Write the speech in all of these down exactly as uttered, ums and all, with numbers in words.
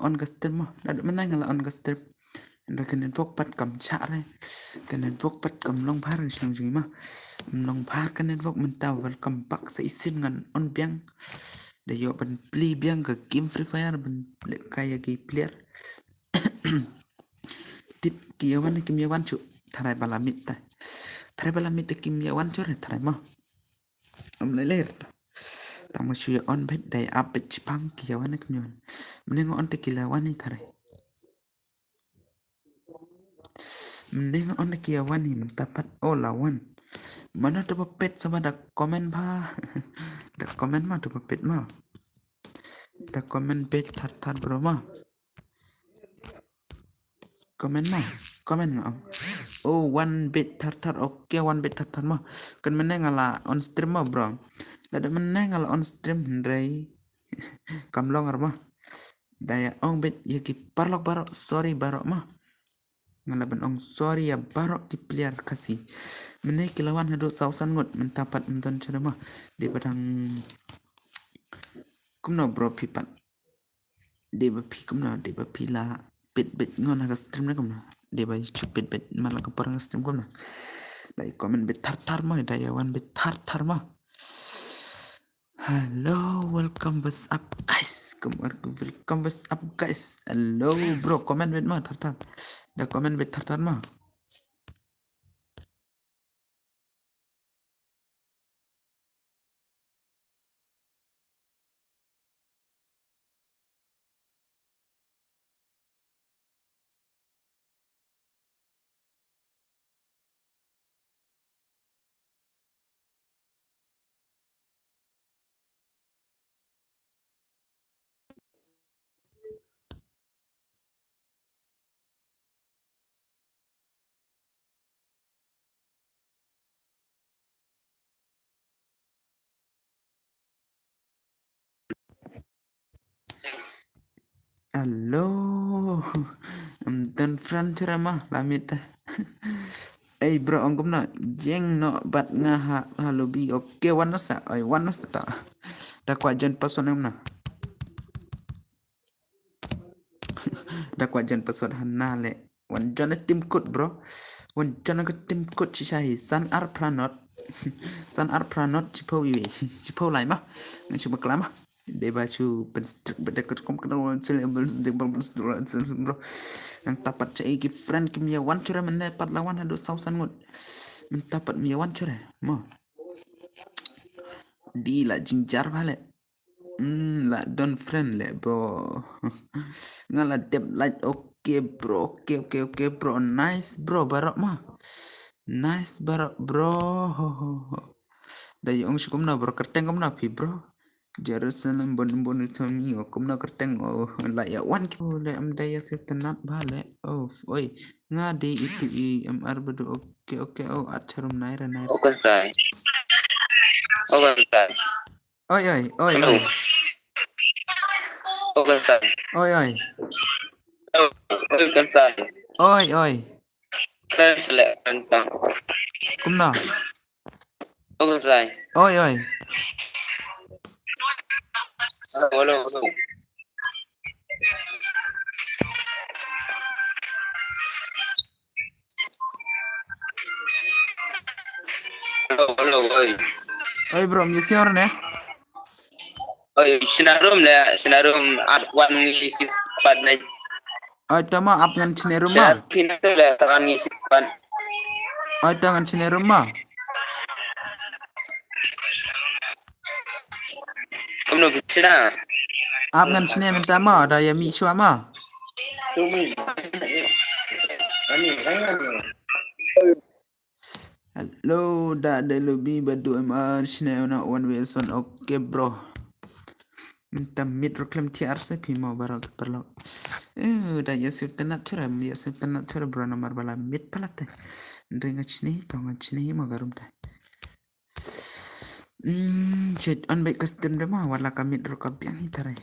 on ka stream mo. Lada mynne nga la on ka stream. Hynrei ka network pat kam chah re. Ka network pat kam long bha re shnong jong ngi mo. Kam long bha ka network mynta, welcome back sa shisien ngan on biang. Da ïoh ban plie biang ka game Free Fire ban leh kai ïa ki player. Tip ki ïa wan ne kim ïa wan shuh. Tharai ba la miet te. Tharai ba la miet te kim ïa wan shuh re tharai mo. Ym lei lei. Tang ma shu ïa on beit da ïa ap beit shipang ki ïa wan ne kim ïa wan. Mynne nga on te ki la wan hi tharai. Mynne nga on te ki ïa wan hi mynta pat, oh la wan. Mano te ba peit sa ba da comment bha. Da comment ma te ba peit ma. Da comment beit thar thar bro ma. Comment ma. Comment nga ong. Oh, wan beit thar thar. Okay, wan beit thar thar ma. Kan mynne nga la on stream ma bro. Lada mynne nga la on stream hynrei kam long ar ma. Da ïa ong beit ïa ki paralok baroh, sorry baroh ma. Nga la ban ong sorry ïa baroh ki player Khasi. Mynne ki la wan haduh saw san ngut, mynta pat ym don shuh re ma. Dei ba dang kumno bro phi pat. Dei ba phi kumno, dei ba phi la peit beit ngon ha ka stream ne kumno. Dei ba shu peit beit man la ka por ha ka stream kumno. Da ïa comment beit thar thar ma, da ïa wan beit thar thar ma. Hello, welcome, what's up guys? Come on, welcome, what's up guys? Hello bro, comment beit ma thar thar. Da comment beit thar thar ma. Hello. Ym don friend shuh re ma, la miet. Ei bro, ong kumno, jeng noh bad nga ha, ha lobby. Okay, wan noh sa, oi, wan noh sa ta. Da kwah join password em na. Da kwah join password hana le. Wan join a team code bro. Wan join a team code shisha hi. San ar phra not. San ar phra not chipau iwi. Chipau lai ma. Ngan shu bakla ma. Dei ba shu pen strict ba da kat kom kena wan sel bro. Nang tapat cha ki friend kim ïa wan shuh re mynne pat la wan haduh saw san ngut. Mynta pat ym ïa wan shuh re. Mo. Dei la jingjar bha le. Hmm, la don friend le bro. Nga la dep like, okay bro, okay, okay, okay bro. Nice bro, baroh ma. Nice baroh bro. Ho, ho, ho. Da ïa ong shu kumno bro, kyrteng kumno phi bro. Jerusalem bon bon to mi, oh, kumno kyrteng, oh, la ïa wan ki, oh, le ym da ïa sngewtynnat bha le. Oh, oi. Nga dei itu i M R badu, okay, okay, oh, at charum naira naira. Oh, kan sai. Oh, kan sai. Oi, oi, oi, hello. Oi. Oh, kan sai. Oi, oi. Oh, oi, kan sai. Oi, oi. Kan sai, kan sai. Kumno? Oh, kan sai. Oi, oi. Hello, hello, hello. Hello, hello, oi. Oi, bro, ym ïa sngewthuh ne? Oi, shna room le, shna room at one ngi six pat ne. Oi, tama ap ngan shna room ma. Shna pin tu le, takan ngi six pat. Oi, takan shna room ma. Kumno phi shna? Ap ngan shna mynta ma, da ïa mih shuwa ma. Hello, da da lobby ba du M R shna na one versus one. Okay, bro. Mynta miet ruh khlem thiah ar se phi mo baroh ki paralok. Eh, da ïa sngewtynnat shuh re, ïa sngewtynnat shuh re bro namar ba la miet palat te. Hynrei nga shna hi to, nga shna hi mo ka room te. Hmm, chet on beit ka stream de ma, wat la ka miet ruh ka biang hi tare.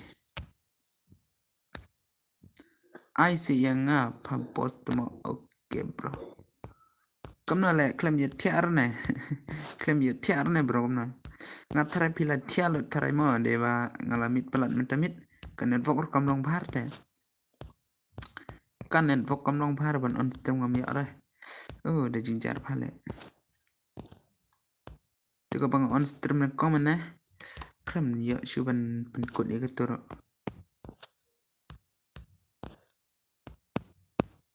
Ai se ïa nga pha boss te mo, okay bro. Kumno le khlem ïa thiah ar ne. Khlem ïa thiah ar ne bro kumno. Nga tharai phi la thiah lut tharai mo de ba nga la miet palat mynta miet. Ka network ruh kam long bha te. Ka network kam long bha re ban on stream kam ïoh re. Oh, da jingjar bha le. Te ka bang on stream ne comment ne. Khlem ïoh shu ban pynkut ïa ka tur.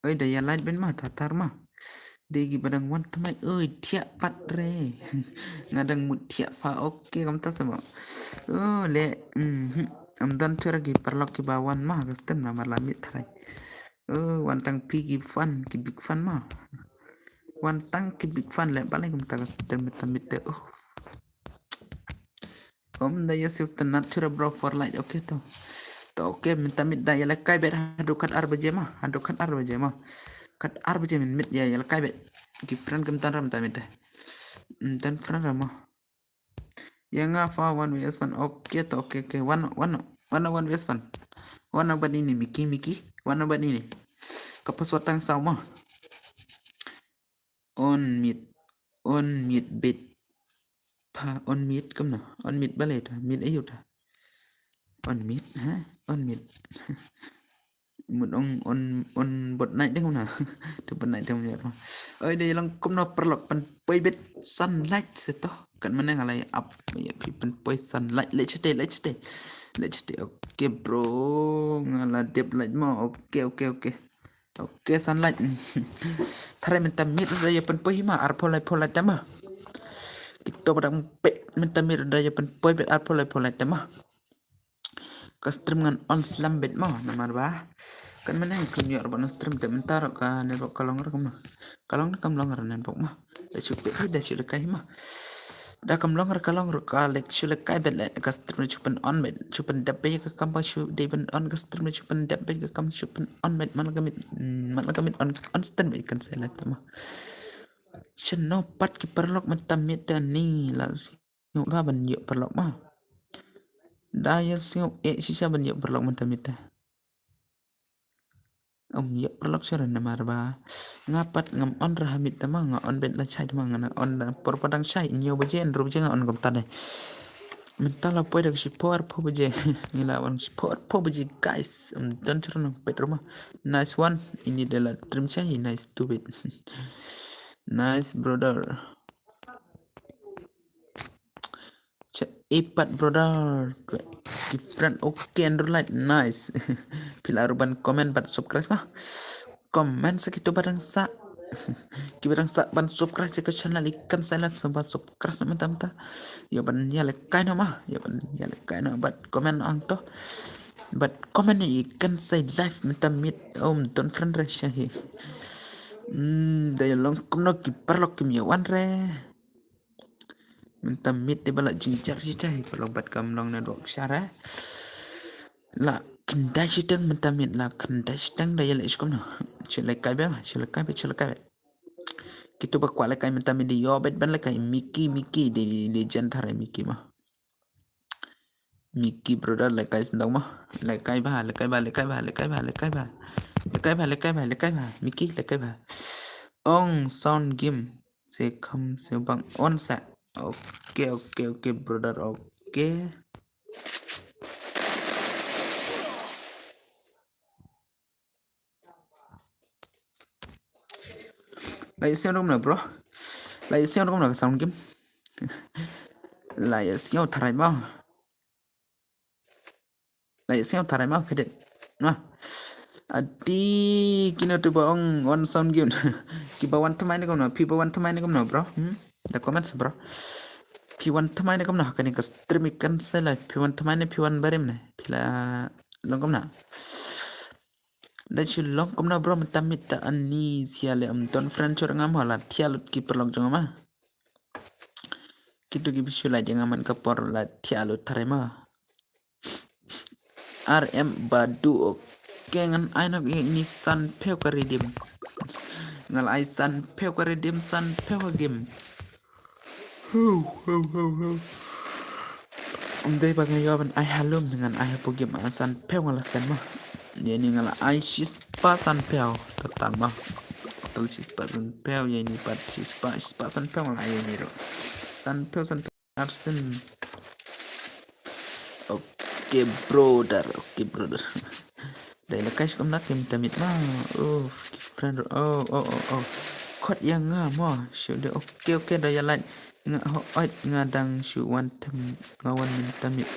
Oi, da ïa like beit ma, thatar ma. Dei ki ba dang wan thymmai, oi, thiah pat re. Nga dang mut thiah pa, okay, kumta sa ma. Oh, le, mhm. Am don tur ki paralok ki ba wan ma, ka stream namar la miet tharai. Oh, wan tang phi ki fan, ki big fan ma. Wan tang ki big fan le, balei kumta ka stream mynta miet te, oh. Ym da ïa siew tynnat shuh re bro, four like, okay to. To okay, mynta miet da ïa lehkai beit haduh kat ar baje ma, haduh kat ar baje ma. Kat ar baje mynmiet ïa, ïa lehkai beit. Ki friend kim don re mynta miet da. Ym don friend re ma. Ïa nga fa one V S one, okay to, okay, okay. One, one, one, one V S one. One bad ini, Miki, Miki. One bad ini. Ka password tang saw ma. On miet, on miet beit. Pa, on miet kumno? On miet balei ta? Miet aïu ta? On miet, ha? On miet. Mut ong on, on bot night ding kumno? Tu bot night ding kumno? Oi, da ïa long kumno paralok, pynpoi beit san like sa to. Kan mynne nga la ap ïa phi, pynpoi san like, like shatei, like shatei. Like shatei. Okay bro, nga la dep like mo. Okay, okay, okay. Okay, san like. Tharai mynta miet ruh da ïa pynpoi hi ma, arphew laiphew like te ma. Kito ba dang peit mynta miet ruh da ïa pynpoi beit arphew laiphew like te ma. Ka stream ngan on slem beit ma, namar ba kan mynne kham ïoh ruh ban on stream te mynta ruh ka network ka long ruh kumno. Ka long ruh kam long ruh network ma. Da shu peit hi, da shu lehkai hi ma. Da kam long ruh ka long ruh ka leh, shu lehkai beit le, ka stream shu pyn on beit, shu pyndep beit ka kam ba shu dei ban on ka stream, shu pyndep beit ka kam, shu pyn on beit, man la ka miet, mm, man la ka miet on, on stream beit kan sa live ma. Shano pat ki paralok mynta miet te ni la sngewbha ban ïoh paralok ma. Da ïa sngew eh shisha ban ïoh paralok mynta miet te. Ym ïoh paralok shuh re namar ba nga pat ngam on re ha miet te ma, nga on beit lashai te ma, nga nang on da por ba dang shai, hynñiew baje, hynriew baje nga on kumta de. Mynta la poi da ka shiphew arphew baje. Ngi la wan shiphew arphew baje guys. Ym don shuh re nang peit ruh ma. Nice one. Ini de la trim shai, nice to beit. Nice brother. Cha ipat brother. Ki friend, okay, Andrew Light, nice. Phi lah ruh ban comment bad subscribe ma. Comment sa kito ba dang sah. Ki ba dang sah ban subscribe sha ka channel i kan sa live sa ban subscribe sa mynta mynta. Ïa ban ïa lehkai noh ma. Ïa ban ïa lehkai noh bad comment ang to. Bad comment i kan sa live mynta miet, ym don friend re sha hi. Hmm, da ïa long kumno ki paralok kim ïa wan re. Mynta miet te ba la jynjar shisha hi paralok bad kam long network shisha re. La khyndai shiteng mynta miet, la khyndai shiteng, da ïa leh shu kumno. Shu lehkai beit ma, shu lehkai beit, shu lehkai beit. Kito ba kwah lehkai mynta miet de ïoh beit ban lehkai, Miki, Miki de legend tharai Miki ma. Miki brother lehkai sngewdang ma. Lehkai bha, lehkai bha, lehkai bha, lehkai bha, lehkai bha. Lehkai bha, lehkai bha, lehkai bha. Miki lehkai bha. Ong sound game. Se kham se bang on sa. Okay, okay, okay brother, okay. La ïa sngew kumno bro? La ïa sngew kumno ka sound game? La ïa sngew tharai ma. La ïa sngew tharai ma, phi dei. Ma. Ati kino tu ba ong on sound game. Ki ba wan thymmai ne kumno, phi ba wan thymmai ne kumno bro? Hmm? Da comment sa bro. Phi wan thymmai ne kumno, kane ka stream i kan sa live. Phi wan thymmai ne, phi wan barim ne. Phi la long kumno. Da shu long kumno bro, mynta miet ta ani sia le ym don friend shuh re ngam, la thiah lut ki paralok jong nga ma. Kito ki ba shu la jong nga man ka por la thiah lut tharai ma. R M Badu, okay, ngan ai noh ïa ini sanphew ka redeem. Nga la ai sanphew ka redeem, sanphew ka game. Ym dei ba nga ïoh ban ai ha lum, ngan ai hapoh game, ah, sanphew nga la send ma. Ïa ini nga la ai shispah sanphew total ma. Total shispah sanphew, ïa ini pat shispah, shispah sanphew nga la ai ïa ini ruh. Sanphew, sanphew. Arsen. Okay brother, okay brother. Te la kai skum na kim tamit ma. Oh, ki friend. Oh, oh, oh, oh. Khot ïa nga mo. Shu de. Okay, okay, da ïa like. Nga ho oi nga dang shu wan tem nga wan mynta mit.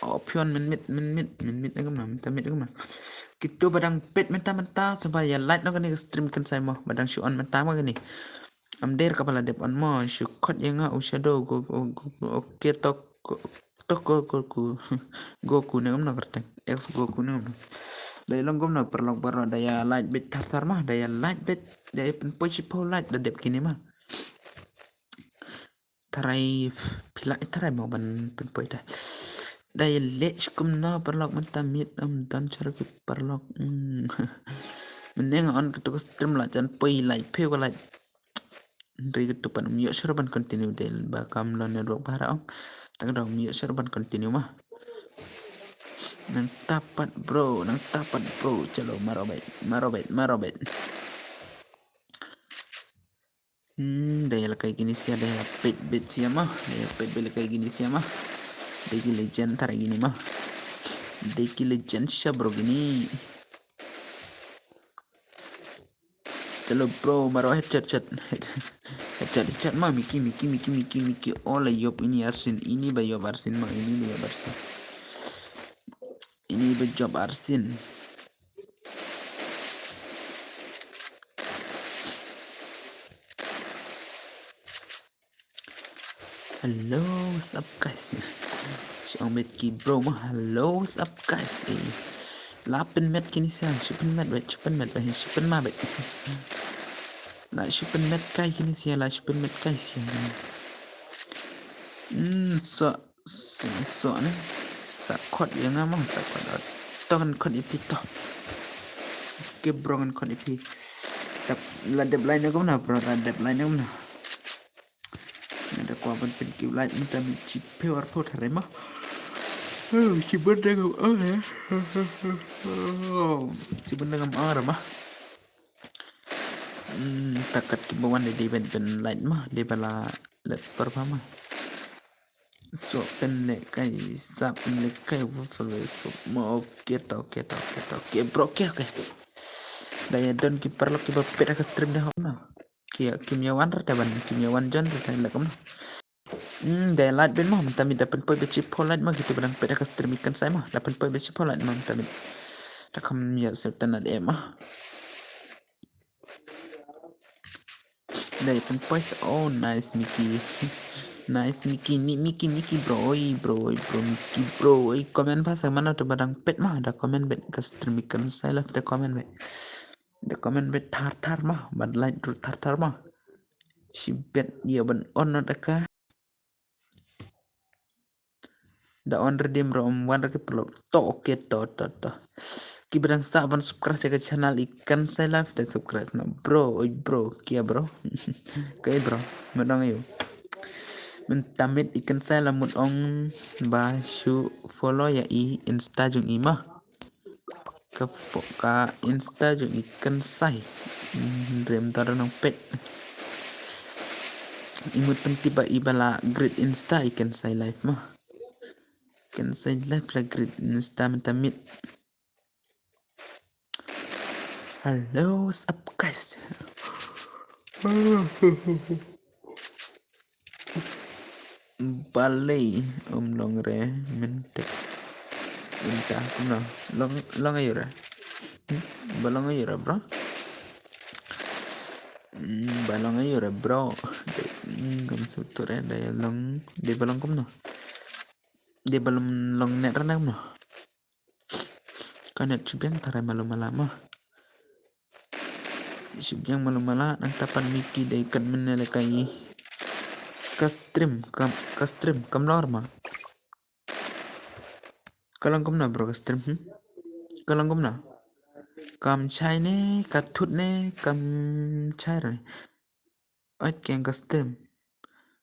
Oh, phi wan mynmit, mynmit, mynmit na kumno, mynta mit na kumno. Kito ba dang peit mynta mynta sa ba ïa like noh kane ka stream kan sai mo. Ba dang shu on mynta mo kane. Am der ka ba la dep on mo, shu khot ïa nga u Shadow go, go, go, go, okay, tok, tok, go, go, go, Goku ne kumno kyrteng. Ex Goku ne kumno. Da ïa long kumno paralok baroh, da ïa like beit thar thar ma, da ïa like beit, da ïa pynpoi shiphew like da dep kine ma. Tharai phi lah, tharai mo ban pynpoi da. Da ïa leh shi kumno paralok mynta miet, ym don shuh ki paralok. Hmm. Mynne nga on katu ka stream la jan poi like, phew ka like. Hynrei katu pat ym ïoh shuh ban continue dei ba kam lo network ba hara ong. Tang da ym ïoh shuh ban continue ma. Nangta pat bro, nangta pat bro, chalo maro beit, maro beit, maro beit. Hmm, da ïa la kai kine sia, da ïa peit beit sia ma, da ïa peit beit la kai kine sia ma. Dei ki legend tharai kine ma. Dei ki legend sha bro kine. Chalo bro, maro headshot, shot. Headshot, headshot ma, Miki, Miki, Miki, Miki, Miki. Oh, la ïoh ini arsien, ini ba ïoh arsien ma, ini ba ïoh arsien. Ini ba ïoh arsien. Hello, what's up guys? Shong met ki bro ma. Hello, what's up guys? Eh, la pynmet kine sia, shu pynmet beit, shu pynmet beit, shu pynma beit. La shu pynmet kai kine sia, la shu pynmet kai sia. Hmm, so, so, so ne. Sa khot ïa nga ma, sa khot. To kan khot ïa phi to. Ki bro kan khot ïa phi. Dep, la dep line kumno bro, la dep line kumno. Nga da kwah ban pynkiew like mynta mit shiphew arphew tharai ma. Oh, shibun da ngam ong eh. Shibun da ngam ong ra ma. Hmm, ta kat ki ba wan dei ban pyn like ma, dei ba la let por ba ma. So pynleh kai, sa pynleh kai, wa follow ma, okay to, okay to, okay to, okay bro, okay, okay. Da ïa don ki paralok ki ba peit ha ka stream da hok na. Ki ïa, kim ïa wan rta ban, kim ïa wan jon rta leh kumno. Hmm, da ïa like beit mo, mynta mit da pynpoi beit shiphew like mo, kito ba dang peit ha ka stream i kan sai mo, da pynpoi beit shiphew like mo, mynta mit. Da kham ïa sep tana de mo. Da ïa pynpoi sa, oh, nice Miki. Nice Miki, Mi-, Miki, Miki bro, oi bro, oi bro, Miki bro, oi comment ba sa mano to ba dang peit mo, da comment beit ka stream i kan sai live da comment beit. Da comment beit thar thar mo, ban like ruh thar thar mo. Shibit ïa ban on no da ka. Da on redeem ruh ym wan ruh ki paralok. To, okay, to, to, to. Ki ba dang sah ban subscribe ïa ka channel i kan sai live da subscribe na. Bro, oi bro, kia bro. Kai bro, mut ong ïa u. Mynta mit i kan sai la mut ong ba shu follow ïa i Insta jong i mo. Ka fo-, ka Insta jong i kan sai. Hmm, rem ta nang peit. I mut pyntip ba i ba la create Insta i kan sai live mo. Kan sai live la create Insta mynta mit. Hello, what's up guys? Balei ym long re mynta. Mynta kumno? Long, long aïu re? Hmm? Ba long aïu re bro? Hmm, ba long aïu re bro? Hmm, kam sngewthuh re, da long, dei ba long kumno? Dei ba long, long net re na kumno? Ka net shu biang tharai malu mala mo. Shu biang malu mala, nangta pat Miki dei kat mynne lehkai. Ka stream, ka, ka stream, kam lor mo. Ka long kumno bro ka stream, hmm? Ka long kumno? Kam shai ne, ka thut ne, kam shai re. Ot keng ka stream.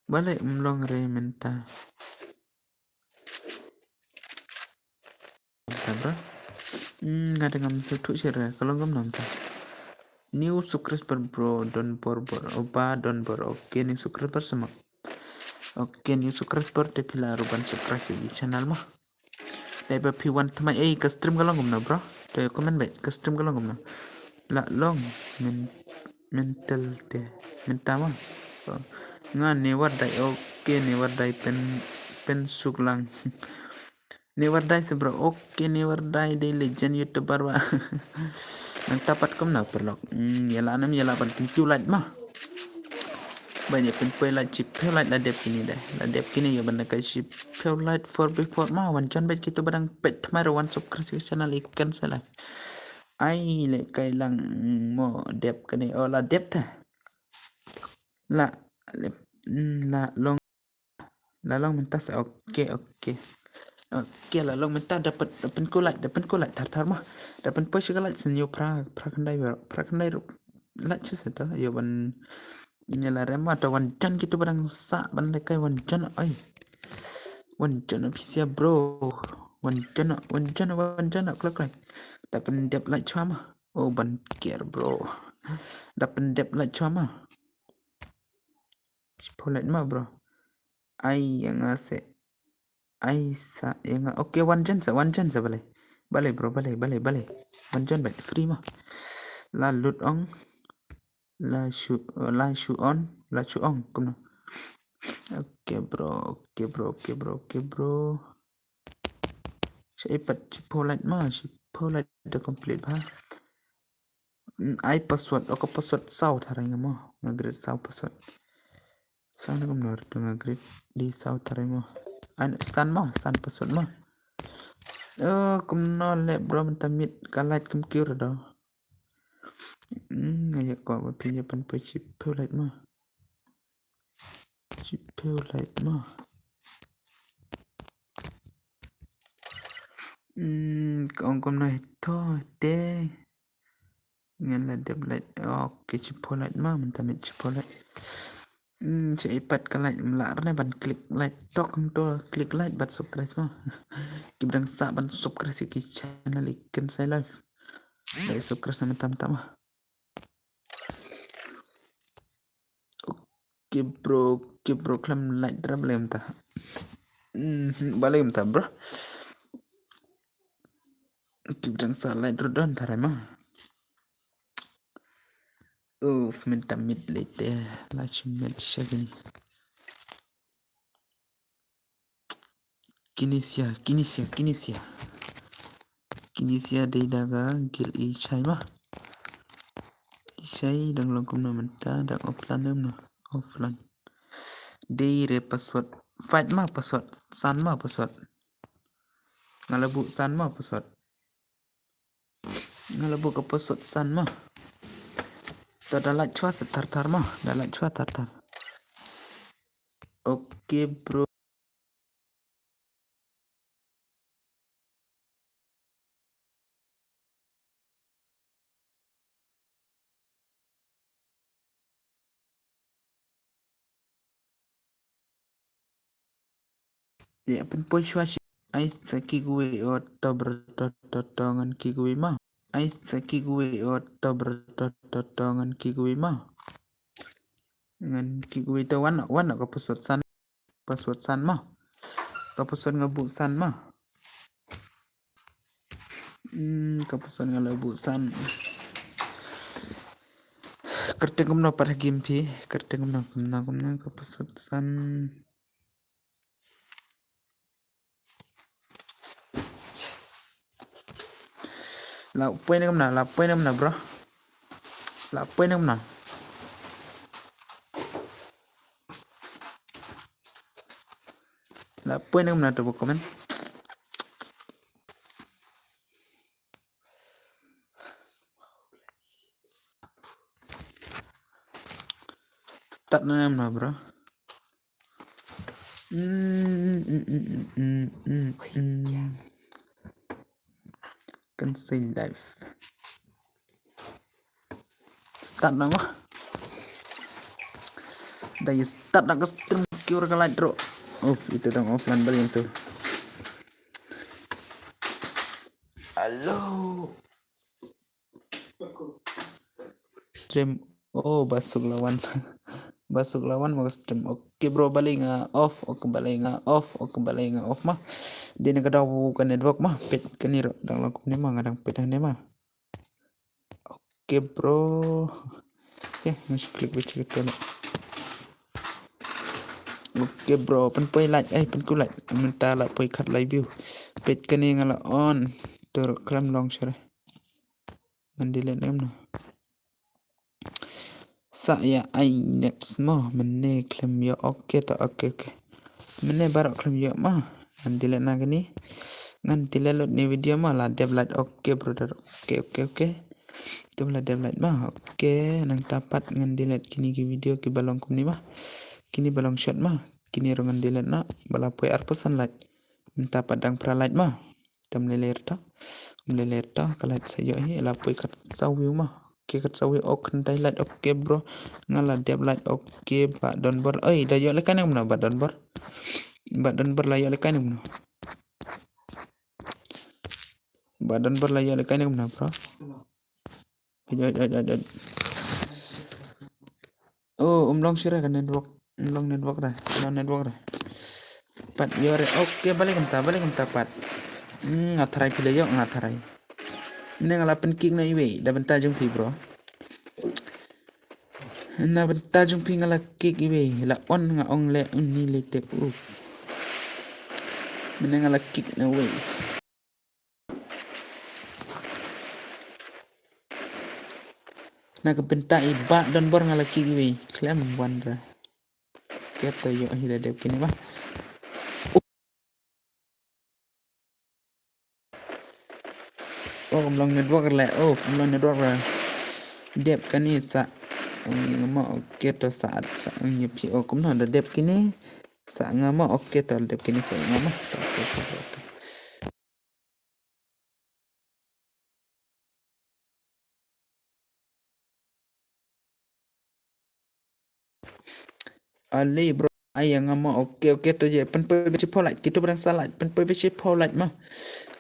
Balei ym long re mynta. Mynta bro. Hmm, nga dang ngam sngewthuh shuh re, ka long kumno mynta. New subscriber bro, don bor bor, oba don bor, okay, new subscriber sa mo. Okay, new subscriber te phi lah ruh ban subscribe ïa i channel mo. Dei ba phi wan thymmai, ei, ka stream ka long kumno bro? Te comment bad ka stream ka long kumno. La long men mental te menta ma. Nga ne wardai, okay, ne wardai pen pen suk lang. Ne wardai se bro, okay, ne wardai dei legend YouTuber ba. Nang tapat kumno paralok. Hmm, ïa la nam ïa la ban pynkiw light ma. Ban ïa pynpoi light shiphew light la dep kine de. La dep kine ïa ban kai shiphew light four by four ma. Wan jon bad kito ba dang peit thymmai ruh wan subscribe ka channel ikan sa live. Ai le kai lang mo dep kane o la dep ta. La le la long la long mynta sa okay okay. Okay la long mynta dapat dapat ko light dapat ko light thar thar ma. Dapat poi shi ka light sen ïa phra phra khyndai ruh phra khyndai ruh. Light shi sa ta ïa ban ïa la rem ma ta wan jan kito ba dang sa ban le kai wan jan ai. Wan jan phi sia bro. Wan jan wan jan wan jan klak klak. Dapat dep light chwa ma. Oh ban kiar bro. Dapat dep light chwa ma. Shiphew light ma bro. Ai ïa nga se. Ai sa ïa nga. Okay wan jan sa wan jan sa balei. Balei bro balei balei balei. Wan jan bad free ma. La lut ong. La shu la shu on la shu ong kumno. Okay bro okay bro okay bro okay bro. Sa ipat shiphew light ma shiphew light da complete ba. Ai password o ka password saw tharai nga mo nga grade saw password. Saw na kumno ruh nga grade di saw tharai mo. Ai san mo san password mo. Oh kumno le bro mynta mit ka light kum kiur do. Nga ïa ko ba phi ïa pan poi shiphew light mo. Shiphew light mo. Hmm, ka ong kumno to te. Ngan la dep light. Okay shiphew light ma mynta mit shiphew light. Hmm, sa ipat ka light mla rne ban click light tok to click light bad subscribe ma. Ki ba dang sa ban subscribe ki channel ikan sa live. Dai subscribe na mynta mynta ma. Okay bro okay bro khlem light dra balei mynta. Hmm, balei mynta bro. Ki ba dang sa light ruh don tharai ma. Uf mynta mit lei te la shu mit sha kini. Kinisia, Kinisia, Kinisia. Kinisia dei da ka guild i Shai ma. I Shai dang long kumno mynta dang offline em no. Offline. Dei re password. Fight ma password. San ma password. Nga la buh san ma password. Nga la buh ka password san ma. Ta da la chwa sa thar thar ma. Da la chwa thar thar. Okay bro. Ïa pynpoi shuwa shi. Ai sa ki gwe o to bro to to to ngan ki gwe ma. Ai sa ki gwe o to bro to to to ngan ki gwe ma. Ngan ki gwe to wan wan ka password san. Password san ma. Ka password nga buh san ma. Hmm, ka password nga la buh san. Kyrteng kumno pat ha game phi. Kyrteng kumno kumno kumno ka password san. La poi ne kumno la poi ne kumno bro. La poi ne kumno. La poi ne kumno to comment. Start na em na bro. Kan sing live. Start na ma. Dai start na ka stream kiur ka light bro. Off itu dong offline balik tu. Hello. Stream. Oh basuk lawan. Ba suk la wan ma ka stream. Okay bro, balei nga off, okay balei nga off, okay balei nga off ma. Dei na ka daw ka network ma, peit kane ruh dang long kumne ma, nga dang peit hangne ma. Okay bro. Okay, nga shu click beit sha kata. Okay bro, pynpoi like, eh pynku like. Mynta la poi khatlai view. Peit kane nga la on. Te ruh khlem long shuh re. Ngan delete ne em no. Sa ïa ai next mo, mynne khlem ïoh, okay to, okay, okay. Mynne baroh khlem ïoh mo. Ngan delete na kane. Ngan delete lut ne video mo, la dep lait, okay brother. Okay, okay, okay. To la dep lait mo. Okay, nangta pat ngan delete kine ki video kiba long kumne mo. Kine ba long short mo. Kine ruh ngan delete noh, ba la poi arphew san lait. Mynta pat dang phra lait mo. Tam lei lei rta. Tam lei lei rta, ka lait sa ïoh hi, la poi kat saw view mo. Okay, kat saw view, ok, khyndai lait, okay bro. Nga la dep lait, okay, Bah Donbor. Oi, da ïoh lehkai ne kumno, Bah Donbor? Bah Donbor la ïoh lehkai ne kumno? Bah Donbor la ïoh lehkai ne kumno, bro? Oj, oj, oj, oj, oj. Oh, um long shuh re ka network. Um long network re. Um long network re. Pat ïoh re. Okay, balei kumta, balei kumta pat. Hmm, nga tharai phi la ïoh, nga tharai. Mynne nga la pynkick na iwei, da bynta jong phi, bro. Na bynta jong phi nga la kick iwei, la on nga ong le uni le te, uf. Mynne nga la kick na iwei. Na ka bynta i Bah Donbor nga la kick iwei. Khlem wan re. Kato ïoh hi da dep kine ba. Oh, um long network le. Oh, um long network le. Dep kane sa. Nga mo, okay to sa, sa, ïa phi, oh, kumno da dep kine. Sa nga mo, okay to dep kine sa nga mo. Okay, okay, okay. Ale bro, ai nga mo, okay, okay to je, pynpoi beit shiphew lait, kito ba dang sa lait, pynpoi beit shiphew lait mo.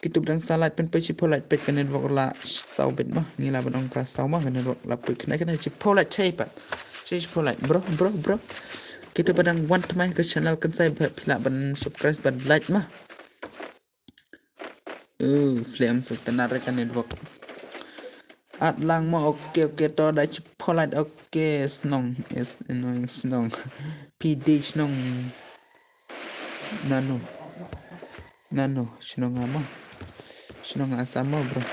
Kito ba dang sa lait, pynpoi shiphew lait, peit ka network la saw beit mo. Ngi la ban ong ka saw mo, ka network la poi khyndai khyndai, shiphew lait, shiphew lait. Shiphew lait, bro, bro, bro. Kito ba dang wan thymmai ka channel Kynsai, phi lah ban subscribe, ban like mo. Uh, flame sa tynrai ka network. At lang mo, okay, okay, to da shiphew lait, okay, shnong, is annoying shnong. P D shnong. Nano. Nano, shnong nga mo. Shnong nga sa mo, bro.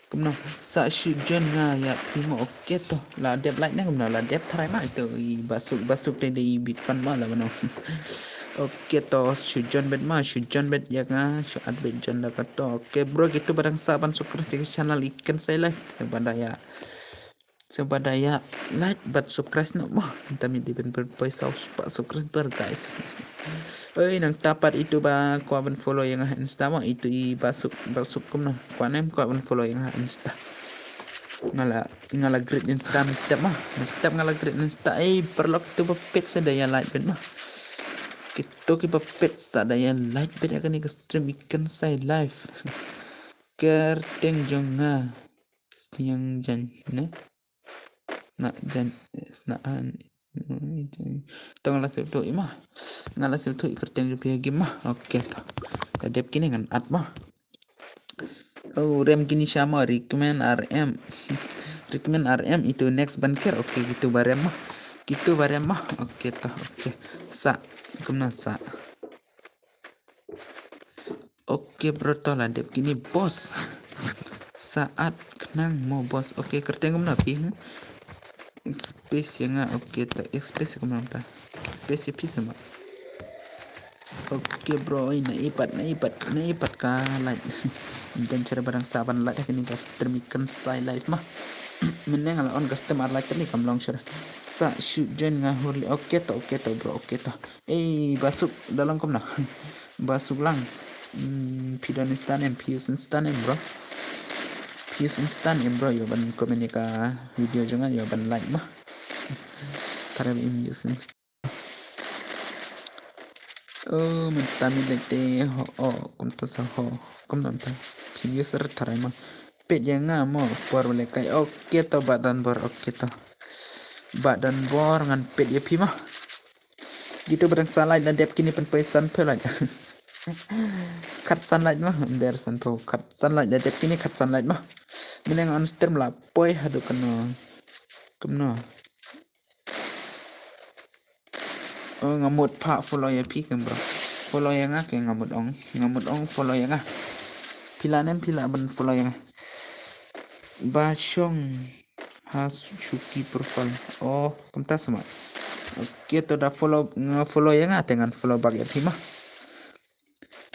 Kumno, sa shu join nga ïa phi mo, okay to. La dep lait ne kumno, la dep tharai ma ito i Basuk, Basuk te dei i big fan ma la mano. Okay to, shu join beit ma, shu join beit ïa nga, shu add beit join da kato. Okay bro, kito ba dang sa ban subscribe ïa ka channel i Kynsai Live. Sa ba da ïa, sa ba da ïa like bad subscribe noh mo. Mynta mi dei ban pynpoi saw spah subscriber guys. Oi, nangta pat ito ba kwah ban follow ïa nga ha Insta mo, ito i Basuk, Basuk kumno. Kwah ne em kwah ban follow ïa nga ha Insta. Nga la, nga la great Insta mynstep mo. Mynstep nga la great Insta. Ei, paralok, kito ba peit sa da ïa like beit mo. Kito kiba peit sa da ïa like beit ïa kane ka stream i Kynsai Live. Kyrteng jong nga Sniang Jan ne. Na jan, na an. To nga la shu thoh i ma. Nga la shu thoh i kyrteng jong phi ha game ma. Okay to. Ka dep kine ngan add ma. Oh, rem kine sha ma, recommend R M. Recommend R M ito next ban ker. Okay, kito ba rem ma. Kito ba rem ma. Okay to, okay. Sa, kumno sa. Okay bro, to la dep kine boss. Sa add khnang mo boss. Okay, kyrteng kumno phi, hmm? Space ïa nga, okay, ta space kumno ta. Space ïa phi sa ma. Okay bro, oi na ipat, na ipat, na ipat ka like. Dan chara ba dang sa ban like kane ka stream i Kynsai Live ma. Mynne nga la on ka stream ar like kane kam long share. Sa shu join nga hurli. Okay to, okay to bro, okay to. Ei, Basuk, da long kumno? Basuk lang. Hmm, phi don Insta ne em, phi use Insta ne em, bro. Phi use Insta ne em, bro, ïoh ban comment ïa ka video jong nga, ïoh ban like ma. Tara im use Insta. Oh, mynta mi leh te ho, oh, kumta sa ho. Kumta mynta. Phi use er tara ma. Peit ïa nga mo, por ba leh kai. Okay to, Bah Donbor, okay to. Ba don bor ngan peit ïa phi ma. Kito ba dang sa like la dep kine pynpoi san phew like. Khat san like ma, em der san phew. Khat san like la dep kine, khat san like ma. Mynne nga on stream la poi haduh kano. Kumno. Oh, nga mut pha follow ïa phi kem bro. Follow ïa nga ke nga mut ong. Nga mut ong follow ïa nga. Phi lah ne em phi lah ban follow ïa nga. Ba shong ha Suki profile. Oh, kumta sma. Okay, to da follow, nga follow ïa nga te ngan follow back ïa phi ma.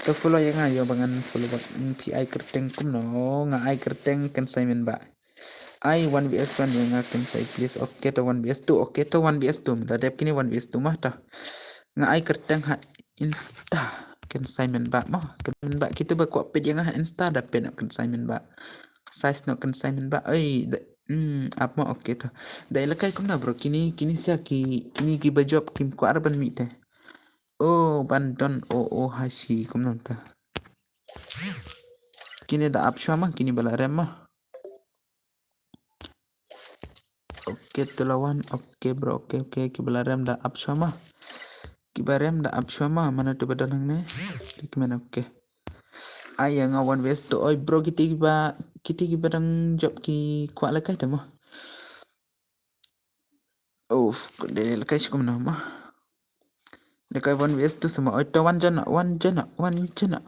To follow ïa nga, ïoh ba ngan follow back. Hmm, phi ai kyrteng kumno? Nga ai kyrteng Ken Simon ba. Ai one v s one ïa nga Ken Sai please. Okay to one v s two. Okay to one v s two. Da dep kine one v s two ma ta. Nga ai kyrteng ha Insta Ken Simon ba ma. Ken Simon ba, kito ba kwah peit ïa nga ha Insta da peit noh Ken Simon ba. Size noh Ken Simon ba. Oi, da, hmm, ap ma, okay to. Da ïa lehkai kumno bro? Kine, kine sia ki, kine ki ba job kim kwah ar ban mih te. Oh, ban don, oh, oh, hashi kumno ta. Kine da ap shuwa ma, kine ba la rem ma. Okay, to la wan. Okay bro, okay, okay, ki ba la rem da ap shuwa ma. Ki ba rem da ap shuwa ma, mano to ba don hangne. Ki kmen, okay. Ai ïa nga one v s two. Oi bro, kiti ki ba, kiti ki ba dang job ki kwah lehkai te ma. Uff, ko de lehkai shi kumno ma. Lehkai one v s two sma. Oi to wan jana, wan jana, wan jana.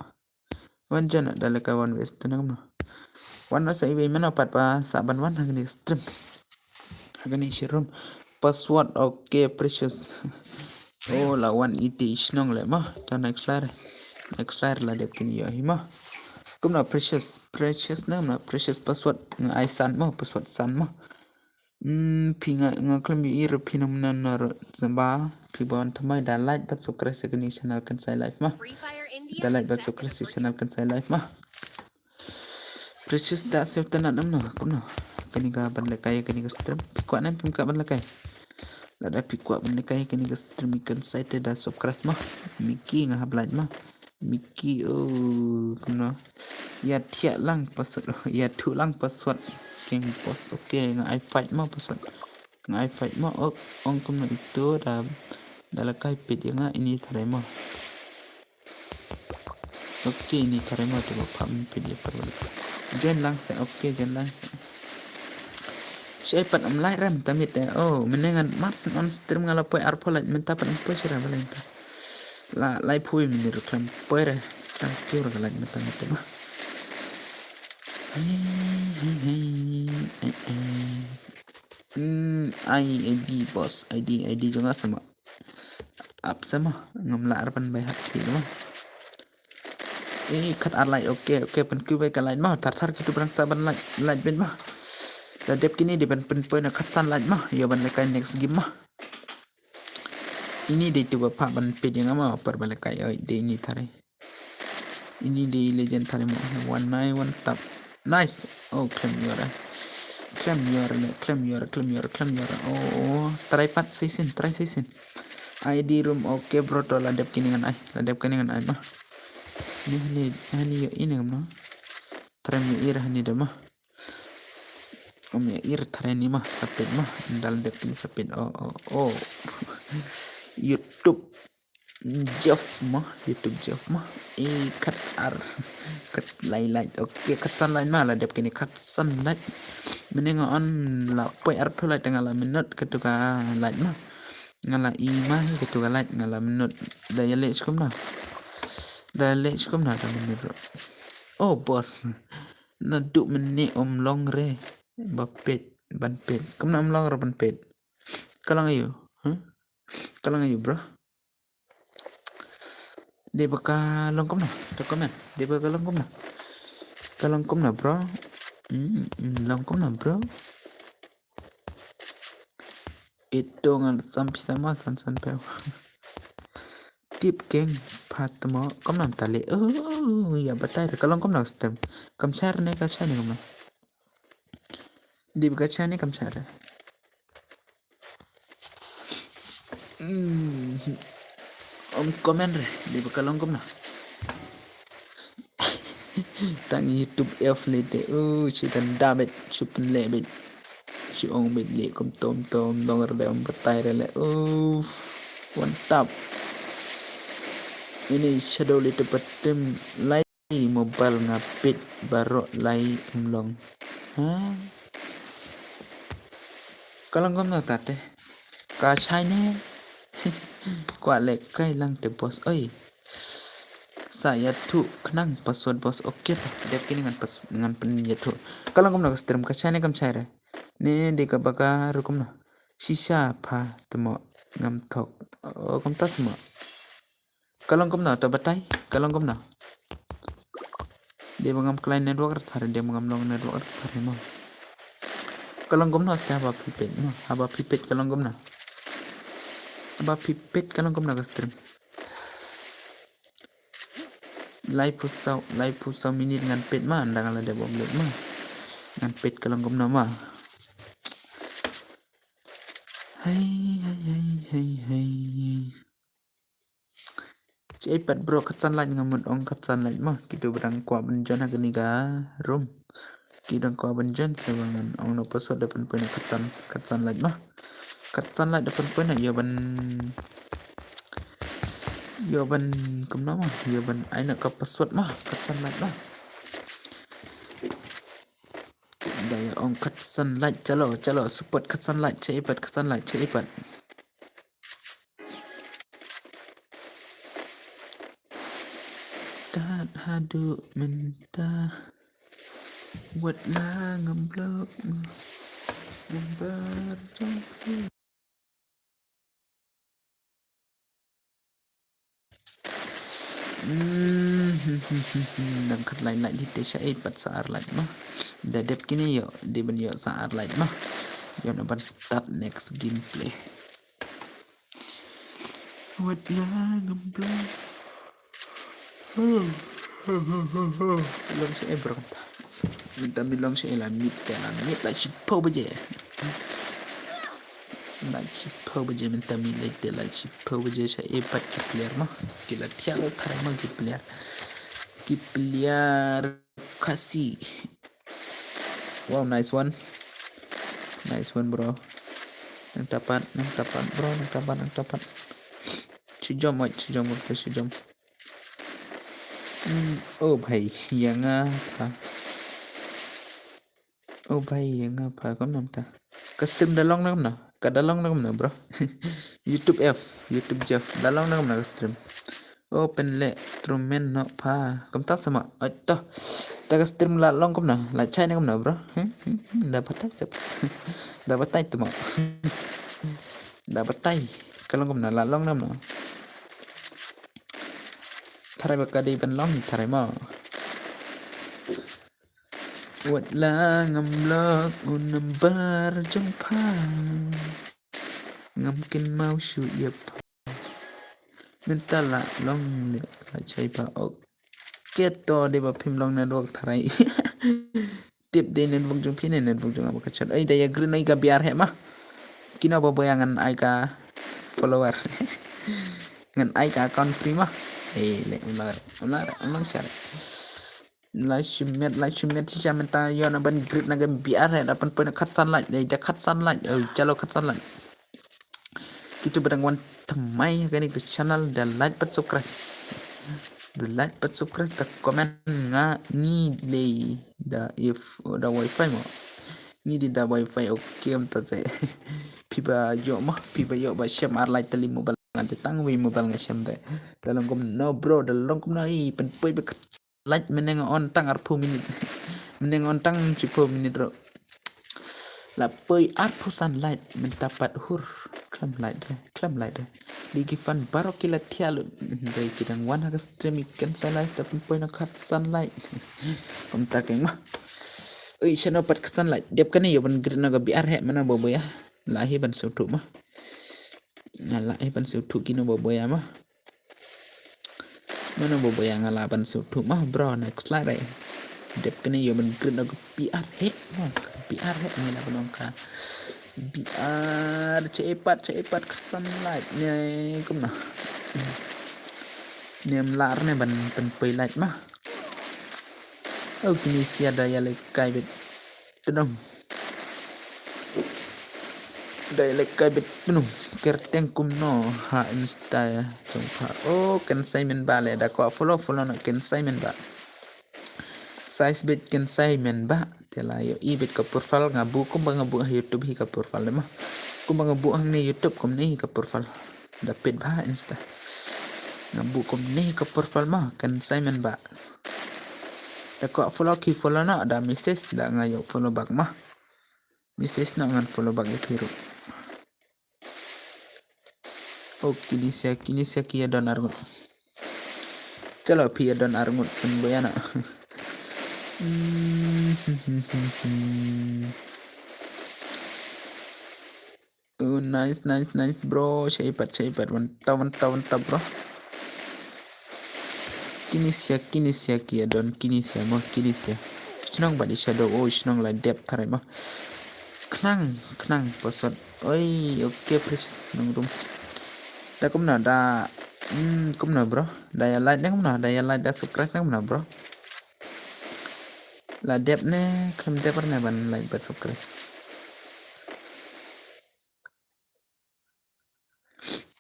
Wan jana da lehkai one v s two na kumno. Wan na sa iwei mano pat ba sa ban wan ha kane stream. Ha kane shi room. Password, okay, Precious. Oh, la wan iti shnong le ma. To next layer. Next layer la dep kin ïoh hi ma. Kumno Precious, Precious na kumno Precious password nga ai san ma, password san ma. Hmm, phi nga, nga khlem ïohi ruh phi nang mynno nor zamba, phi ba wan thymmai da like bad subscribe ïa kane channel Ken Sai Live ma. Da like bad subscribe ïa channel Ken Sai Live ma. Precious da siew tynat namno, kumno. Kane ka ban lehkai ïa kane ka stream. Phi kwah ne em phim kwah ban lehkai? Lada phi kwah ban lehkai ïa kane ka stream ïa Ken Sai te da subscribe ma. Miki nga hap like ma. Miki, oh, kumno. Ïa thiah lang password, ïa thuh lang password. Keng boss, okay, nga ai five ma password. Nga ai five ma, ok, ong kumno ito da, da lehkai peit ïa nga ini tharai ma. Okay, ini tharai ma to ba pham peit ïa par. Join lang se, okay, join lang se. Shi ai pat ym like rem tamit eh. Oh, mynne ngan mar shen on stream nga la poi arphew like mynta pat ym poi shi rem ba like ta. La lai phui mynne ruh khlem poi re. Khlem poi re ka like mynta mynta ma. Hey, hey, hey, hey, hey. Hmm, ai, I D boss, I D, I D jong nga sma. Ap sma, ngam lah ar ban bai hap ki ma. Eh, khat ar like, okay, okay, pynkiew bai ka like ma, thar thar kito ba dang sa ban like, like beit ma. Da dep kine dei ban pynpoi na khat san like ma, ïoh ban lehkai next game ma. Ini dei to ba phah ban peit ïa nga ma, par ba lehkai, oi, dei ini tharai. Ini dei legend tharai ma, one nine one tap. Nice. Oh, khlem ïoh re. Khlem ïoh re, khlem ïoh re, khlem ïoh re, khlem ïoh re. Oh, oh, try pat shisien, try shisien. I D room, okay bro, to la dep kine ngan ai, la dep kine ngan ai ma. Ni hani, hani ïohi ne kumno. Try ïohi re hani de ma. Ym ïohi re tharai ni ma, sa peit ma. Nda la dep kine sa peit. Oh, oh, oh. YouTube Jeff ma, YouTube Jeff ma. Eh, khat ar, khat lai like. Okay, khat san like ma, la dep kine khat san like. Mynne nga on la poi arphew like te nga la minot kato ka like ma. Nga la i ma hi kato ka like, nga la minot. Da ïaleh shi kumno. Da ïaleh shi kumno da minot ruh. Oh, boss. Naduh mynne ym long re ba peit, ban peit. Kumno ym long re ban peit? Ka long aïu? Huh? Ka long aïu, bro? Dei ba ka long kumno? To comment. Dei ba ka long kumno? Ka long kumno, bro? Hmm, hmm, long kumno, bro? Ito ngan sam pisa ma san san phew. Tip keng phat mo kumno ta leh. Oh, ïa batai re ka long kumno ka stream. Kam share ne ka share ne kumno? Dei ba ka share ne kam share re. Hmm. Ym comment re, dei ba ka long kumno. Tang YouTube app lei te. Oh, shi kan da beit, shu pynleh beit. Shi ong bit li kum tom tom dong re dei ong batai re le. Uff. One tap. Ini shadow li te patim lai mobile nga pit baroh lai em long. Ha? Ka long kumno ta te? Ka shai ne? Kwah leh kai lang te boss. Oi. Sa ïathuh khnang password boss. Okay ta. Dep kine ngan pas ngan pyn ïathuh. Ka long kumno ka stream, ka shai ne kam shai re? Ne dei kaba ka ruh kumno? Shisha pha te mo ngam thok. O kumta se mo. Ka long kumno to batai? Ka long kumno? Dei ba ngam kloi network artat, dei ba ngam long network artat mo. Ka long kumno ste haba phi peit mo? Haba phi peit ka long kumno? Haba phi peit ka long kumno ka stream? Laiphew saw, laiphew saw minit ngan peit ma, ynda nga la dep upload ma. Ngan peit ka long kumno ma. Hei, hei, hei, hei, hei. Shaei pat bro, khatsan like, nga mut ong khatsan like ma. Kito ba dang kwah ban join ha kane ka room, ki dang kwah ban join, sa ba ngan ong noh password da pynpoi noh khatsan, khatsan like ma. Khatsan like da pynpoi noh, ïa ban, ïa ban kumno ma, ïa ban ai noh ka password ma, khatsan like ma. Da ïa ong khatsan like, chalo, chalo, support khatsan like, shaei pat khatsan like, shaei pat. Tat haduh mynta. Wat la ngam block number jong phi. Hmm, dang khatlai like hi te shaei pat sa ar like ma. Da dep kine ïoh, dei ban ïoh sa ar like ma. Ïoh na ban start next gameplay. Wat la ngam block. Long shaei bro. Mynta mi long shaei, la miet te la miet la shiphew baje. La shiphew baje mynta mi leit te la shiphew baje, shaei pat ki player ma. Ki la thiah lut tharai ma ki player. Ki player Khasi. Wow, nice one. Nice one, bro. Nangta pat, nangta pat, bro, nangta pat, nangta pat. Shi jump, wait, shi jump, wait, shi jump. Hmm, oh bhai, ïa nga pha. Oh bhai, ïa nga pha, kumno mynta? Ka stream da long ne kumno? Ka da long ne kumno, bro? YouTube F, YouTube Jeff, da long ne kumno ka stream? Oh, pynleh trumen noh pha. Kumta sa ma. Oi, to. Ta ka stream la long kumno? La shai ne kumno, bro? Hmm, hmm, hmm, da batai sep. Da batai tu ma. Da batai. Ka long kumno? La long ne kumno? Tharai ba ka dei ban long, tharai ma. Wat la ngam block u number jong pha. Ngam kynmaw shuh ïa pha. Mynta la long leh la shai pha, ok. Kato dei ba phim long network tharai. Tip dei network jong phi ne network jong nga ba ka shot. Ai, da ïa green ai ka biar he ma. Kino ba boya ngan ai ka follower. Ngan ai ka account free ma. Eh, leh ular, ular, ular share. Like, share, like, share, shisha mynta ïoh na ban greet na ka biar he, da pynpoi na khatsan like, da khatsan like, oh, chalo khatsan like. Kito ba dang wan thymmai ha kane ka channel da like bad subscribe. Da like bad subscribe, da comment nga ngi dei da if, da wifi mo. Ngi dei da wifi, okay, ym ta se. Phi ba ïoh mo, phi ba ïoh ba shem ar like tylli mobile nga te tang wei mobile nga shem te. Da long kumno bro, da long kumno, i pynpoi ba khat like mynne nga on tang arphew minit. Mynne nga on tang shiphew minit ruh. La poi arphew san like mynta pat hur. Khlem like de, khlem like de. Dei ki fan baroh ki la thiah lut. Dei ki dang wan ha ka stream i cancel like da pynpoi na khatsan like. Kumta keiñ ma. Oi, shano pat khatsan like. Dep kane ïa ban greet na ka biar he, mano ba boya. Lah hi ban sngewthuh ma. Nga lah hi ban sngewthuh kino ba boya ma. Mano ba boya, nga lah ban sngewthuh ma bro, next slide ai. Dep kane ïa ban greet na ka biar he ma, ka biar he, ngi lah ban ong ka biar. Shaei pat, shaei pat khatsan like ne kumno. Ne ym lah ne ban pynpoi like ma. Oh, kine sia da ïa leh kai bit. Tdong. Dei lehkai bit pynung kyrteng kumno ha Insta jong pha. Oh, Ken Simon ba le da kwah follow follow na Ken Simon ba. Size bit Ken Simon ba. Te la ïohi bit ka profile nga buh kumba nga buh ha YouTube hi ka profile de ma. Kumba nga buh hangne YouTube kumne hi ka profile. Da peit ba Insta. Nga buh kumne hi ka profile ma Ken Simon ba. Da kwah follow ki follow na da message da nga ïoh follow back ma. Message na ngan follow back ïa phi ruh. Oh, kine sia, kine sia ki ïa don arngut. Chalo phi ïa don arngut pynbeit na. Oh, nice, nice, nice, bro. Shai pat, shai pat. Wan ta, wan ta, wan ta, bro. Kine sia, kine sia ki ïa don, kine sia mo, kine sia. Shnong bad i shadow, oh, shnong la dep tharai mo. Khnang, khnang, posot. Oi, okay, precious nongrum. Da kumno, da, hmm, kumno, bro. Da ïa like ne kumno, da ïa like, da subscribe ne kumno, bro. La dep ne, khlem dep ne ban like bad subscribe.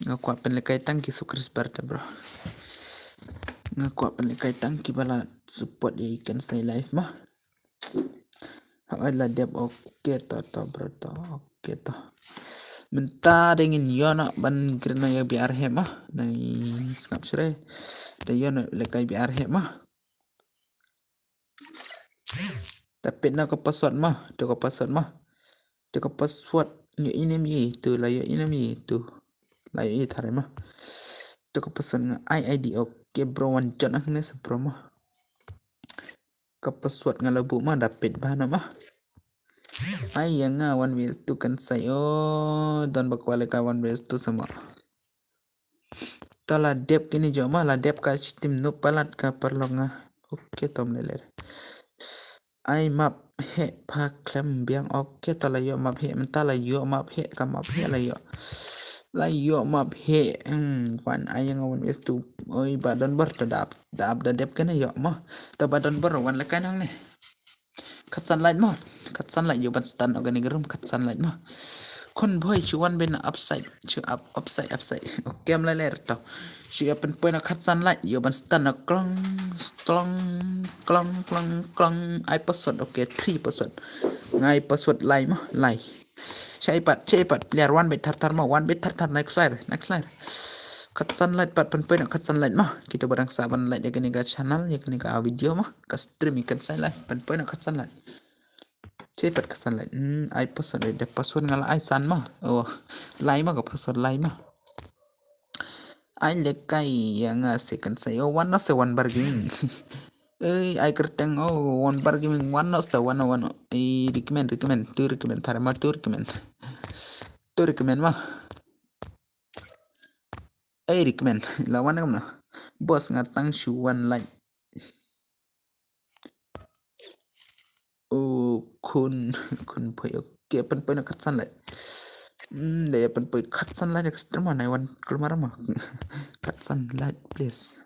Nga kwah pynlehkai tang ki subscriber te, bro. Nga kwah pynlehkai tang ki ba la support ïa i Ken Sai Live ma. Hooid la dep, okay to, to, bro, to, okay to. Mynta dang in ïoh noh ban kren noh ïa biar he ma. Nang sngap shuh re. Da ïoh noh lehkai biar he ma. Da peit noh ka password ma, to ka password ma. To ka password ïoh inem ïa, to la ïoh inem ïa, to. La ïoh ïa tharai ma. To ka password nga ai I D, okay bro, wan join hangne sa bro ma. Ka password nga la buh ma, da peit bha noh ma. Ai ïa nga one vs two Ken Sai, oh, don ba kwah lehkai one vs two sa ma. To la dep kine jong ma, la dep ka shi tim nuh palat ka paralok nga. Okay, tom lele. Ai map he pha khlem biang, okay, to la ïoh map he, mynta la ïoh map he, ka map he la ïoh. La ïoh map he, hmm, wan ai ïa nga one vs two. Oi, ba don bor to da ap, da ap da dep kane ïoh ma. To ba don bor wan lehkai nangne. Khatsan light mo. Khatsan light ïoh ban stun noh kane ka room, khatsan light mo. Khun bhoi shu wan beit na upside, shu up, upside, upside. Okay, ym lei lei to. Shu ïa pynpoi noh khatsan light ïoh ban stun noh klong, klong, klong, klong, klong. Ai password, okay, three password. Nga ai password lai mo, lai. Shai pat, shai pat, player one beit thar thar mo, one beit thar thar, next layer, next layer. Khatsan light pat pynpoi noh khatsan light mo. Kito ba dang sah ban like ïa kane ka channel, ïa kane ka video mo. Ka stream i Ken Sai Live, pynpoi noh khatsan light. Shai pat khatsan light. Hmm, ai password, ai da password nga la ai san mo. Oh, lai mo ka password lai mo. Ai lehkai ïa nga se Ken Sai. Oh, one not se one bar gaming. Ei, ai kyrteng, oh, one bar gaming, one not se one, one. Ei, recommend, recommend, to recommend, tharai mo to recommend. To recommend mo. Ei, recommend, la wan kumno. Boss nga tang shu wan like. Oh, khun, khun bhoi, okay, pynpoi noh khatsan light. Hmm, da ïa pynpoi khatsan light ka stream mo, nai wan kulmar mo. Khatsan light, please.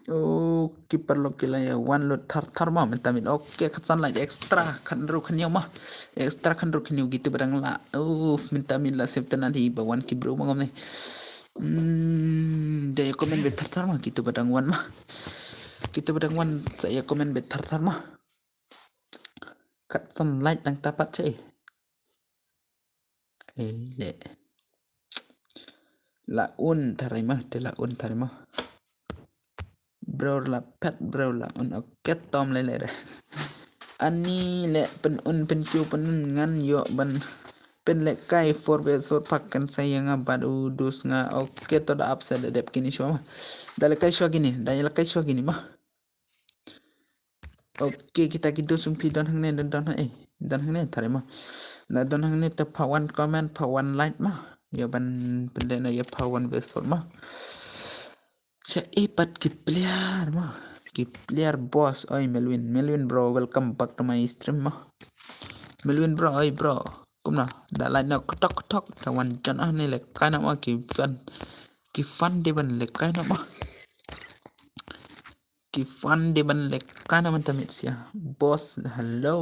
Oh, ki paralok ki la ïa wan lut thar thar mo mynta min. Okay, khatsan light extra khatnriew khatñiew mo. Extra khatnriew khatñiew kito ba dang lah. Oh, mynta min la sep tang na hi ba wan ki bro mo ngam ne. Hmm, da ïa comment beit thar thar mo kito ba dang wan mo. Kito ba dang wan sa ïa comment beit thar thar mo. Khatsan light dang ta pat che. Ei le. La un tharai mo, te la un tharai mo. Bro la phet, bro la un, okay, tom lei lei re. Ani le pyn un, pyn kiew pyn un, ngan ïoh ban pynlehkai four vs four pak Ken Sai ïa nga bad u dus nga. Okay, to da upside da dep kine shuwa mo. Da lehkai shuwa kine, da lehkai shuwa kine mo. Okay, kita ki dos sung phi don hangne, don, don hangne, don hangne tharai mo. La don hangne te pha wan comment, pha wan like mo. Ïa ban pynlehkai ïa pha wan vs four mo. Shai pat ki player mo. Ki player boss, oi Melwin. Melwin bro, welcome back to my stream mo. Melwin bro, oi bro. Kumno, da like noh ktok ktok, te wan join hangne lehkai noh mo ki fan. Ki fan de ban lehkai noh mo. Ki fan de ban leh kana man tamit sia. Boss, hello.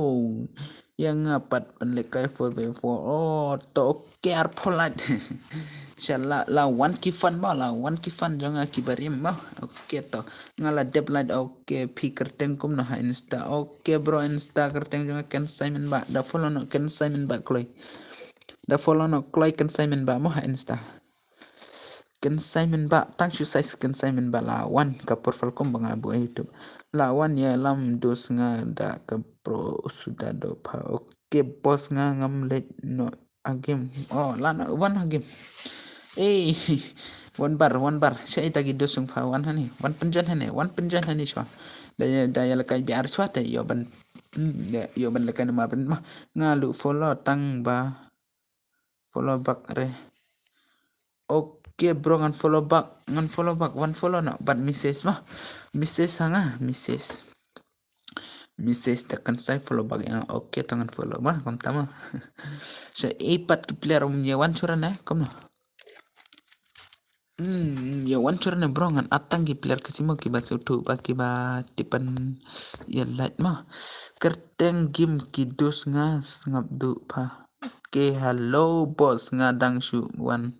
Ïa nga pat ban leh kai four by four. Oh, to okay ar polite. Sha la la wan ki fan ba la wan ki fan jong nga ki barim ba. Okay to. Nga la dep light okay phi kyrteng kumno ha Insta. Okay bro Insta kyrteng jong nga Ken Simon ba. Da follow no Ken Simon ba kloi. Da follow no kloi Ken Simon ba mo ha Insta. Ken Simon ba tang shu size Ken Simon ba la wan ka profile kum ba nga bu YouTube. La wan ïa lam dus nga da ka pro suda do pha. Okay boss nga ngam leh no agim. Oh la no wan agim. Eh wan bar wan bar. Sha ita gi dus sung pha wan hani. Wan penjan hani wan penjan hani shwa. Da da ïa la kai biar shwa te ïa ban ïa ban la kai nama ban ma. Nga lu follow tang ba. Follow back re. Okay bro ngan follow back ngan follow back wan follow no but message ma message hanga message message ta kan sai follow back yang okay ta ngan follow ma kom tama. Sa ipat ki player um ye wan churan eh kom no. Hmm, ya wan churan eh bro ngan atang ki player ki simo ki ba sutu ba ki ba tipan ya light ma. Kerteng game ki dus nga sngap du pha. Okay hello boss nga dang shu wan.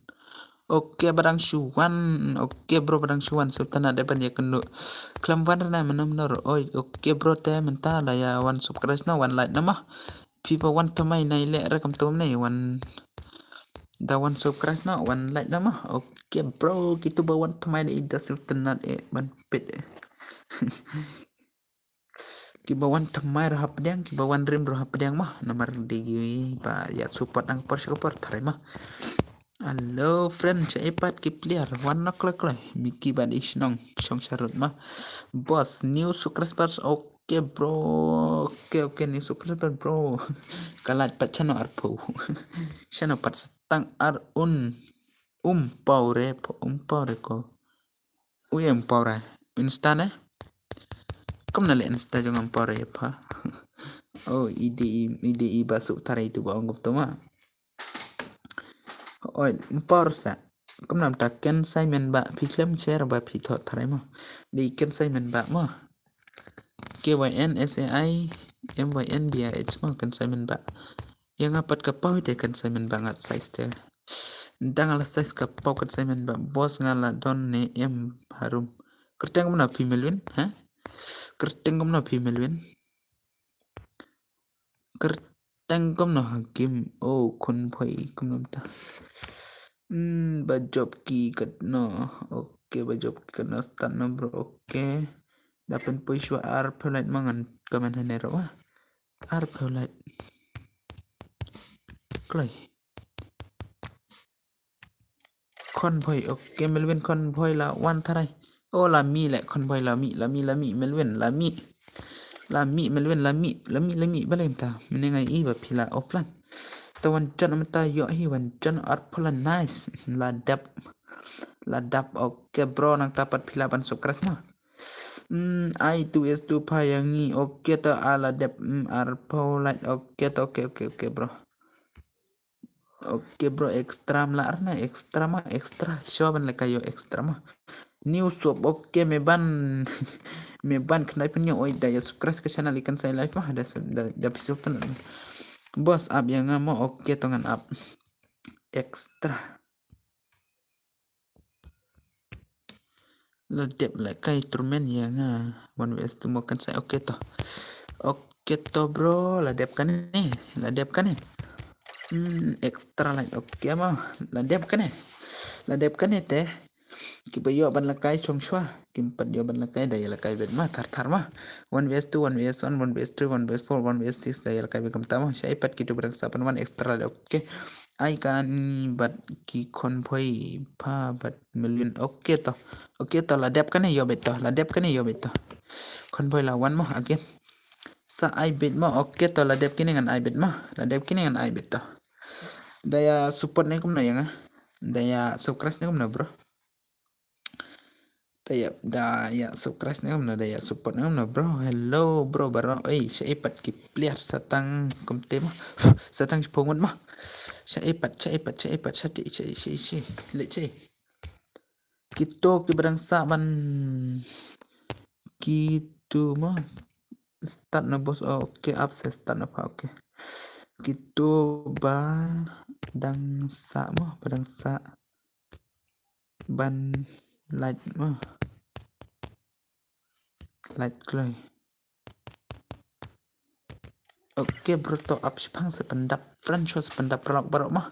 Okay ba dang shu wan. Okay bro ba dang shu wan sultana de ban ya kenu. Klam wan rena menam nor oi okay bro te menta la ya wan subscribe no wan light nama. Phi ba wan thamai nai le rakam tum nai wan. Da wan subscribe no wan light nama. Okay bro kitu ba wan thamai da sultana eh ban pit eh. Ki ba wan thamai roh hapdeng ki ba wan rim roh hapdeng ma namar digi ba ya support ang por shakapor tharai ma. Hello friend cha ipat ki player wan nok kloi kloi miki ba di shnong shong sharut ma. Boss new subscribers okay bro. Okay okay new subscriber bro. Kalat pat chano arpu. Chano pat setang ar un um pau re um pau re ko. Uya em pau ra Insta ne. Kum na le Insta jong em pau ra ya pha. Oh ide ide i ba suk tharai tu ba ong gup tu ma. Oi em pau sa. Kum nam ta ken Simon ba phi klem share ba phi thot tharai ma. Di ken Simon ba ma. K Y N S A I M Y N B I H ma ken Simon ba. Yang apat ka pau te ken Simon ba ngat size te. Dang ala size ka pau ken Simon ba boss nga la don ne em harum. Kerteng kumno phi Melvin ha? Kerteng kumno phi Melvin? Kerteng kumno hakim? Oh khun phoi kumno ta. Hmm ba job ki katno. Okay ba job ki katno start no bro okay. Da pen poi shwa ar phew light mangan kamen hane ro wa. Ar phew light. Kloi. Convoy okay Melvin convoy la wan tharai. Oh la mi le convoy la mi la mi la mi Melvin la mi. La mi Melvin la mi la mi la mi balem ta. Mene ngai i ba pila offline. Ta wan jon mata yo hi wan jon ar pula nice. La dep. La dep okay bro nang tapat pila ban subscribe ma. Hmm, ai tu es tu pha yang ni okay ta ala dep hmm, ar pau light okay ta okay okay okay bro. Okay bro extra mla arna extra ma extra sure ban leka yo extra ma. New sop okay me ban me ban khnai pun yo oi da ya subscribe ke channel ikan sai live ma da da da pisu pun. Boss up yang mo okay tongan up. Extra. La dep la kai turmen ya nga. One vs two mo kan sai okay to. Okay to bro la dep kane la dep kane. Hmm extra light okay ma la dep kane. La dep kane te. Ki ba yo ban la kai chong shwa. Kim pat yo ban la kai da ya la kai bet ma thar thar ma. One vs two one vs one one vs three one vs four one vs six da ya la kai bet kam ta ma. Shai pat ki tu berang sapan one extra light okay. Ai kan bat ki convoy pa bat Melvin okay to. Okay to la dep kane yo bet to la dep kane yo bet to. Convoy la wan mo again. Sa ai bet mo okay to la dep kine ngan ai bet mo la dep kine ngan ai bet to. Da ya support ne kumno ya nga. Da ya subscribe ne kumno bro. Da ya da ya subscribe ne kumno da ya support ne kumno bro. Hello bro baro ei sha ipat ki player satang kumte mo. Satang shipong mo. Sha ipat sha ipat sha ipat sha ti sha sha sha. Le sha. Kito ki barang sa ban Kitu mo. Start na boss. Oh, okay, up se start na pha. Okay. Kitu ba dang sa mo, ba dang sa ban light mo. Light kloi. Okay bro, to up shipang se pyndap friend show se pyndap paralok baroh mo.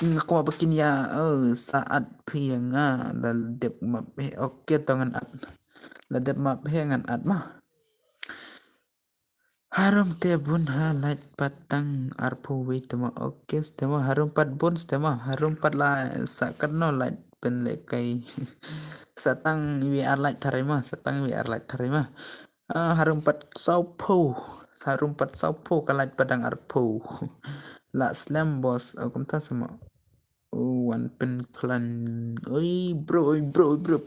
Nga kwah ba kin ïa, eh, sa at phi ïa nga la dep map he. Okay, to ngan at. La dep map he ngan at mo. Harum te bun ha light pat tang arphew wei te mo. Okay, ste mo harum pat bun ste mo. Harum pat la sa katno light pynlehkai. Sa tang wei ar light tharai mo. Sa tang wei ar light tharai mo. Ah, harum pat sawphew. Harum pat sawphew ka light pat dang arphew. La slem boss. Oh, kumta se mo. Oh, wan pynkhlaiñ. Oi bro, oi bro, oi bro.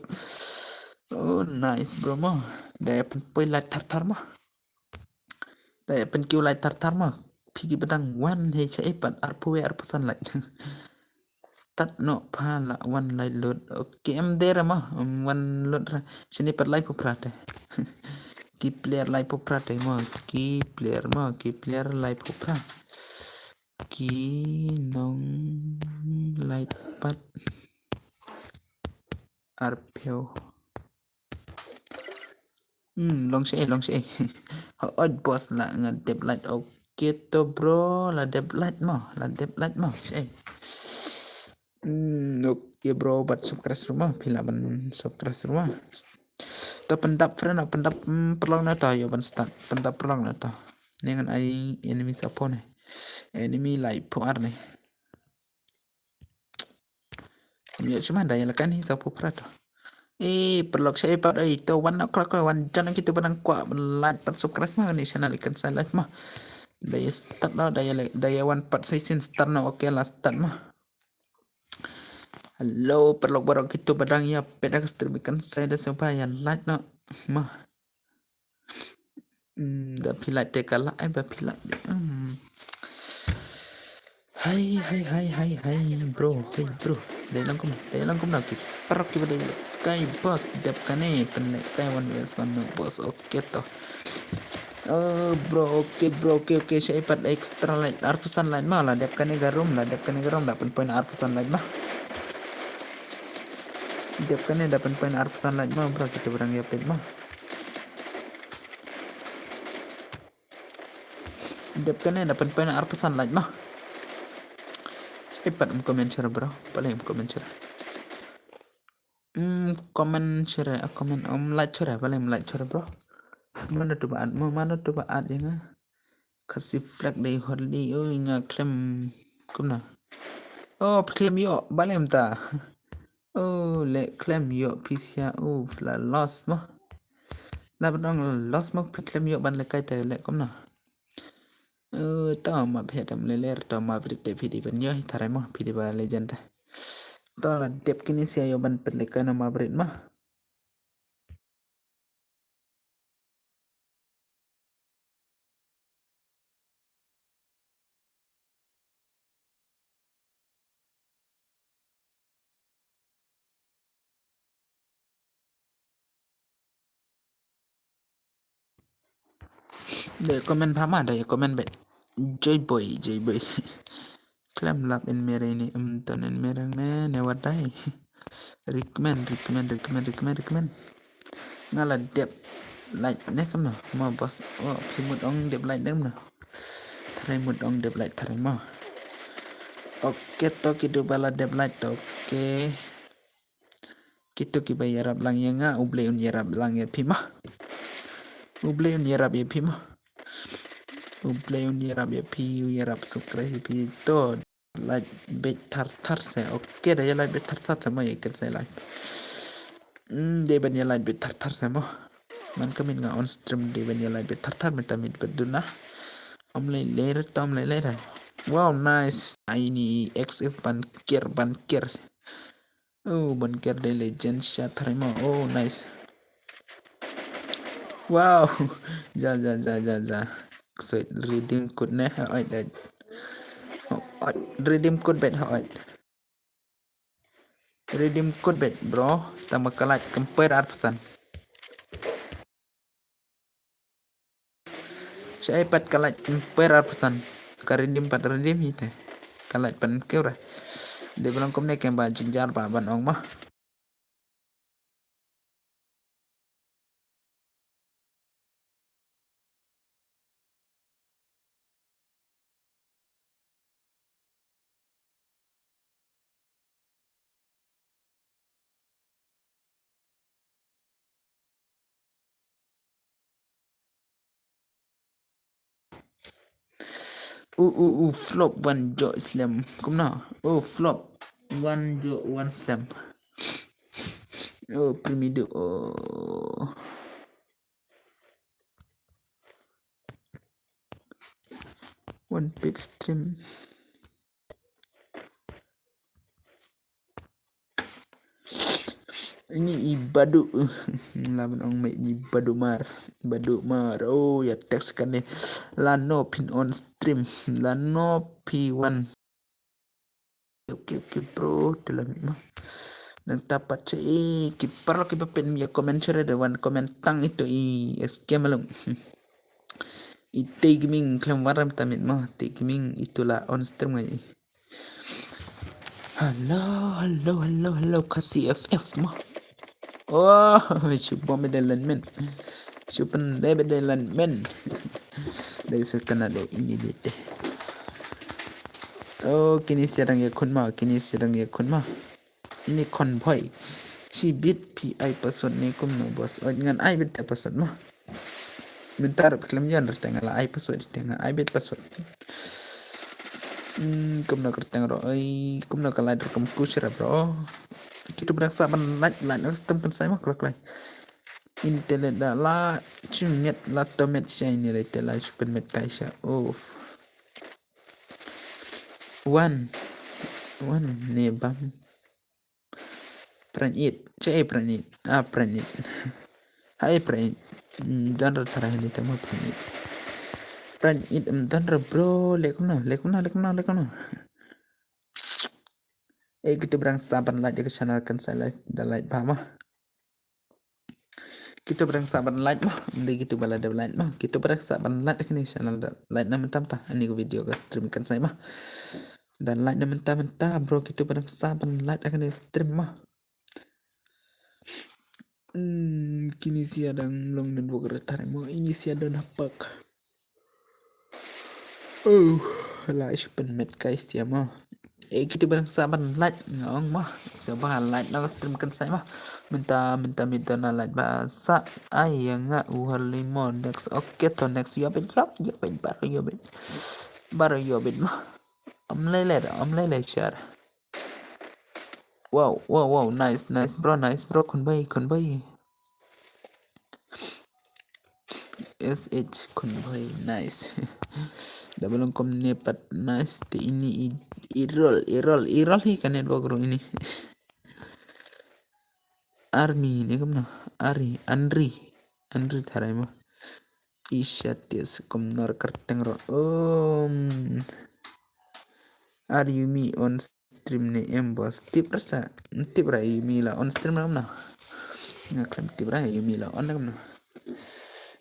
Oh, nice bro mo. Da pynpoi light thar thar mo. Da pynkiew light thar thar mo. Phi ki ba dang wan he cha e pat arphew wei arphew san light. Start noh pha la wan light load. Okay, em dei ra mo. Em wan load ra. Shini pat laiphew phra te. Ki player laiphew phra te mo. Ki player mo. Ki player laiphew phra. Ki nong light pat arphew. Hmm, long sha e, long sha e. Hooid boss, la nga dep light. Okay to bro, la dep light mo, la dep light mo sha e. Hmm, okay bro, bad subscribe ruh mo, phi lah ban subscribe ruh mo. To pyndap friend, pyndap, hmm, paralok na to, ïoh ban start. Pyndap paralok na to. Ne ngan ai enemy sawphew ne. Enemy laiphew ar ne. Ïoh shuh ma da ïa la kan hi sawphew phra to. Eh, paralok sha e pat, eh, to one o'clock, eh, wan jan kitu ba dang kwah ban like pat subscribe ma kane channel Ikan Sai Live ma. Da ïa start noh, da ïa le-, da ïa wan pat shisien start noh, okay la start ma. Hello, paralok baroh kitu ba dang ïa peit ha ka stream Ikan Sai da sngewbha ïa like noh ma. Hmm, da phi like te ka la, ai ba phi like. Hmm. Hai, hai, hai, hai, hai, bro, hai, bro. Dei long kum, dei long kum na ki paralok ki ba dei lehkai boss, dep kane pynlehkai one versus one no boss, okay to. Oh, bro, okay, bro, okay, okay, sha e pat extra light, arphew san light ma, la dep kane ka room, la dep kane ka room, da pynpoi na arphew san light ma. Dep kane da pynpoi na arphew san light ma, bro, kitu ba dang ïa peit ma. Dep kane da pynpoi na arphew san light ma. Sha e pat em comment sha re bro, balei em comment sha re. Hmm, comment sha re, a comment em like sha re, balei em like sha re bro. Mano tu ba at, mo mano tu ba at ïa nga. Khasi flag dei holi, oi nga khlem kumno. Oh, phi khlem ïoh, balei em ta. Oh, leh khlem ïoh phi sia, oh, la loss mo. La ban ong la loss mo, phi khlem ïoh ban lehkai te leh kumno. Oh, to ma phi tam leh leh, to ma brit te phi dei ban ïoh, tharai mo, phi dei ba legend te. To la dep kine sia ïoh ban pynlehkai na ma brit mo. Dei comment pha ma, dei comment beit. Joy boy, joy boy. Khlem lap in mereng ne, em ton in mereng ne, ne wat dei. Recommend, recommend, recommend, recommend, recommend. Nga la dep like ne kumno, mo boss. Oh, phi mut ong dep like ne kumno. Tharai mut ong dep like tharai mo. Okay, to kitu ba la dep like to, okay. Kitu kiba ïarap lang ïa nga, U Blei un ïarap lang ïa phi ma. U Blei un ïarap ïa phi ma. U Blei un ïarap ïa phi, u ïarap subscribe ïa phi. To like beit thar thar se. Okay, da ïa like beit thar thar se mo ïa Ikan Sai Live. Hmm, dei ban ïa like beit thar thar se mo. Man ka mut nga on stream dei ban ïa like beit thar thar mynta mynta duna. Om lei lei re, to om lei lei re. Wow, nice. Ai ni X F ban ker, ban ker. Oh, ban ker dei legend sha tharai mo. Oh, nice. Wow. Ja, ja, ja, ja, ja. Ksoit redeem code ne. Hooid, hooid. Hooid, redeem code beit, hooid. Redeem code beit, bro. Tang ba ka like compare arphew san. Shai pat ka light per arphew san. Ka redeem pat redeem hi te. Ka light pat kiew ra. Dei ba long kumne kem ba jynjar ba ban ong mo. U u u flop wan jok slem. Kumno? U flop wan jok wan slem. U primidu u. One page stream. Ini i badu. Laban ong mai ini badu mar. Badu mar. Oh ya, text kane. Lano phin on stream. Lano phi wan. Okay, okay, bro. Telang ma. Nang tapat che, eh, ki paralok ki ba pynmih ïa comment shuwa da wan comment tang ito i S K Malung. I Tei Gaming khlem waram tamit mo. Tei Gaming ito la on stream ngai. Hello, hello, hello, hello, Khasi F F mo. Oh, shu bom bedelan men. Shu pen de bedelan men. Dei sutana de ini de te. Oh, kini siadang ya kun mo, kini siadang ya kun mo. Ini convoy. Shi bit pi ai password ne kumno boss. Oh, ngan ai bit ai password mo. Mynta ruh khlem ïoh ruh te nga la ai password te nga ai bit password. Hmm, kumno kyrteng ruh, ai, kumno ka light ruh kum kush ra bro. Kitu brak sa ban light, light na custom kan sai ma klak lai. Ini te le da la chim miet la to miet shai ni le te la chupen miet kai sha. Of. One. One ne bam. Pran it. Che ai pran it. Ah, pran it. Hai pran it. Mm, don ra tara hali tama pran it. Pran it, mm, don ra bro. Lekum na, lekum na, lekum na, lekum na. Eh, kitu brang saban light di channel kan sai live da light ba ma. Kitu brang saban light ma. Di kitu bala da light ma. Kitu brang saban light kini channel da light na mentam ta. Ani ko video ka stream kan sai ma. Dan light na mentam mentam bro, kitu brang saban light kini stream ma. Hmm, kini sia dang long network retar mo, ini sia don hapak. Oh, la ish pen met kai sia mo. Eh, kitu brang saban light nga ong mo. Sia ba light na stream kan sai mo. Minta, minta, minta na light ba sa. Ai, ya nga u hali mo next. Okay, to next. Yo bet, yo, yo bet, baru yo bet. Baru yo bet mo. Am lele, am lele share. Wow, wow, wow, nice, nice bro, nice bro, khun bai, khun bai. S H khun bai, nice. Double kom ne pat nice te ini i, i roll, i roll, i roll hi ka network ro ini. Army ne kumno, Ari, Andri, Andri tharai mo. Isha tis kum nor kerteng ro. Um. Are you me on stream ne em boss? Tip rasa. Tip ra you me la on stream na. Nga klem tip ra you me la on na.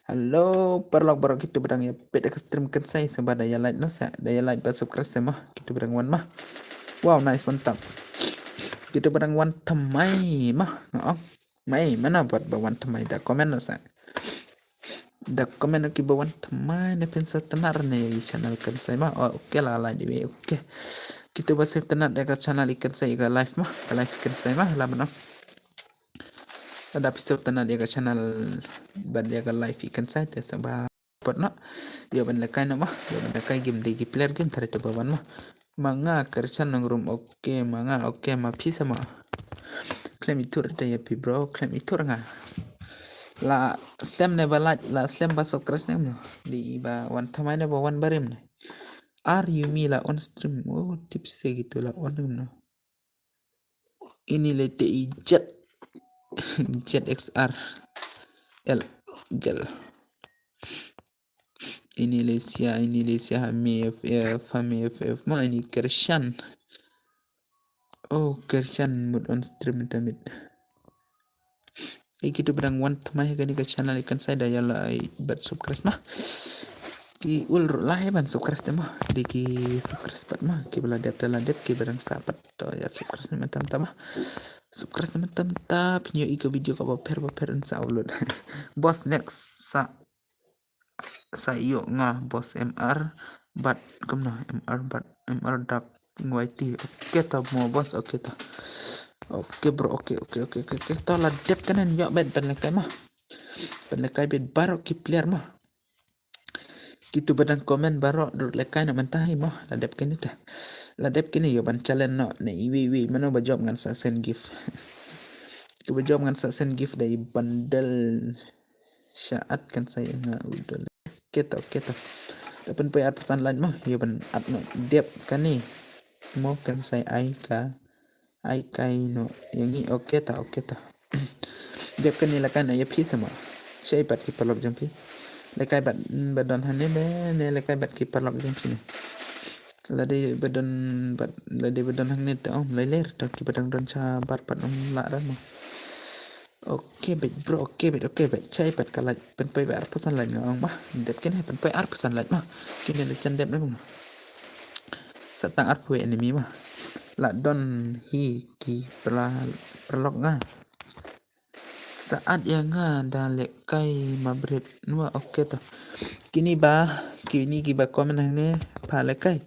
Hello, paralok baroh kitu badang ya pet ka stream kan sai saba da ya like na sa. Da ya like ba subscribe sa ma. Kitu badang wan ma. Wow, nice one tap. Kitu badang wan thamai ma. Nga ong. Mai, mana buat ba wan thamai da comment na sa. Da comment ki ba wan thamai ne phin sa tnar ne channel kan sai ma. Oh, okay la la di we, okay. Kitu ba save tnar da ka channel i kan sai ka live ma, ka live kan sai ma la mana. Da phi save tnar da ka channel ba da ka live i kan sai te sa ba. Pot no. Yo ban lekai no ma. Yo ban lekai game de ki player game tare te bawan ma. Ma nga Kershan nang room, okay ma nga, okay ma phi sama. Klem itur te ya phi bro, klem itur nga. La slem ne ba like, la slem ba subscribe ne no. Di ba wan thamai ne ba wan barim ne. Are you me la on stream. Oh, tips se gitu la on no. Ini le te i jet. Jet X R. L. Gel. Ini le sia, ini le sia, Hami F F, Hami F F. Ma ini Kershan. Oh, Kershan mut on stream tamit. Ai kitu badang wan thamai ha kani ka channel i kan sai da ya la ai bat subscribe ma. Ki ul ruh lah ban subscribe te mo. Dei ki subscribe pat mo. Kiba la dep te la dep, kiba dang sah pat to ïa subscribe mynta mynta mo. Subscribe mynta mynta, pynïoh ïa ka video kaba pher ba pher yn sa upload. Boss, next sa sa ïoh nga boss, M R bad kumno, M R bad M R dak Y T. Okay to mo boss, okay to. Okay bro, okay okay okay okay okay. To la dep kane, ïoh bad ban lehkai mo. Ban lehkai bad baroh ki player mo. Kitu ba dang comment baroh dur lehkai na mynta hi mo. La dep kane ta. La dep kane, ïoh ban challenge noh na iwei iwei mano ba jop ngan sa send gift. Kiba jop ngan sa send gift da i bundle. Sha at kan sa ïa nga u dol. Okay to, okay to. Da pynpoi arphew san like mo, ïa ban at noh dep kane. Mo kan sa ai ka, ai kai noh ïa ngi, okay to, okay to. Dep kane lehkai noh ïa phi sa mo. Shaei pat ki paralok jong phi. Lehkai bad, mm, ba don hangne ne, ne lehkai bad ki paralok jong phi ne. Lada ba don bad, lada ba don hangne te ym lei ler to, kiba dang don shabar pat ym lah ran mo. Okay bad bro, okay bad, okay bad. Shaei pat ka like, pynpoi bad arphew san like nga ong mo. Dep kane pynpoi arphew san like mo. Kine la jan dep na kumno. Sa tang arphew enemy mo. La don hi ki pra-, paralok nga. Sa at ïa nga da lehkai Mabrit. Nwa, okay to. Kine ba, kine kiba comment hangne pha lehkai.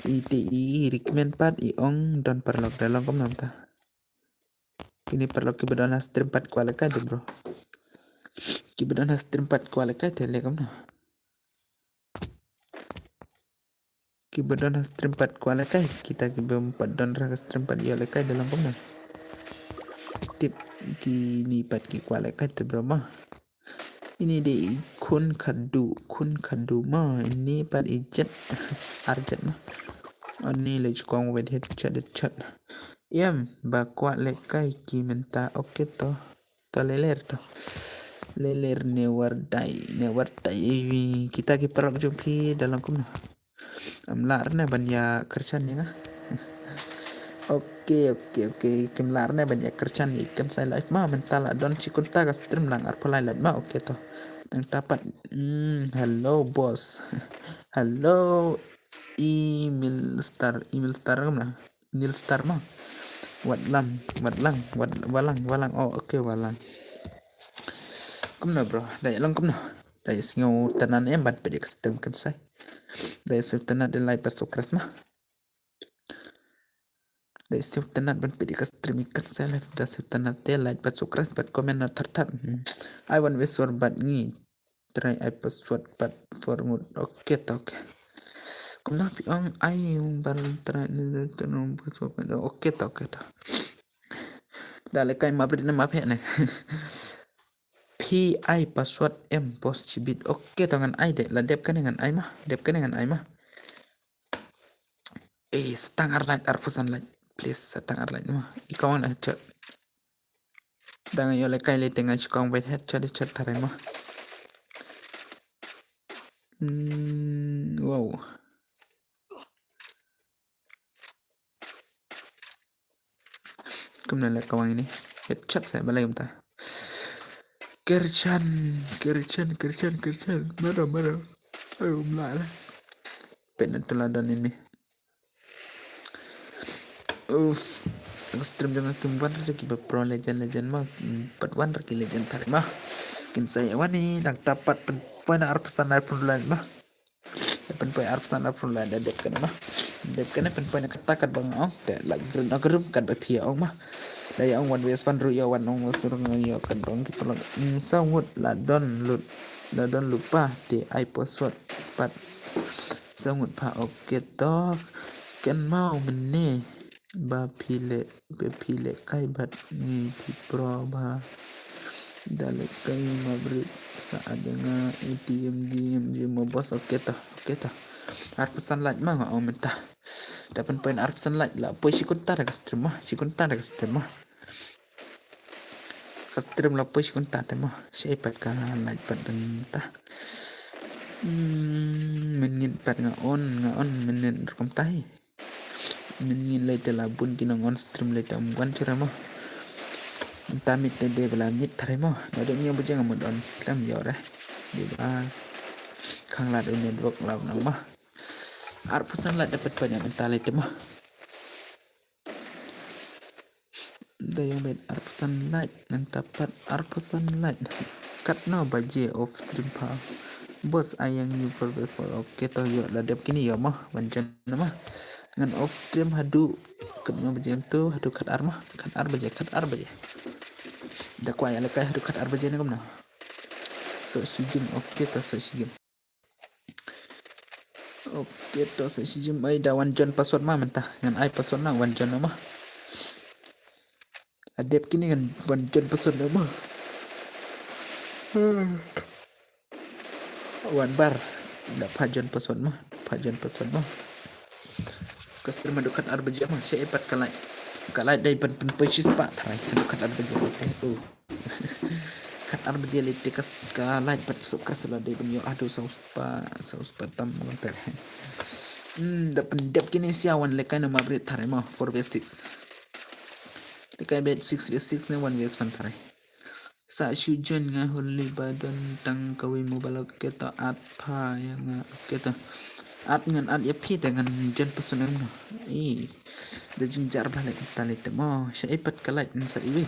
I te i recommend pat i ong don paralok, da long kumno mynta. Kine paralok kiba don ha stream pat kwah lehkai te bro. Kiba don ha stream pat kwah lehkai te leh kumno. Kiba don ha stream pat kwah lehkai, kita kiba ym pat don ha stream pat ïoh lehkai, da long kumno. Tip kine pat ki kwah lehkai te bro mo. Ini dei khun khadu, khun khadu mo, ini pat i jet, ar jet mo. Ani le jukong wed headshot, headshot. Em, ba kwah lehkai ki mynta, okay to. To lei ler to. Lei ler ne war dai, ne war dai. Kita ki paralok jong phi da long kumno. Ym lah ne ban ïa kyrshan ïa nga. Okay, okay, okay. Kim lah ne ban ïa kyrshan ïa kan sa live mo, mynta la don shi kynta ka stream lang arphew lai lait mo, okay to. Nangta pat. Hmm, hello boss. Hello. Email star, email star kumno. Nil star mo. Watlang, watlang, wat-, walang, walang. Oh, okay, walang. Kumno bro, da ïa long kumno. Da ïa sngewtynnat em ban peit ïa ka stream kan sa. Da ïa sngewtynnat da like bad subscribe mo. Da ïa sngewtynnat ban peit ïa ka stream kan sa, like, da sngewtynnat te like bad subscribe bad comment na thar thar. Hmm. Ai wan wei sur bad ngi. Try ai password pat for ngut. Okay to, okay. Kumno phi ong ai bar try ni tu nong password pat. Okay to, okay to. Da lehkai Mabrit ne ma phi ne. Phi ai password em boss chibit. Okay to ngan ai de. La dep kane ngan ai mo. Dep kane ngan ai mo. Eh, sa tang ar like, arphew san like. Please, sa tang ar like mo. I kong na headshot. Da nga ïoh lehkai lei te nga shikong bad headshot, headshot tharai mo. Hmm, wow. Kumno leh ka wang ini. Headshot sa balei kumta. Kyrshan, kyrshan, kyrshan, kyrshan. Maro, maro. Ayo, mla lah. Pynban tu la don ini. Uff. Stream jong nga kim wan ra kiba pro legend, legend mo. Pat wan ra ki legend tharai mo. Kin sa ïa wan ni, nangta pat pynpoi na arphew san, arphew san like mo. Pynpoi arphew san, arphew san like da dep kane mo. Dep kane pynpoi na kata katba nga ong. Te la grin na grum katba phi ong mo. Da ïa ong wan wei san ruh ïa wan ong sur nga ïa katba ong ki paralok. Hmm, saw ngut la don lut. La don lypa te ai password pat. Saw ngut pha, okay to. Kynmaw mynne ba phi leh, ba phi lehkai bad ngi ki pro ba. Da lehkai Mabrit sa at ïa nga A T M D M G mo boss, okay to, okay to. Arphew san like mo nga ong mynta. Da pynpoi na arphew san like la poi shi kynta da ka stream mo, shi kynta da ka stream mo. Ka stream la poi shi kynta te mo. Shaei pat ka like pat dang ta. Hmm, mynngeit pat nga on, nga on mynngeit rukom ta hi. Mynngeit lei te la bun ki nong on stream lei te ym wan shuh re mo. Mynta miet te dei ba la miet tharai mo. Naduh hynñiew baje nga mut on. Khlem ïoh re. Dei ba. Khang lad u network la nang ma. Arphew san lad dapat banyak mentality ma. Da ïong bet arphew san lad nang dapat arphew san lad. Katno baje off stream pha. Boss ai ïa ngi four by four. Okay to ïoh la dep kine ïoh ma. Wan jan ma. Ngan off stream haduh katno baje em tu haduh khat ar ma. Khat ar baje khat ar baje. Da kwah ïa lehkai haduh khat ar baje ne kumno. Soh shi game okay to soh shi game. Okay to soh shi game ai da wan jan password ma mynta. Ngan ai password na wan jan ma. Adep kine ngan wan jan password ma. Wan bar. Da pha jan password ma. Pha jan password ma. Customer haduh khat ar baje ma. Sha ipat ka live. Ka live dei ban pynpoi shi spah tharai. Haduh khat ar baje. Oh. Khat ar baje leit te ka live pat suk ka sala dei ban ïoh haduh saw spah saw spah tam ngan ter. Hmm, da pyndep kine sia wan lehkai na ma brit tharai ma four v six. Lehkai bet six v six ne one v one tharai. Sa shu join nga holi ba don tang kawei mobile okay to at pha ïa nga okay to. At ngan at ïa phi te ngan jan password em no. Ih. Da jingjar ba leh ta leh te mo sha ipat ka live sa iwi.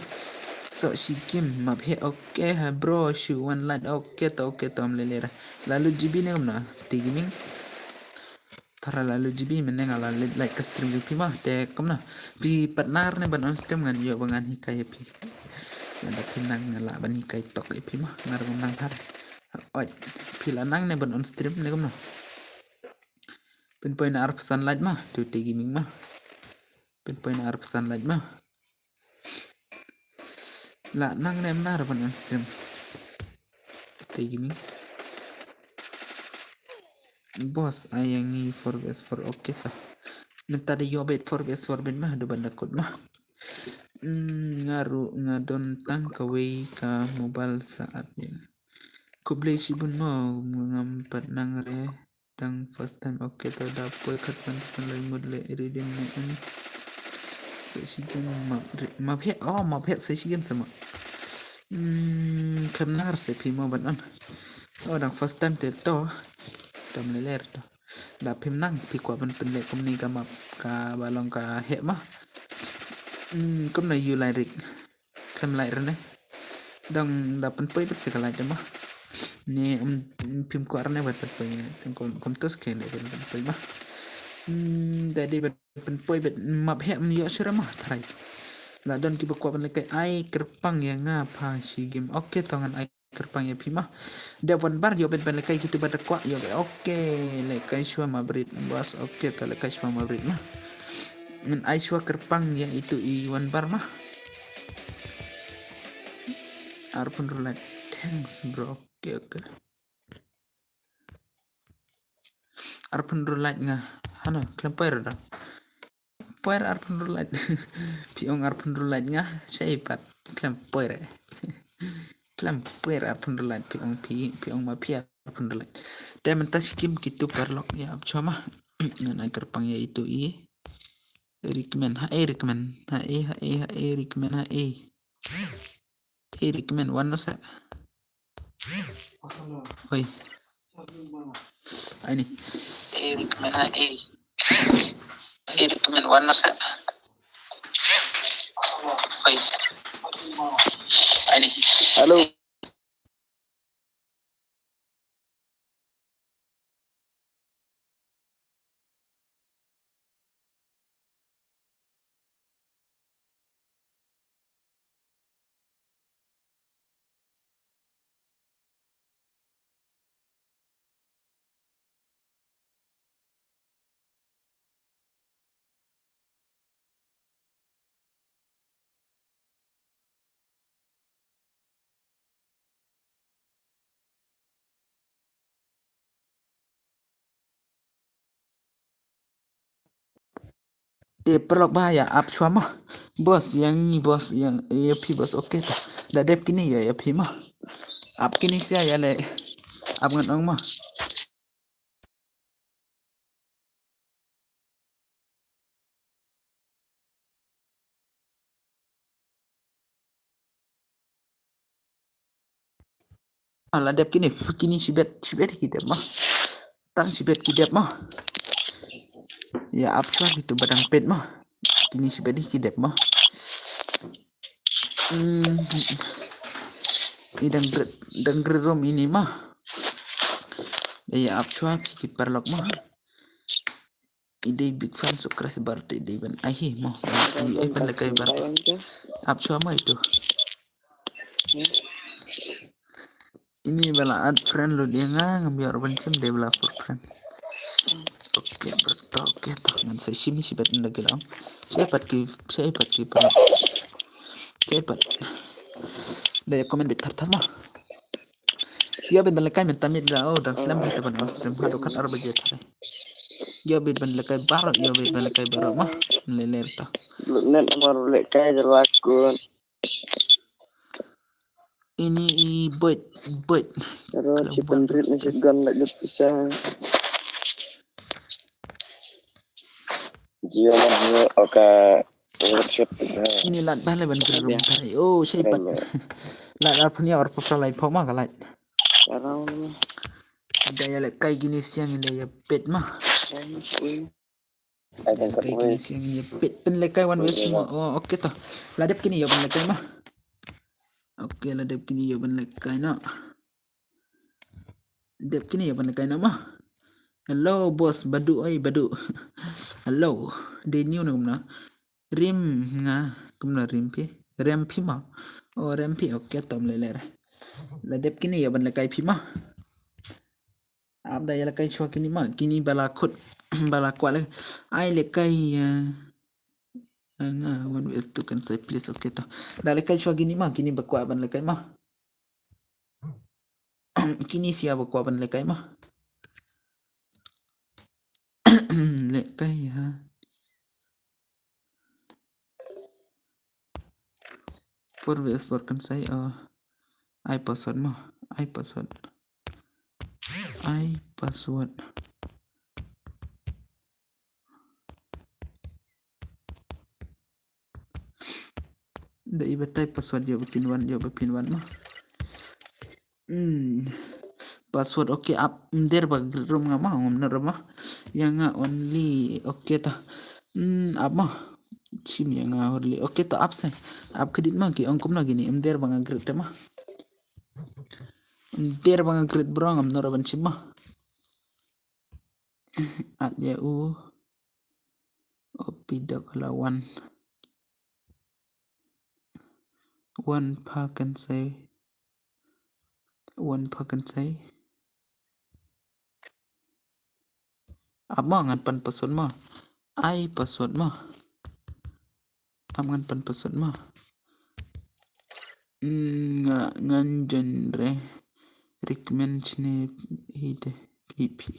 Soh shi game map he okay ha bro shu wan live okay to okay to am lele ra. Lalu G B ne kumno. Te gaming. Tara lalu G B mynne nga la live ka stream jong phi ma te kumno. Phi pat nang ne ban on stream ngan ïoh ba ngan hikai ïa phi. Lada phi nang nga lah ban hikai tok ïa phi ma nga ruh ngam nang tharai. Oi phi la nang ne ban on stream ne kumno. Pynpoi na arphew san live ma tu te gaming ma. Pynpoi na arphew san live ma. La nang ne em nang ruh ban on stream. Te gaming. Boss ai ïa ngi four v four okay ta. Mynta da ïoh bet four v four bet ma da ban da kut ma. Hmm, nga ruh nga don tang kawei ka mobile sa at ïa. Khublei shibun mo ngam pat nang re. Tang first time okay to da poi khat san san lai mut le redeem ne en. Sa shi game map re map he oh map he sa shi game sama. Hmm, khlem nang re sa phi mo ban on. Oh dang first time te to. Tam le ler to. Da phim nang phi kwah ban pynleh kumne ka map kaba long ka he ma. Hmm, kumno ïa u lai rik. Khlem lai rne. Dang da pynpoi bet se ka lai te ma. Ne um phim kwah rne bet pynpoi ne. Kum tus ke ne bet pynpoi ma. Hmm, da dei bet pynpoi bet map he um ïoh sira ma tharai. La don kiba kwah ban lehkai ai kyrpang ïa nga pha shi game. Okay to ngan ai kyrpang ïa phi ma. Dep wan bar ïoh bet ban lehkai kitu ba da kwah ïoh bet. Okay lehkai shuwa ma brit bas okay to lehkai shuwa ma brit ma. Ngan ai shuwa kyrpang ïa itu i wan bar ma. Arphew hynriew lait thanks bro okay okay. Arphew hynriew lait nga hano khlem poi ra dang. Poi ra arphew hynriew lait. Phi ong arphew hynriew lait nga sha ipat khlem poi ra. Khlem poi ra arphew hynriew lait phi ong phi phi ong ma phi arphew hynriew lait. Te mynta shi game kitu paralok ïa ap chwa ma. Ngan ai kyrpang ïa itu i. Recommend ha e recommend ha e ha e ha e recommend ha e. E recommend wan na sa. Oi. Ai ni. E recommend ha e. E recommend wan na sa. Oi. Ai ni. Hello. Te paralok ba ïa ap shuwa ma. Boss ïa ngi boss ïa ïa phi boss okay ta. Da dep kine ïa ïa phi ma. Ap kine sia ïa le ap ngan ong ma. Ah, la dep kine kine shibet shibet ki dep ma. Tang shibit ki dep mo. Ïa ap shuwa kito ba dang peit mo. Kine shibit ki dep mo. Hmm. I dang grit, dang grit rum ini mo. Ïa ap shuwa ki paralok mo. I dei big fan Sukras Bar te i dei ban ai hi mo. I ai ban lehkai bar. Ap shuwa mo ito. Ini ba la add friend lut ïa nga, ngam ïoh ruh ban shim, dei ba la for friend. Okay, bro, okay, to ngan sa shim shibit na ki long. Shibit ki, shibit ki, bro. Shibit. Da ïa comment bit thar thar mo. Ïa bit ban lehkai mynta miet da, oh, dang slem bit ban on stream, haduh khatar baje thar. Ïa bit ban lehkai baroh, ïa bit ban lehkai baroh mo. Le le to. Net mar lehkai da lakun. Ini i bait, bait. Ro chi pynrit na shotgun la jot pisa. Jio man ni oka shot. Ini lad ba le ban krum tari. Oh, shai pat. Lad ar phnia or pa lai pho ma ka lad. Karau ni. Da ïa lehkai kine siang, da ïa peit ma. Ai tang kat wei. Siang ïa peit pynlehkai wan wei mo. Oh, okay to. La dep kine ïa pynlehkai ma. Okay, la dep kine ïa pynlehkai na. Dep kine ïa pynlehkai na ma. Hello boss, badu oi badu. Hello. Dei new na kumna. Rim nga kumna rim phi. Rem phi ma. Oh, rem phi. Okay to, ym lei lei. La dep kine ïa pynlehkai phi ma. Ap da ïa lehkai shuwa kine ma, kine ba la khut, ba la kwah leh. Ai lehkai, eh, eh, nga wan wei tu kan sai please, okay to. Da lehkai shuwa kine ma, kine ba kwah ban lehkai ma. Kine sia ba kwah ban lehkai ma. Lehkai ha. Four V S four kan sai, uh, ai password mo, ai password. Ai password. Da i batai password ïa ba phin wan, ïa ba phin wan mo. Hmm. Password, okay, ap, ym der ba grit rum nga ma, ngam ner ma. Ïa nga only, okay ta. Hmm, ap ma. Chim ïa nga only. Okay ta, ap se. Ap kdit ma, ki ong kumno kine, ym der ba nga grit te ma. Ym der ba nga grit bro, ngam ner ban chim ma. At ïa u. Opi da kala wan. Wan pha kan sai. Wan pha kan sai. Ap ma, ngan pan password ma. Ai password ma. Ap ngan pan password ma. Mm, nga, ngan join re. Recommend chine hi de. Hi phi.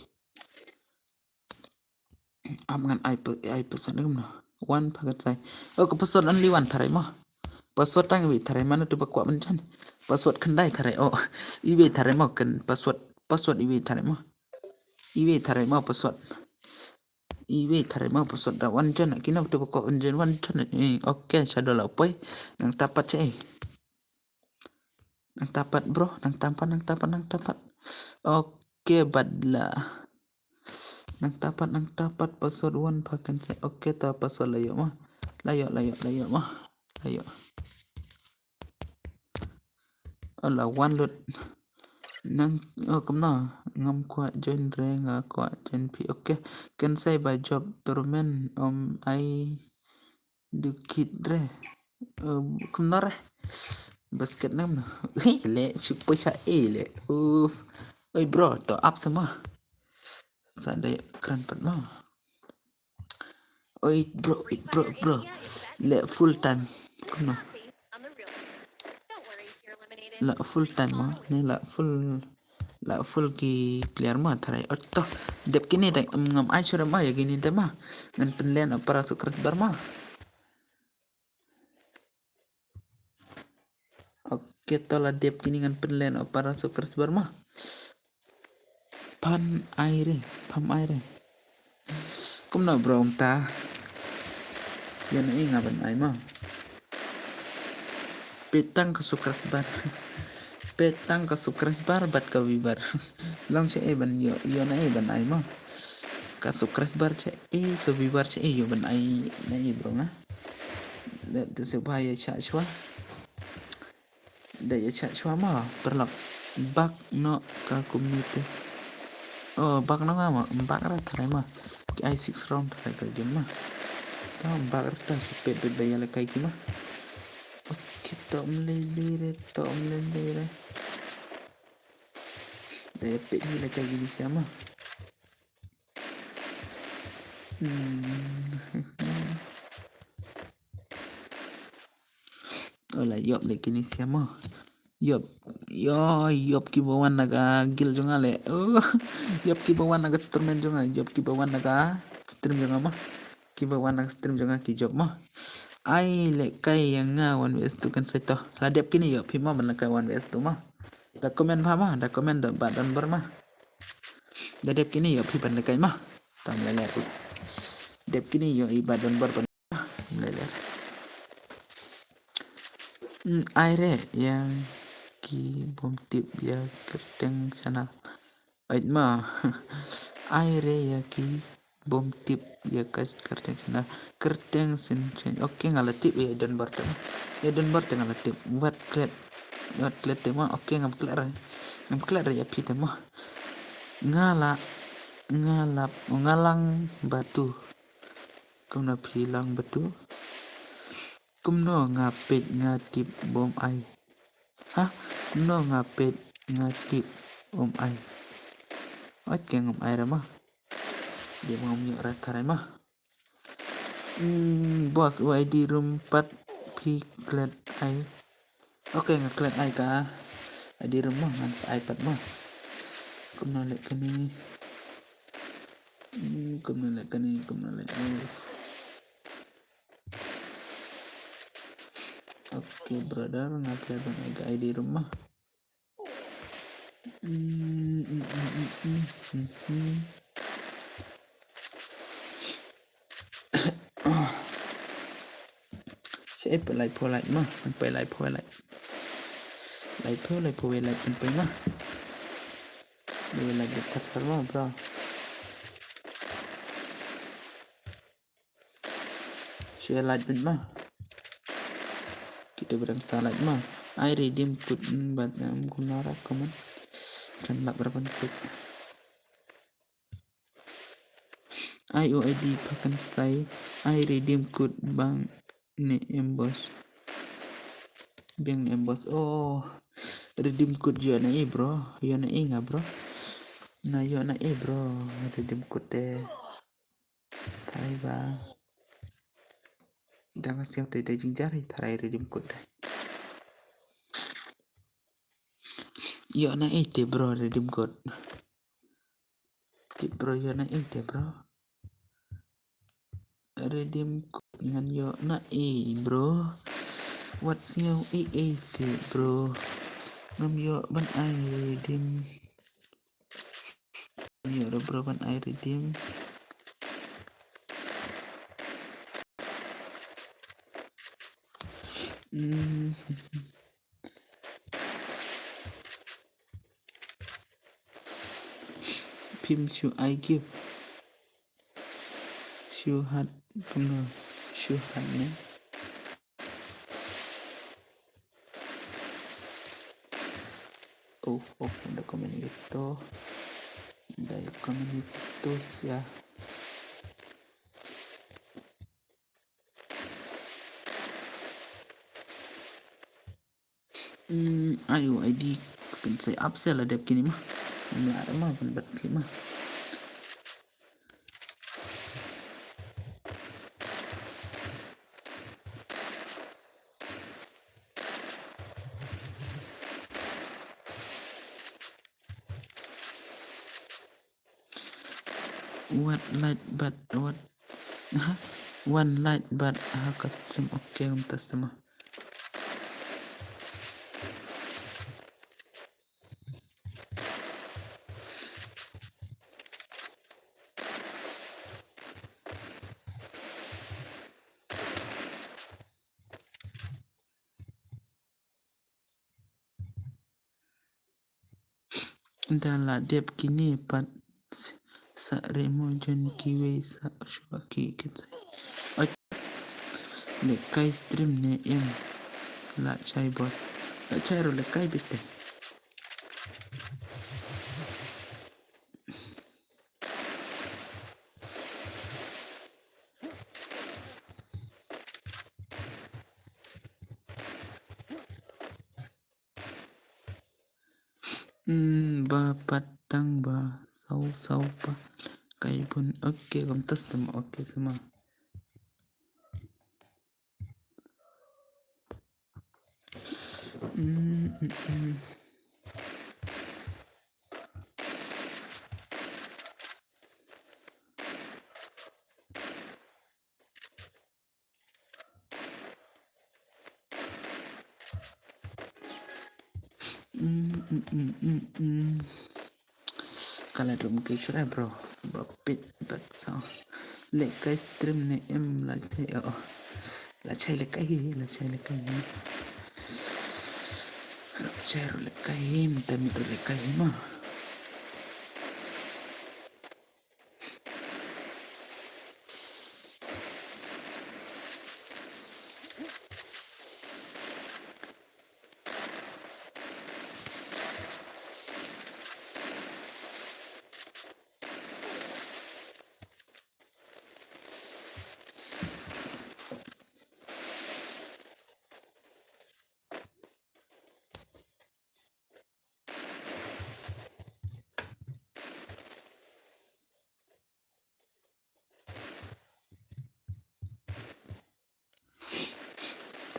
Ap ngan ai pa, ai password ne kumno. Wan pha kan sai. Oh, ka password only wan tharai mo. Password tang iwei tharai, mano tu ba kwah ban jan. Password khyndai tharai. Oh, iwei tharai mo, kan password, password iwei tharai mo. Iwei tharai mo password. Iwei tharai mo password da wan jan. Kino tu ba kwah ban jan wan jan. Eh, okay, shadow la poi. Nang tapat che. Nang tapat bro, nang tapat, nang tapat, nang tapat. Okay, bad la. Nang tapat, nang tapat, password wan pha kan sai. Okay ta, password la ïoh ma. La ïoh, la ïoh, la ïoh ma. La ïoh. Oh, la wan lut. Nang, oh, kumno. Ngam kwah join re, nga kwah join phi. Okay. Kan sai ba job tournament, um, ai du kit re. Um, kumno re. Basket nam no. Hei, le, shu poi sha e le. Uf. Oi bro, to ap sama. Sa dei kran pat ma. Oi bro, oi bro, bro. Le full time. Kumno. La full time ma. Ni la full, la full ki player ma tharai. Oto. Dep kini dai, um, ngam ai sura ma ïa kini dai ma. Ngan pynlen para Sukras Bar ma. Okay, to la dep kini ngan pynlen para Sukras Bar ma. Pan ai re, pam ai re. Kumno bro, um ta. Ïa na i nga ban ai ma. Petang ka Sukras Bar. Petang ka Sukras Bar bad ka Viber. Long shaei ban ïoh, ïoh naei ban ai mo. Ka subscriber shaei, ka viewer shaei ïoh ban ai naei bro nga. Leh te shu ba ïa shah shuwa. Da ïa shah shuwa mo, paralok. Bak noh ka community. Oh, bak noh nga mo, bak ra tharai mo. Ki ai six round tharai ka game mo. Tang bak ra ta shu pet pet ba ïa lehkai ki mo. Okay, to ym lei lei re, to ym lei lei re. Da ïa peit hi lehkai kine sha mo. Hmm. Ola, ïop leh kine sha mo. Ïop. Ïo, ïop kiba wan na ka guild jong nga leh. Oh, ïop kiba wan na ka tournament jong nga, ïop kiba wan na ka stream jong nga mo. Kiba wan na ka stream jong nga ki ïop mo. Ai lehkai ïa nga one versus two kan sa to. La dep kine ïoh phi mo ban lehkai one versus two mo. Da comment bha mo, da comment da ba don bor mo. Da dep kine ïoh phi ban lehkai mo. Tam leh leh. Dep kine ïoh i ba don bor ban leh leh. Hmm, ai re ïa ki bym tip ïa kyrteng channel. Ait mo. Ai re ïa ki bym tip ïa ka kyrteng channel. Kyrteng shin chen. Okay, nga la tip ïa don bor te mo. Ïa don bor te nga la tip. Wat klet. Wat klet te mo. Okay, ngam klet re. Ngam klet re ïa phi te mo. Nga la, nga la, nga lang batu. Kumno phi lang batu? Kumno nga peit nga tip bym ai? Ha? Kumno nga peit nga tip bym ai? Ot ke ngam ai re mo. Dei ngam ïoh re tharai mo. Hmm, boss, u I D room pat phi klet ai. Okay, nga klet ai ka I D room mo, ngan sa ai pat mo. Kumno leh kane. Hmm, kumno leh kane, kumno leh. Oh. Okay, brother, nga klet ban ai ka I D room mo. Hmm, hmm, hmm, hmm, hmm, hmm, hmm. Shaei pat lai phew like mo, pynpei lai phew like. Lai phew, lai phew like pynpei mo. Lai like de pynpei mo, bro. Share like bad mo. Kita ba dang sa like mo. Ai redeem code, mm, bad, mm, kumno ra comment. Kan lap ra ban klik. Ai U I D pha kan sai. Ai redeem code bang ne em boss. Bang ne em boss. Oh, redeem code ïoh naei bro. Ïoh naei nga bro. Nga ïoh naei bro. Redeem code te. Tharai ba dang siaw te da jingjar hi tharai redeem code. Ïoh naei te bro redeem code. Te bro ïoh naei te bro. Redeem code ngan ïoh naei bro. Wat siaw ei ei te bro. Ngam ïoh ban ai redeem. Ïoh ruh bro ban ai redeem. Hmm. Phim shu ai gift. Shu hat, kumno, shu hat ne. Oh, oh, da comment ïa to. Da comment ïa to sia. Hmm, ai U I D kan sai up sia la dep kine ma. Ym lah re ma ban bat kine ma. Wat like bad, wat, ha? Wan like bad ha ka stream, okay, um, ta stream. Da la dep kine pat sa remo jon kiwei sa shuwa ki kit. Oi. Lehkai stream ne em. Lashai boss. Lashai ruh lehkai bit te. Hmm, ba pat tang ba saw saw ba. Kai bun. Okay, kumta stem. Okay, sama. Hmm, hmm, hmm. Mm, mm, mm, mm, mm. Kala dum ke shura, bro. Ba pit bat so. Lehkai stream ne em lashai, oh. Lashai lehkai, lashai lehkai. Lashai ruh lehkai, minta mit ruh lehkai ma.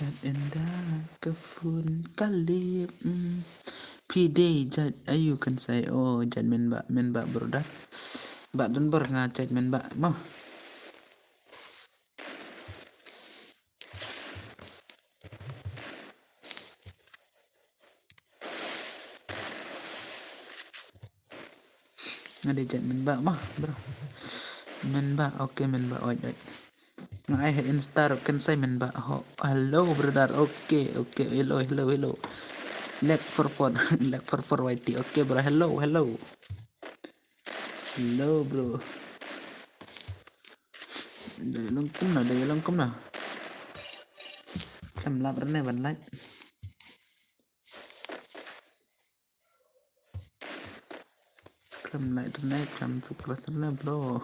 That and that ka phone ka lip, mm. Phi dei jait aïu Khynsai, oh, jait Mynbah, Mynbah brother. Bah Donbor nga jait Mynbah mo. Nga dei jait Mynbah mo, bro. Mynbah, okay, Mynbah, wait, wait. Nga ai ha Insta ruh Khynsai Mynbah. Ho, hello, brother. Okay, okay, hello, hello, hello. Lek four four, Lek four four Y T. Okay, bro, hello, hello. Hello, bro. Da ïalong kumno, da ïalong kumno. Khlem lap rne ban like. Khlem like rne, khlem subscribe rne, bro.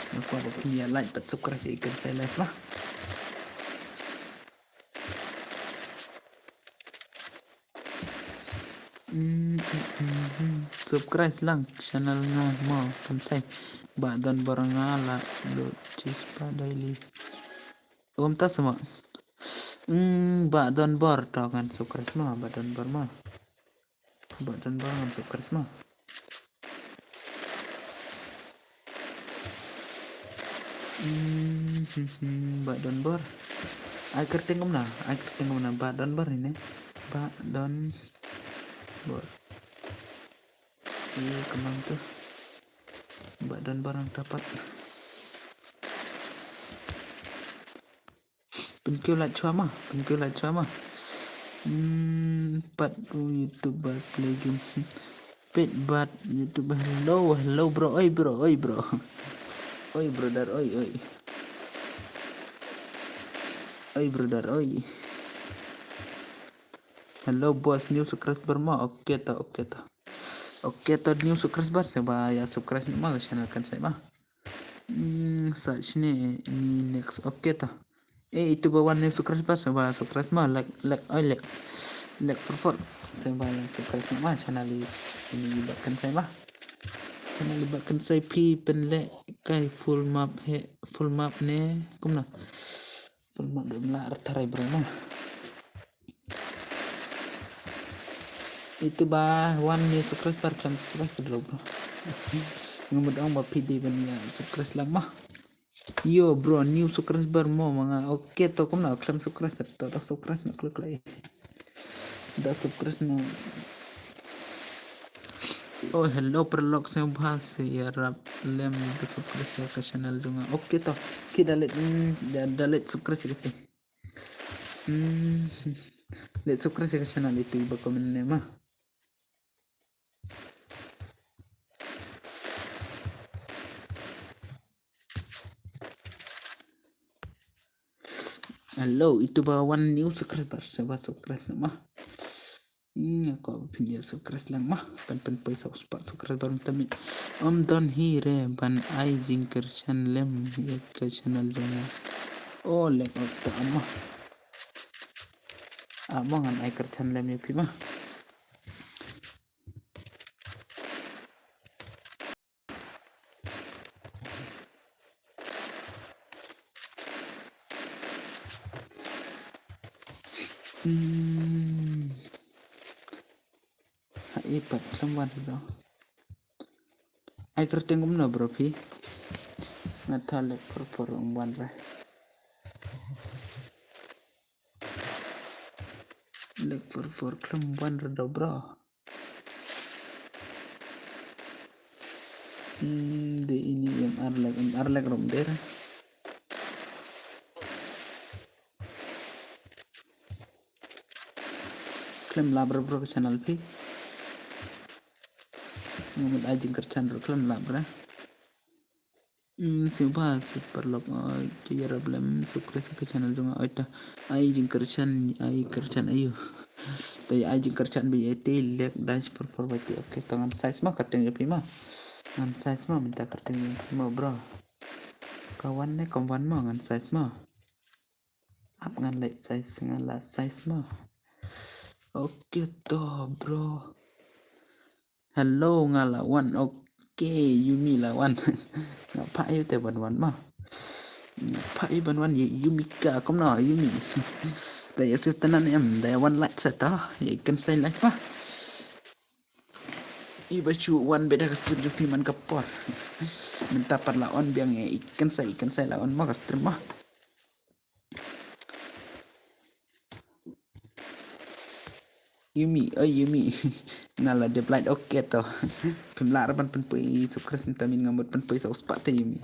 Nga kwah ba phin ïa like bad subscribe ïa i Khynsai live ma. Mm, mm, mm, mm. Subscribe lang channel nga mo, Khynsai. Bah Donbor nga la lut cheese pa daily. Kumta sa mo. Mm, Bah Donbor to ngan subscribe mo, Bah Donbor mo. Bah Donbor ngan subscribe mo. Hmm, hmm, hmm, Bah Donbor. Ai kyrteng kumno, ai kyrteng kumno, Bah Donbor ine. Bah Donbor. Ïa kumno to. Bah Donbor nangta pat. Pynkiew like shuwa ma, pynkiew like shuwa ma. Hmm, pat u YouTuber play game. Pit bad YouTuber. Hello, hello, bro. Oi, bro, oi, bro. Oi, brother, oi, oi. Oi, brother, oi. Hello, boss, new subscriber mo. Okay to, okay to. Okay to, new subscriber, sngewbha ïa subscribe mo ka channel Khynsai mo. Hmm, sa shane ni next. Okay to. Eh, itu ba wan new subscriber, sngewbha subscribe mo, like, like, oi, like. Like four four. Sngewbha ïa subscribe mo, channel i, ini i Bah Khynsai mo. Channel i Bah Khynsai phi pynlehkai full map hi, full map ne, kumno. Full map dum la artharai bro mo. Itu ba wan new subscriber, khlem subscribe bro. Nga mut ong ba phi dei ban ïa subscribe lang mo. Yo bro, new subscriber mo ma nga. Okay to kumno, khlem subscribe to, to subscribe na klik like. Da subscribe na. Oh, hello paralok, sngewbha sa ïarap lem da subscribe ïa ka channel jong nga. Okay to. Ki da leit, mm, da, da leit subscribe ïa kata. Hmm. Leit subscribe ïa ka channel itu ba comment ne ma. Hello, itu ba wan new subscriber, sa ba subscribe na ma. Nga ko phin ïa subscribe lang ma. Pan pan poi sa spot subscriber mynta min. Ym don hi re ban ai jingkyrshan lem ïa ka channel jong nga. Oh, lek ok ta ma. Ah, mo ngan ai kyrshan lem ïa phi ma. Hmm. Ha, i pat khlem wan do. Ai kyrteng kumno bro phi? Nga tha lek for for ym wan re. Lek for for khlem wan re do bro. Hmm, de ini ym ar lek, ym ar lek rum der. Khlem lap re bro ka channel phi. Nga mut ai jingkyrshan re khlem lap re. Hmm, sngewbha sngewbha paralok, eh, ki ïarap lem subscribe ka channel jong nga, oi ta. Ai jingkyrshan, ai kyrshan aïu. Ta ai jingkyrshan ba ïa te lek dash for for ba te. Okay, ta ngan size ma kyrteng ïa phi ma. Ngan size ma mynta kyrteng ïa phi ma bro. Ka wan ne kam wan ma ngan size ma. Ap ngan leh size, ngan la size ma. Okay to bro. Hello, nga la wan. Okay, Yumi la wan. Nga phah ïa te ban wan ma. Nga phah ïa ban wan ïa Yumi ka kumno Yumi. Da ïa sut tanan em, da ïa wan like sa ta. Ïa kan sai like ma. I ba shu wan beda ka stream jong phi man ka por. Mynta pat la on biang ïa i kan sai, i kan sai la on ma ka stream ma. Yumi, oi Yumi. Nga la dep like, okay to. Phim lah re ban pynpoi subscribe mynta min nga mut pynpoi saw spah te Yumi.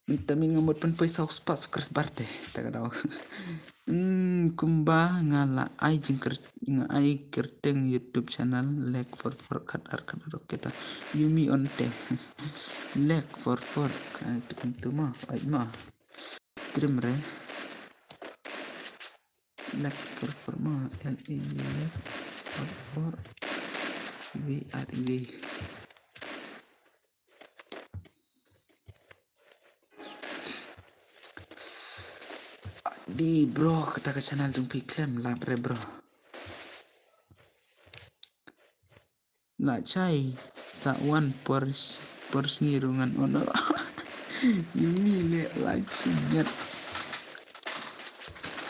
Mynta min nga mut pynpoi saw spah subscribe bar te. Ta ka daw. Hmm, kumba nga la ai jingkyr, nga ai kyrteng YouTube channel lek for for khat ar khat ar okay ta. Yumi on te. Lek for for. Ai tu kumtu ma, ai ma. Stream re. Lek for for ma, L E lek for for. V R E V. Di bro, kata ka channel jong phi khlem lap re bro. La chai sa wan por, por sngi ruh ngan on. Yumi le la chai miat.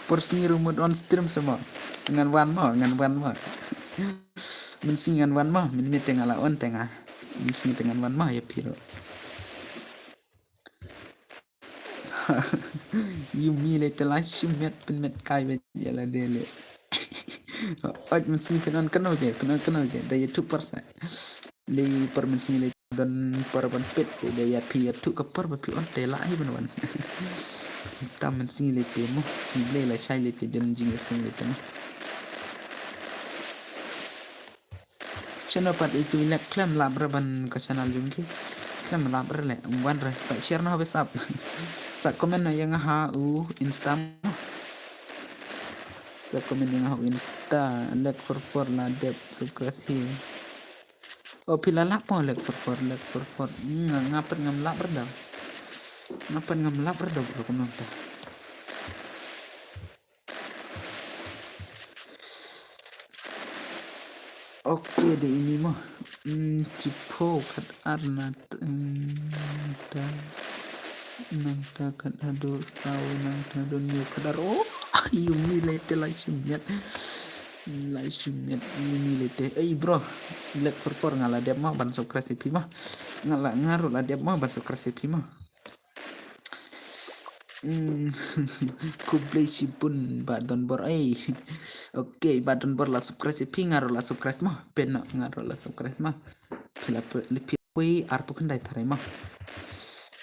Por sngi ruh mut on stream sa mo. Ngan wan mo, ngan wan mo. Mynsngi ngan wan mo, mynmiet te nga la on te nga. Mynsngi te ngan wan mo ïa phi ruh. Yumi le te la shu miat pynmiat kai ba ïa la de le. Ot mynsngi pynwan kano je, pynwan kano je, da ïathuh por sa. Dei por mynsngi le don por ban pet, da ïa phi ïathuh ka por ba phi on te la ai ban wan. Tam mynsngi le te mo, sngi le la chai le te don jingïaseng le te mo. Chano pat itu lek khlem lap re ban ka channel jong ki. Khlem lap re le, wan re. Sa share noh be sap. Sa comment noh ïa nga ha u Insta. Sa comment ïa nga ha u Insta. Lek for for la dep subscribe hi. Oh, phi la lap mo lek for for, lek for for. Hmm, nga, nga pat ngam lap re da. Nga pat ngam lap re da bro kumno ta. Okay, de ini mo. Hmm, chipho khat ar na, hmm, ta, nang ta khat hado saw nang ta hado new khat ar. Oh, Yumi le te la shu miat. La shu miat Yumi le te. Ei bro, lek for for nga la dep mo ban subscribe phi mo. Nga la nga ruh la dep mo ban subscribe phi mo. Hmm. Khublei shibun Bah Donbor. Ei. Okay, Bah Donbor la subscribe phi nga ruh la subscribe mo. Pynban nga ruh la subscribe mo. Phi la poi, phi la poi arphew khyndai tharai mo.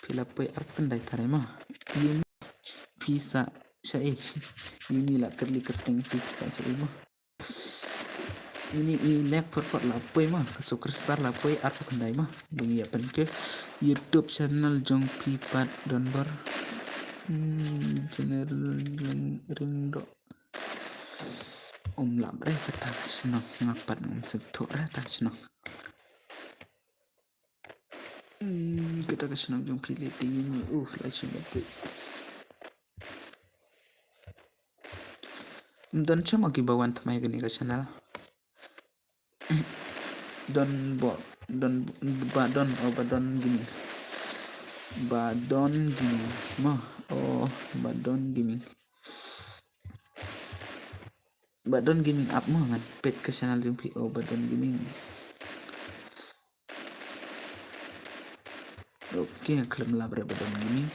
Phi la poi arphew khyndai tharai mo. Yumi phi sa sha ei. Yumi la kyrli kyrteng phi sa sha ei mo. Ini i lek for for la poi ma, ka subscriber la poi arphew khyndai ma. Dang ïa pynke YouTube channel jong phi pat Donbor. Hmm, general ring, ring do. Um lap re kata shnong, nga pat um sngewthuh re kata shnong. Hmm, kata ka shnong jong phi leh te ïa ngi, uh, lai shnong ba phi. Don chama ki ba wan thymmai kane ka channel. Don bo, don ba don, oh, ba don gini. Ba don gini. Mo, oh, ba don gini. Ba don gini ap mo ngan peit ka channel jong phi, oh, ba don gini. Okay, khlem lap re ba don gini.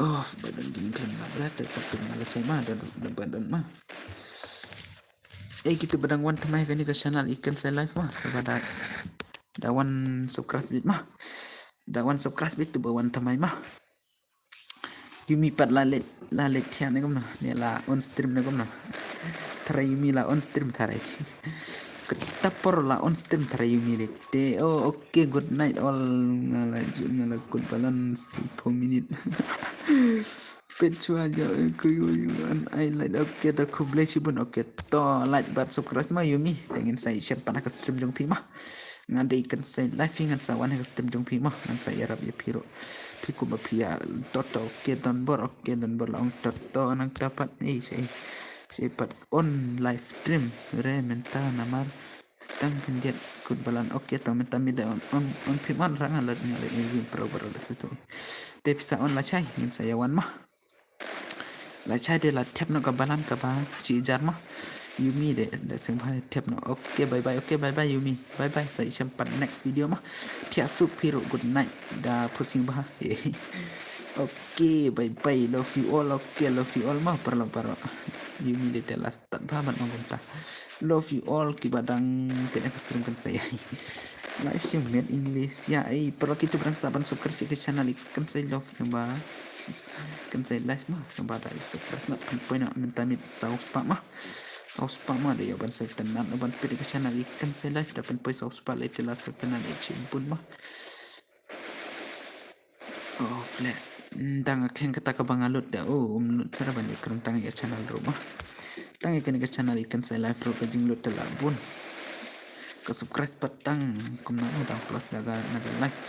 Oh, ba don gini khlem lap re, te sa pynlait ma, don, don ba don ma. Eh, kito ba dang wan thymmai kane ka channel Ikan Sai Live ma, ba da, da wan subscribe bit ma. Da wan subscribe bit to ba wan thymmai ma. Yumi pat la leh, la leh thiah ne kumno, ne la on stream ne kumno. Tharai Yumi la on stream tharai. Kata por la on stream tharai Yumi leh. Te, oh, okay, good night all. Nga la ju, nga la kut balan still four minute. Peit shuwa jo, eh, ku yu yu an ai like. Okay, to khublei shibun. Okay, to like bad subscribe ma Yumi. Te ngin sa ïashem pat ha ka stream jong phi ma. Nga dei Ikan Sai Live, ngan sa wan ha ka stream jong phi ma, ngan sa ïarap ïa phi ruh. Phi kumba phi ïa, to to, okay, don bor, okay, don bor la ong to to, nangta pat, eh, sa, sa pat on live stream re mynta namar stang khyndiat kut balan, okay, to mynta mi da on, on, on phi man ra nga la, nga la ïa ïa pro bor la sa to. Te phi sa on lashai, ngin sa ïa wan ma. Lashai de la thep noh ka balan kaba shi hajar ma. Yumi de, de sngewbha thep noh. Okay, bye bye. Okay, bye bye Yumi. Bye bye. Sa ïashem pat next video ma. Thiah suk phi ruh, good night. Da phuh sngewbha. Okay, bye bye. Love you all. Okay, love you all ma. Paralok baroh. Yumi de, de la stad bha ban ong kumta. Love you all kiba dang peit ha ka stream kan sa ïa. Lai shim met English ïa, eh, paralok kito ba dang sa ban subscribe sha ka channel Ikan Sai Love sngewbha. Ikan Sai Live ma, sngewbha da subscribe ma, pynpoi noh mynta miet saw spah ma. Saw spah ma da ïoh ban sa tynat, ban peit ka channel Ikan Sai Live da pynpoi saw spah lei te la sa tynat ïa shibun ma. Oh, flat. Tang ka kheng kata kaba nga lut da. Oh, um lut sara ban ïa kren tang ïa channel ruh ma. Tang ïa kane ka channel Ikan Sai Live ruh ka jinglut te la bun. Ka subscribe pat tang kumno, oh, dang plus da ka na ka live.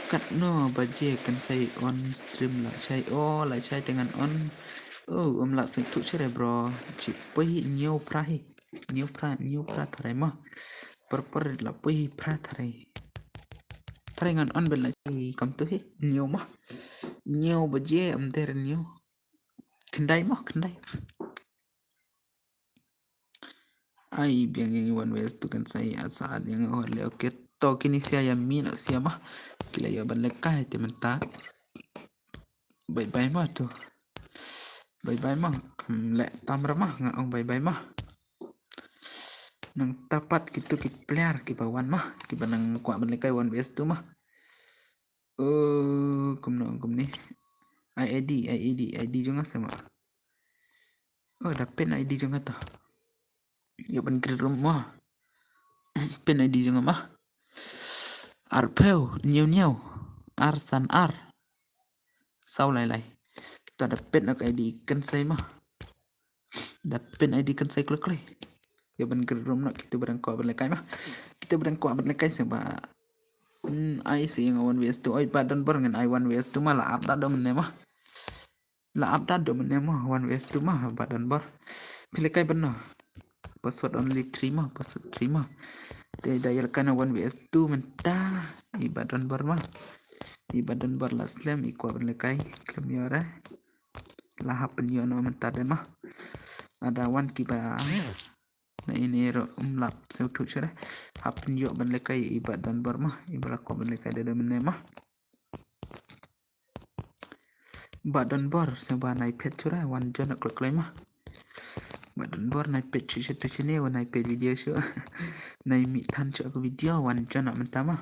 Katno baje kan sa on stream lashai. Oh, lashai te ngan on. Oh, um lah sngewthuh shuh re bro. Chi poi hynñiew phra hi. Hynñiew phra, hynñiew phra tharai ma. Por por la poi hi phra tharai. Tharai ngan on bel na chi kam tu hi. Hynñiew ma. Hynñiew baje am der hynñiew. Khyndai ma, khyndai. Ai biang ïa ngi wan wes tu kan sa ïa sa ïa ngi hor le, okay. To kine sia ïa mi na sia ma. Ki la ïa ban lehkai te mynta. Bye bye ma tu. Bye bye ma. Kham leh tam ra ma, nga ong bye bye ma. Nangta pat kito ki player kiba wan ma, kiba nang kwah ban lehkai wan wes tu ma. Oh, kumno kumne. I D, I D, I D jong nga sa ma. Oh, da pyn I D jong nga to. Ïa ban create room ma. Pyn I D jong nga ma. Arphew, hynñiew hynñiew. Ar san ar. Saw lai lai. To da pyn ka I D kan sa ma. Da pyn I D kan sa kloi kloi. Ïa ban create room noh kito ba dang kwah ban lehkai ma. Kito ba dang kwah ban lehkai sa ba. Hmm, ai sa ïa nga wan wes tu, oi ba don bor ngan ai wan wes tu ma la ap da dom ne ma. La ap da dom ne ma, wan wes tu ma, ba don bor. Phi lehkai ban noh. Password only three ma, password three ma. Te da ïa lehkai na wan wes tu mynta. I ba don bor ma. I ba don bor la slem, i kwah ban lehkai. Khlem ïoh re. La hap pynïoh noh mynta de ma. Ada wan kiba. Na ine ruh um lap sngewthuh shuh re. Hap pynïoh ban lehkai i ba don bor ma. I ba la kwah ban lehkai da dom ne ma. Ba don bor, sngewbha nai peit shuh re, wan join kloi kloi ma. Ba don bor nai peit shuh shuh tu sini, wan nai peit video shuh. Nai mih than shuh ka video, wan join mynta ma.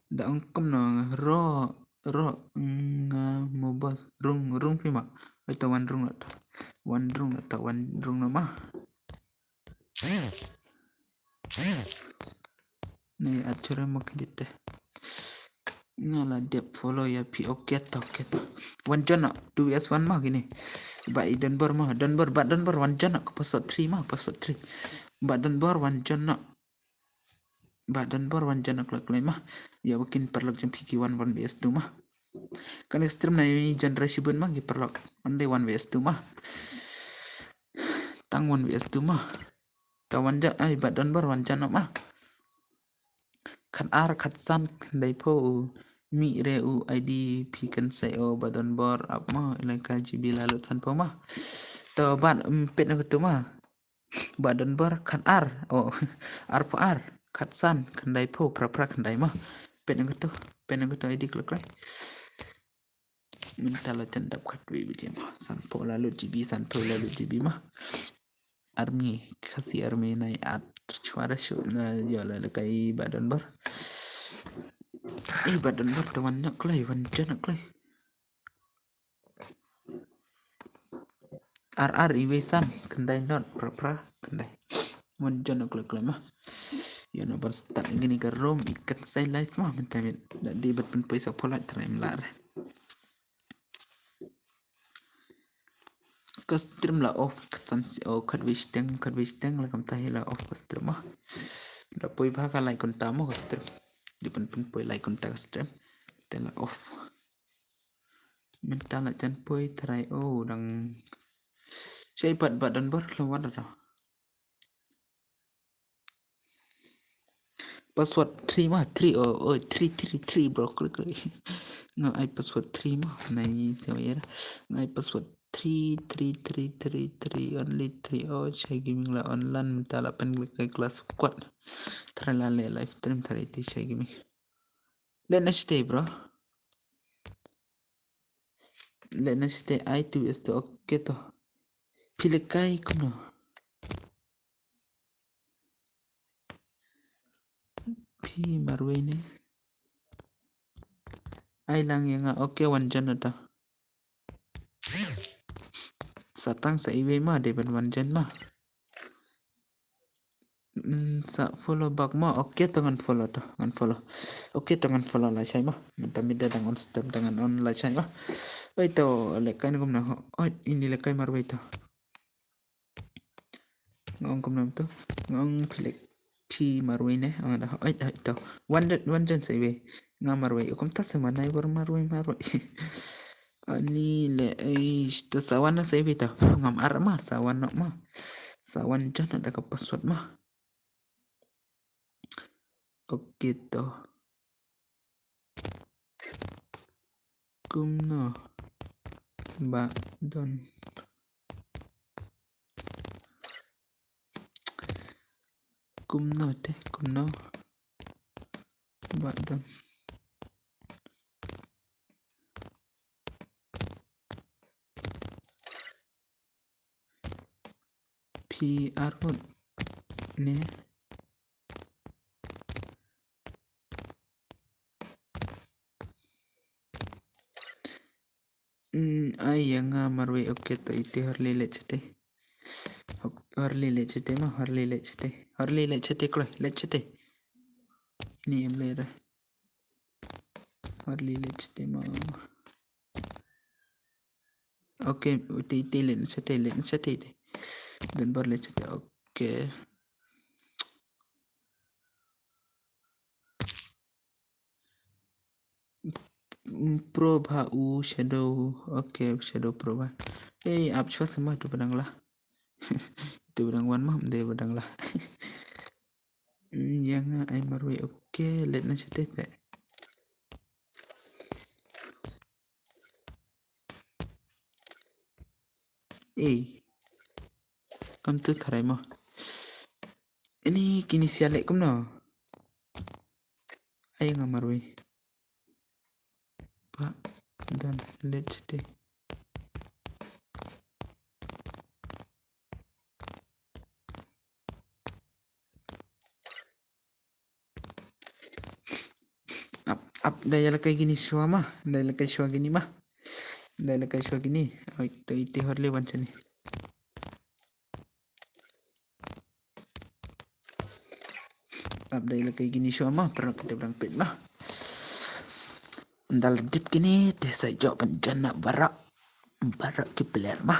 Da ong kumno ro, ro, nga mo bos, rung, rung phi ma. Oi to wan rung na to. Wan rung na to, wan rung na ma. Ne achure mo khyndiat te. Nga la dep follow ïa phi. Okay to, okay to. Wan join noh, two V S one ma kine. Ba i Donbor ma, Donbor, Bah Donbor wan join noh ka password three ma, password three. Bah Donbor wan join noh. Bah Donbor wan join noh kloi kloi ma. Ïa ba kin paralok jong phi ki wan one V S two ma. Kane ka stream na ïa uni jan rai shibun ma ki paralok. Only one V S two ma. Tang one V S two ma. Ta wan join, ai Bah Donbor wan join noh ma. Khat ar, khat san, khyndai phew u mih re u I D phi kan sei o Bah Donbor ap ma, ïa ka G B la lut san phew ma. To Bah, em, peit na katu ma. Bah Donbor khat ar, oh, ar phew ar, khat san, khyndai phew, phra phra khyndai ma. Peit na katu, peit na katu I D kloi kloi. Mynta la jan dap khatwei baje ma. San phew la lut G B, san phew la lut G B ma. Army, Khasi Army nai at chwara shu na ïa la lehkai Bah Donbor. Eh, Bah Donbor te wan noh kloi, wan join noh kloi. Ar ar iwei san, khyndai not, phra phra khyndai. Wan join noh kloi kloi ma. Ïa no ban start ïa kane ka room, i kan sei live ma, mynta mynta. Da dei ban pynpoi sa pholat trai mlar. Ka stream la off, khatsan, oh, khatwei shiteng, khatwei shiteng la kumta hi la off ka stream ma. La poi bha ka lai kynta mo ka stream. Dei ban pynpoi lai kynta ka stream. Te la off. Mynta la jan poi trai, oh, dang. Shai pat Bah Donbor la wan da. Password three ma, three, oh, oh, three, three, three, bro, klik, klik. Nga ai password three ma, nai siapa ya? Nga ai password three, three, three, three, three, only three, oh, Shai Gaming la online, mynta la pyn klik kai class squad. Trai la leh live stream, trai te Shai Gaming. Leh na shite, bro. Leh na shite, ai two S to, okay to. Phi lehkai kumno? Phi marwei ne? Ai lang ïa nga, okay, wan join ta. Sa tang sa iwei ma, dei ban wan join ma. Mm, sa follow back ma, okay to ngan follow to, ngan follow. Okay to ngan follow la shai ma. Mynta mynta dang on step dang on la shai ma. Oi to lehkai na kumno, oi ini lehkai marwei to. Nga ong kumno to. Nga ong phi leh phi marwei ne. Ong da oi oi to. Wan da wan join sa iwei. Nga marwei. Kumta sa ma nai bor marwei marwei. Ani le, eish, to sa wan na sa iwei to. Ngam ar ma, sa wan nok ma. Sa wan join da ka password ma. Okay to. Kumno Bah Don? Kumno te, kumno Bah Don? Phi arngut ne? Mm, ai ïa nga marwei, okay to ite Harley leh chete. Harley leh chete ma, Harley leh chete. Harley leh chete kloi, leh chete. Ini em leh ra. Harley leh chete ma. Okay, ute ite leh chete, leh chete ite. Donbor leh chete, okay. Pro bha u Shadow, okay, Shadow Pro bha. Ei, ap chwa sama tu badang la. Tu badang wan ma, de badang la. Ïa nga ai marwei, okay, leh na chete te. Ei. Kam tu tharai mo. Ini kini sia leh kumno. Ai nga marwei. Bah Don leh chete. Ap, ap, da ïa lehkai kini shuwa ma, da ïa lehkai shuwa kini ma. Da ïa lehkai shuwa kini. Oi, to ite Harley wan chani. Ap da ïa lehkai kini shuwa ma, pyrkhat dep dang peit ma. Dal dip kine te sa jop ban jan na barak. Barak ki player ma.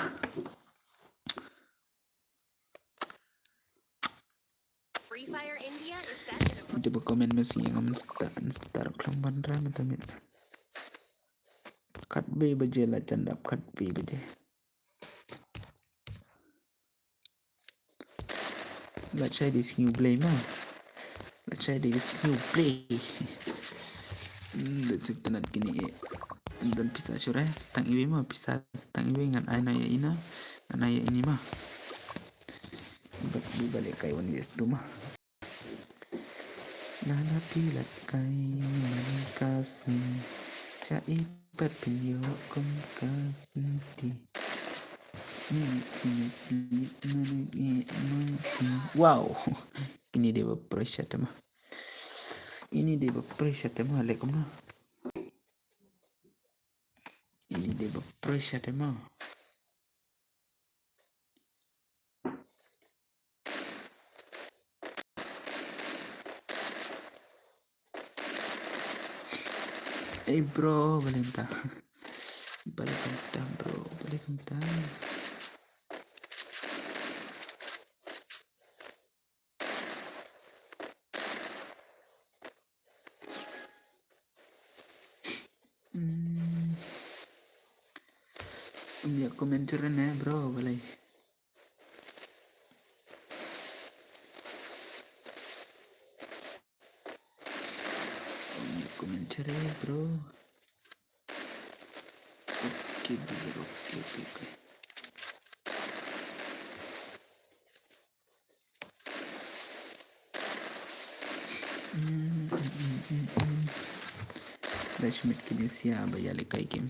Free Fire India is set in a Ite ba comment message ngam star star klong ban ra mata mit. Kat be baje la jan dap kat be baje. La chai de sniu play ma. La chai de sniu play. Hmm, da sip tanat kini e. Dan pisa chura, stang iwe ma, pisa stang iwe ngan ai na ya ina. Ngan ai ya ini ma. Bat di balik kai wan yes tu ma. Nana pilat kai mani kasi. Chai pat pinyo kum kasi. Wow. Ini dia ba pressure tema. Ini dia ba pressure tema lekum na. Ini dia ba pressure tema. Hey bro, balenta. Balenta bro, balenta. Hmm. Ym ïa commentary ne bro, balei? Ym ïa commentary bro. Okay, brother, okay, okay, okay. Lashmit Kinesia ba ïa lehkai game.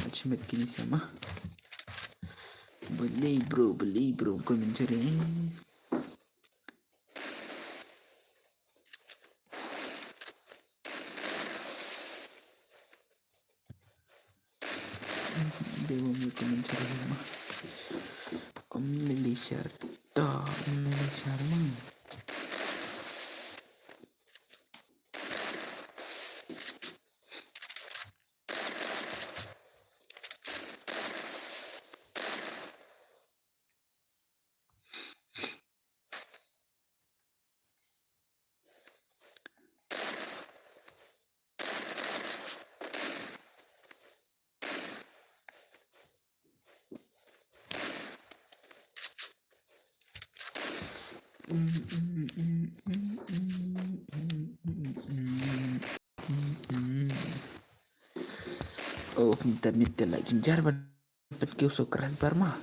Lashmit Kinesia ma. Balei bro, balei bro, commentary. Dei ba mut ka mynsiem ma. Kum lili share. To, kum lili share ma. Oh, minta minta lagi jar ban. Pat kiew subscriber ma.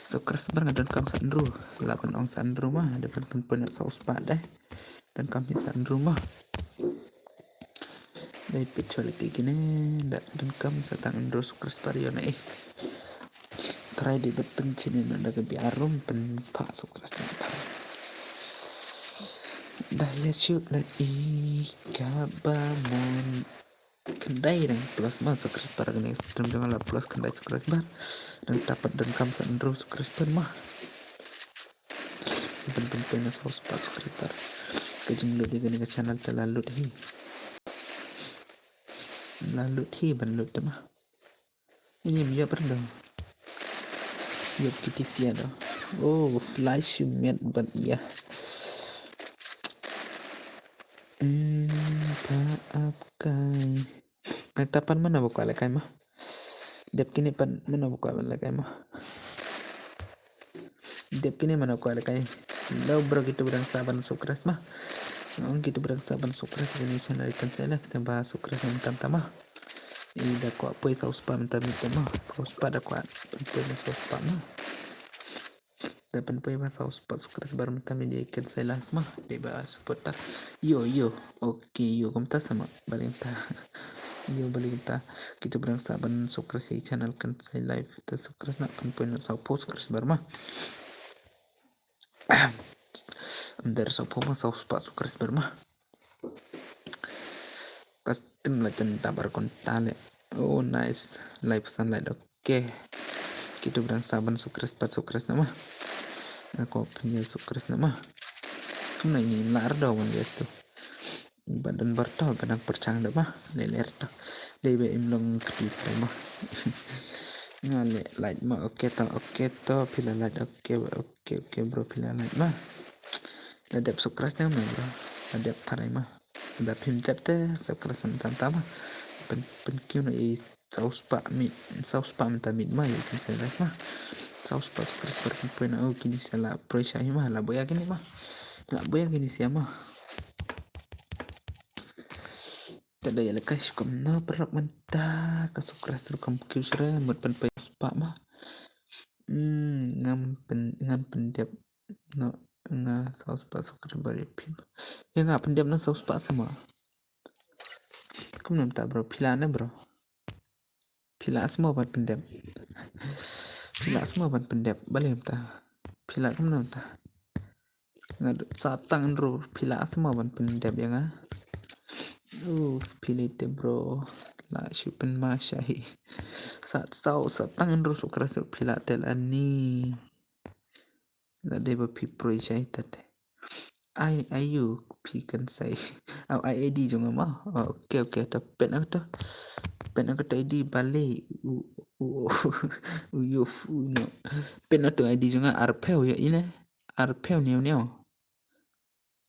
Subscriber nga donkam sa Andrew. Lah ban ong sa Andrew ma. Dei ban pynpoi na saw spah dei. Donkam hi sa Andrew ma. Dei peit chwa leh kine. Da donkam sa tang Andrew subscriber ïa na eh. Try dei ban pynchini na da ka biarum pynpha subscriber. Da ïa shoot na i ka ba mon. Khyndai dang plus ma subscriber kane stream jong nga la plus khyndai subscriber. Dang tapat donkam sa Andrew subscriber ma. Ban pynpoi na saw spah subscriber. Ka jinglut ïa kane ka channel te la lut hi. La lut hi ban lut te ma. Ini ym ïoh pyrdo. Ïoh kiti sia do. Oh, flash met bat ïa. Hmm, pa ap kai. Nang tapan mano ba kwah lehkai ma. Dep kine pat mano ba kwah lehkai ma. Dep kine mano kwah lehkai. Lo bro kito ba dang sa ban subscribe ma. Ong kito ba dang sa ban subscribe kine channel kan sa leh sa ba subscribe mynta ma. I da kwah poi saw spah mynta mynta ma. Saw spah da kwah poi na saw spah ma. Da pynpoi ba saw spah subscriber mynta mi dei ken sai live ma dei ba supporter. Yo yo. Okay yo kumta sa ma balei ta. Yo balei ta. Kito ba dang sa ban subscribe ïa channel ken sai live ta subscribe na pynpoi na saw phew subscriber ma. Ym dei saw phew ma saw spah subscriber ma. Custom la jan tabar kon tale. Oh nice. Lai pasan lai dok. Okay. Kito ba dang sa ban subscribe pat subscribe na ma. Ako pynïa subscribe na ma. Kumno ini lar do wan bias tu. Ba don bor to, ba dang pyrshang da ma. Leh leh to. Dei ba im long kti to ma. Nga leh like ma, okay to, okay to, phi la like, okay, okay, okay, bro, phi la like ma. La dep subscribe ne ma, bro. La dep tharai ma. Da phim dep te subscribe sam tam tam ma. Pen, pen kiew na i saw spah mit, saw spah mynta mit ma, ïa kin sa like ma. Saw spah subscriber kin poi na u kini sa la pressure ma, la boya kini ma. La boya kini sia ma. Te da ïa lehkai shi kumno paralok mynta ka subscriber kam kiew shuh re, mut pynpoi spah ma. Hmm, ngam pyn, ngam pyndep noh nga saw spah subscriber ïa phi. Ïa nga pyndep noh saw spah sa ma. Kumno mynta bro, phi lah ne bro? Phi lah sa ma ban pyndep? Phi lah sa ma ban pyndep? Balei mynta? Phi lah kumno mynta? Nga dei sa tang ynru, phi lah sa ma ban pyndep ïa nga? Uh, phi lah te bro. Lah shu pynma sha hi. Sa, sa, sa tang ynru subscriber phi lah te lane. Lada ba phi proi shai tat. Ai, ayu phi kan sai. Au, ai I D jong nga ma. Oh, okay, okay, to pet na to. Pet na to I D bale. U, u, u, u, u, no. Pet na to I D jong nga arphew ïa ine. Arphew hynñiew hynñiew.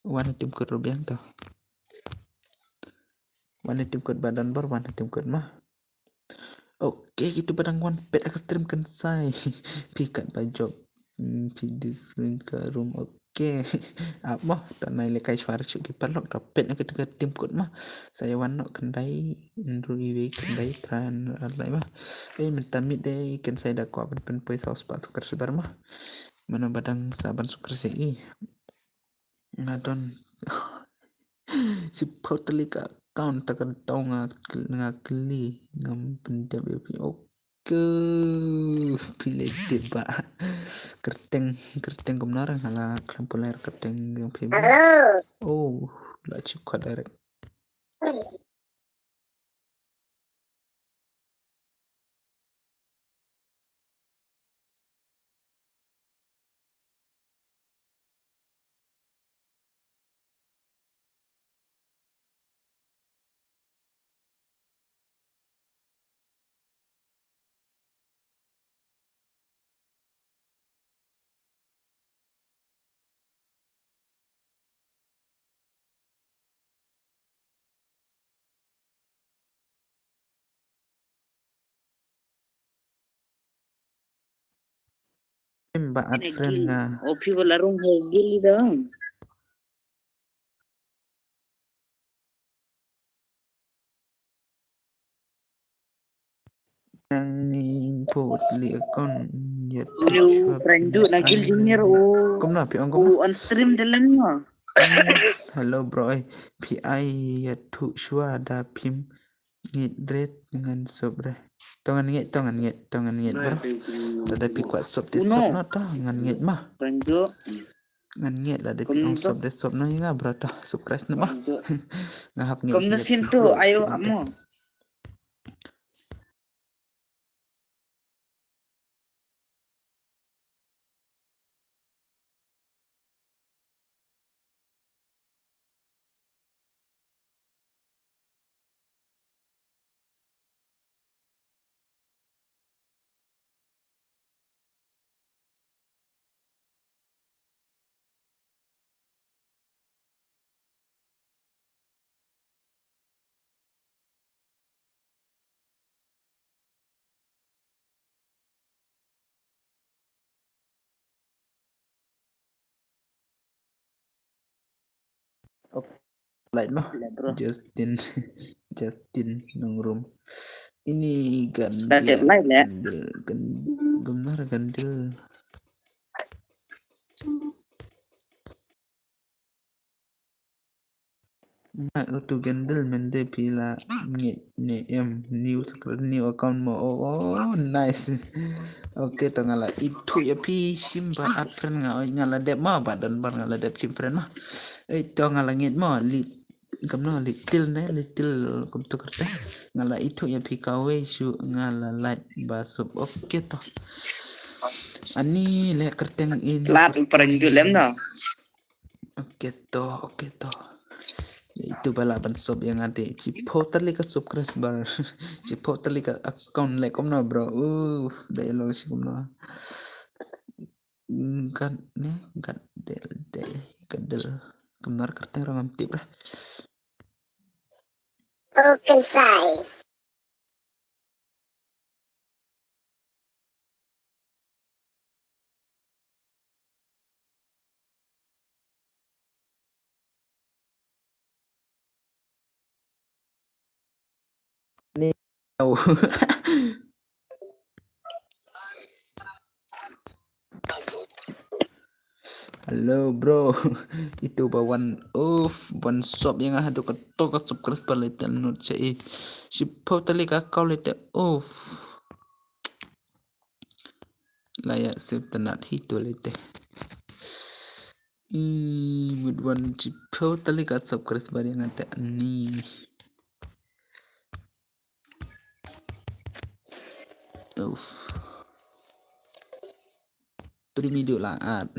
Wan tim kot ruh biang to. Wan tim kot ba don bor, wan tim kot ma. Okay, kito ba dang wan peit ha ka stream kan sai. Phi kat ba jop. Hmm, phi dis screen ka room. Okay. Ap mo, to nai lehkai shuwa shuh ki paralok, to peit na kito ka tim kot ma. Sa ïa wan noh khyndai, ynru iwei, khyndai, phra, ar lai ma. Eh, mynta miet de kan sai da kwah ban pynpoi saw spah subscriber ma. Mano ba dang sa ban subscribe ïa i. Nga don shiphew tylli ka account, ta ka daw nga, nga kylli, ngam pyndep ïa phi. Okay, phi leh dep ba. Kyrteng, kyrteng kumno re, nga la khlem pule kyrteng jong phi ba. Oh, la shu khot direct. Em ba at friend nga. O phi ba la rung ha gil i dong. Nang ni put li account ya. Ulu, prendu na gil junior o. Kumno phi ong kumno? O on stream dalen mo. Hello bro, eh, phi ai ya thu shwa da phim ngeit ret ngan sop re. To ngan ngeit, to ngan ngeit, to ngan ngeit bro. Lada phi kwah sop te sop noh, to ngan ngeit ma. Prendu. Ngan ngeit, lada phi ong sop te sop noh ïa nga bro, to subscribe noh ma. Nga hap ngeit. Kumno sin to, ayo amo. Like noh. Justin, Justin Nongrum. Ini kan dia like leh. Gandil, gandil, gemnar gandil. Nga utu gandil mynta phi la ngeit ne em, new screen, new account mo. Oh, oh, nice. Okay, to nga la ithuh ïa phi shim ba at friend nga, oi nga la dep ma, ba don bor nga la dep shim friend ma. Eh, to nga la ngeit mo, li, kumno, little ne, little kumto kyrteng. Nga la ithuh ïa phi kawei shuh, nga la like ba sop. Okay to. Ani leh kyrteng in. Lad pyrshang ju lem no. Okay to, okay to. Itu ba lah ban sub ïa nga te. Shiphew tylli ka subscriber. Shiphew tylli ka account leh kumno bro. Uh, da ïa long shi kumno. Gat ne, gat del de, gat del. Kumno kyrteng ruh ngam tip re. Oh, Kensai. Ni. Hello bro. Itu ba wan, uff, wan sub ïa nga haduh kato ka subscriber leh te, nud sha i. Shiphew tylli ka account leh te, uff. La ïa sub tynat hi tu leh te. I mut wan shiphew tylli ka subscriber ïa nga te ni. Uff. Primi duk la at.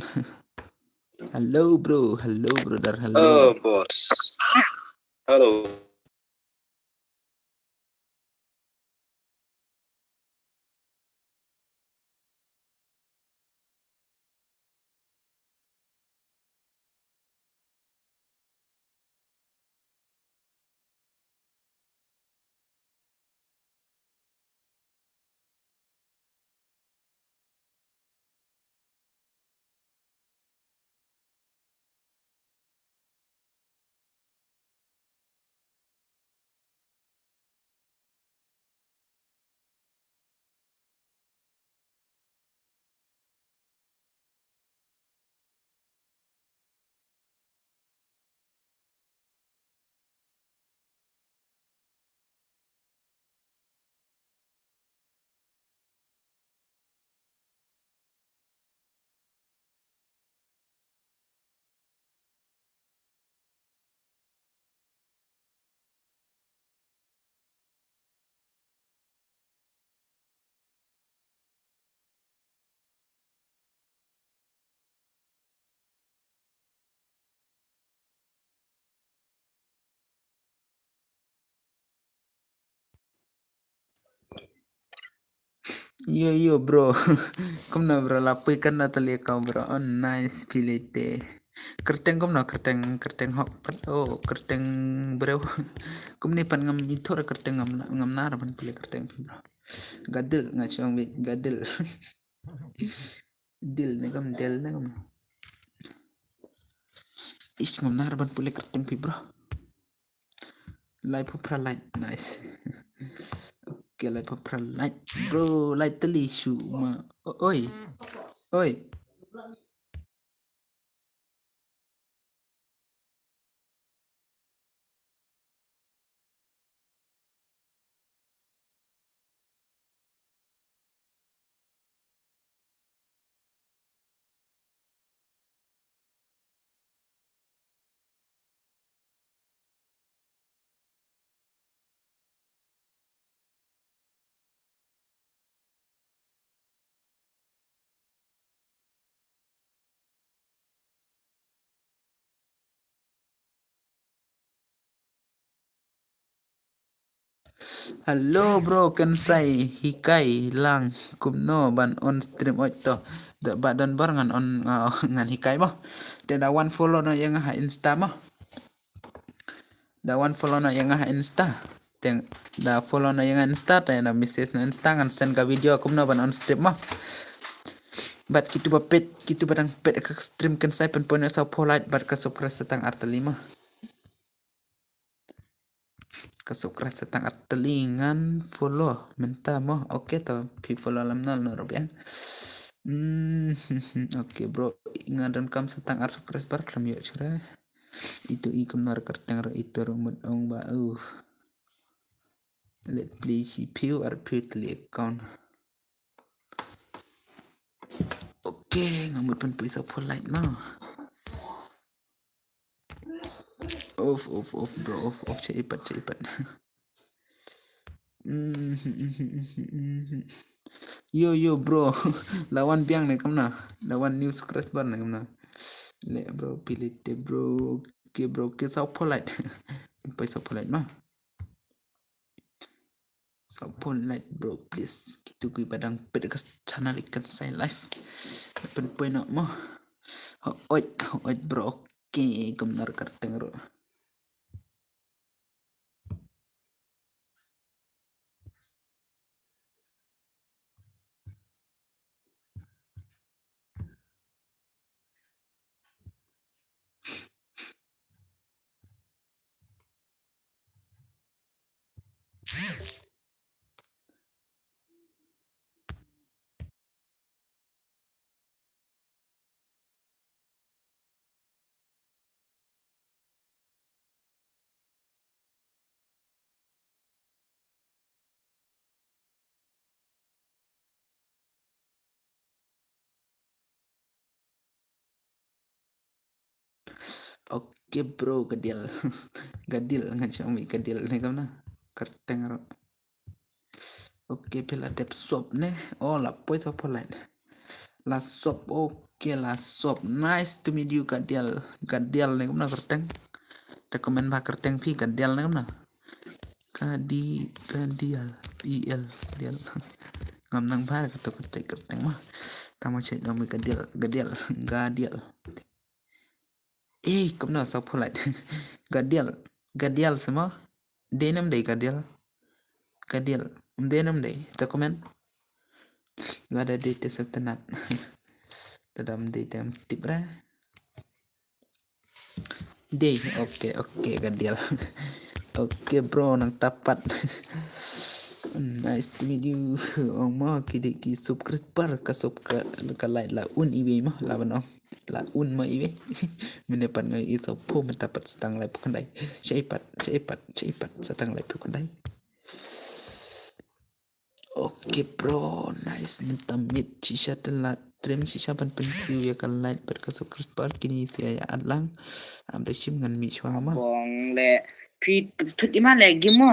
Hello bro, hello brother, hello. Oh, boss. Hello. Yo, yo, bro. Kumno, bro? La poi kan na tali account, bro. Oh, nice, phi leh te. Kyrteng kumno, kyrteng, kyrteng hok pat. Oh, kyrteng briew. Kumne pat ngam ithuh kyrteng, ngam, ngam nar ban pule kyrteng phi, bro. Gadil, nga chong bi gadil. Dil ne kam, del ne kam. Ish, ngam nar ban pule kyrteng phi, bro. Lai pop pra light, nice. Okay, lai pop pra light. Bro, light tali shu ma. O-, oi. Oi. Hello, bro, Kensai, hikai lang kumno ban on stream oi to. Da ba don bor ngan on, uh, ngan hikai mo. Te da wan follow noh ïa nga ha Insta mo. Da wan follow noh ïa nga ha Insta. Te da follow noh ïa nga Insta, te da message noh Insta, ngan send ka video kumno ban on stream mo. Bad kito ba peit, kito ba dang peit ka stream Kensai, pynpoi noh sa pho like bad ka subscribe sa tang ar tylli mo. Ka subscribe sa tang ar tylli ngan follow mynta mo. Okay, to phi follow lam nal no rubiang. Hmm, okay, bro. Nga donkam sa tang ar subscriber khlem ïoh shuh re. Itu i kumno kyrteng ruh, itu ruh mut ong ba, uh. Let's play, shiphew arphew tylli account. Okay, nga mut pynpoi sa pho like mo. Off, off, off, bro, off, off, check ipat, check ipat. Yo, yo, bro. La wan biang ne kumno? La wan new subscriber ne kumno? Leh, bro, phi leh te, bro. Okay bro, okay, saw phew like. Pynpoi saw phew like ma. Saw phew like bro, please. Kito kiba dang peit ka channel Ikan Sai Live, pynpoi noh mo. Hooid, hooid bro. Okay, kumno kyrteng ruh. Okay bro, ka dial. Ka dial, nga shu ong ka dial ne kumno. Kyrteng ruh. Okay, phi la dep sop ne? Oh, la poi saw phew like. La sop, okay, la sop. Nice to meet you, ka dial. Ka dial ne kumno kyrteng? Te comment ba kyrteng phi, ka dial ne kumno? Ka di, ka dial, E L, dial. Ngam nang ba ka to ka te kyrteng ma. Tang ma check dong ka dial, ka dial, ka dial. Eh, kumno saw phew like. Ka dial, ka dial sa ma. Dei ne ym dei ka dial? Ka dial. Ym dei ne ym dei? Te comment. Lada dei te sngewtynnat. Te da ym dei te ym tip re. Dei, okay, okay, ka dial. Okay bro, nangta pat. Nice to meet you. Ong mo ki dei ki subscriber, ka sub ka, ka like la un iwei mo, la ban ong. La un mo iwei. Mynne pat nga ïohi saw phew, mynta pat sa tang lai phew khyndai. Shai pat, shai pat, shai pat, sa tang lai phew khyndai. Okay bro, nice, mynta miet shisha te la trim shisha ban pynkiew ïa ka like bad ka subscriber, kine shisha ïa at lang. Ap da shim, ngan mih shuwa ma. Bong le, phi thut i ma le game mo.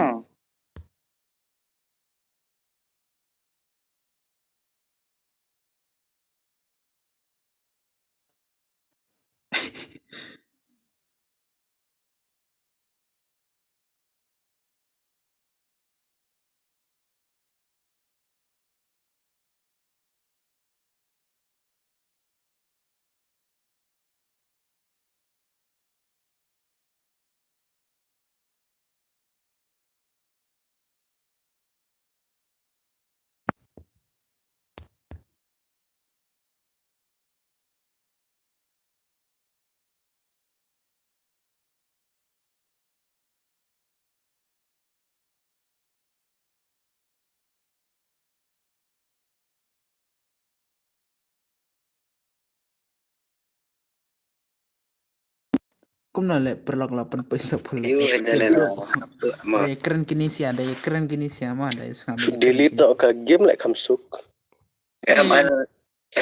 Kumno le paralok, la pynpoi saw phew like. Ïa kren kine shisha, da ïa kren kine shisha ma, da ïa sngap. Delete noh ka game le kham suk. Em, ai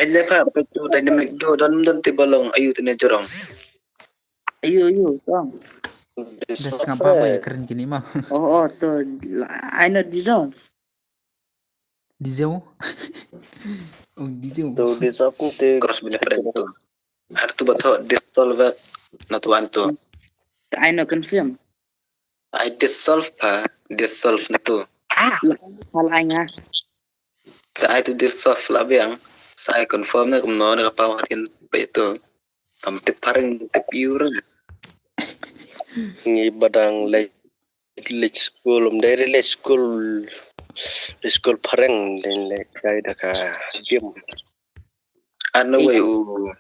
ne pha, peit tu dynamic duo, don don te ba long, ayu te ne jrong. Ayu, ayu, tong. Da sngap ba ïa kren kine ma. Oh, oh, to, ai ne dissolve. Dissolve? Oh, dissolve. To dissolve te cross bini friend tu. Har tu ba thoh dissolve na tu an tu. Ai ne confirm. Ai dissolve pha, dissolve na tu. Ah, la, la ai nga. Ka ai tu dissolve la biang, sa ai confirm na kumno na ka power in ba itu. Am tip phareng tip iur. Ngi ba dang leit, leit school, um dei leit school, leit school phareng, dei leit kai da ka game. Ano wei u.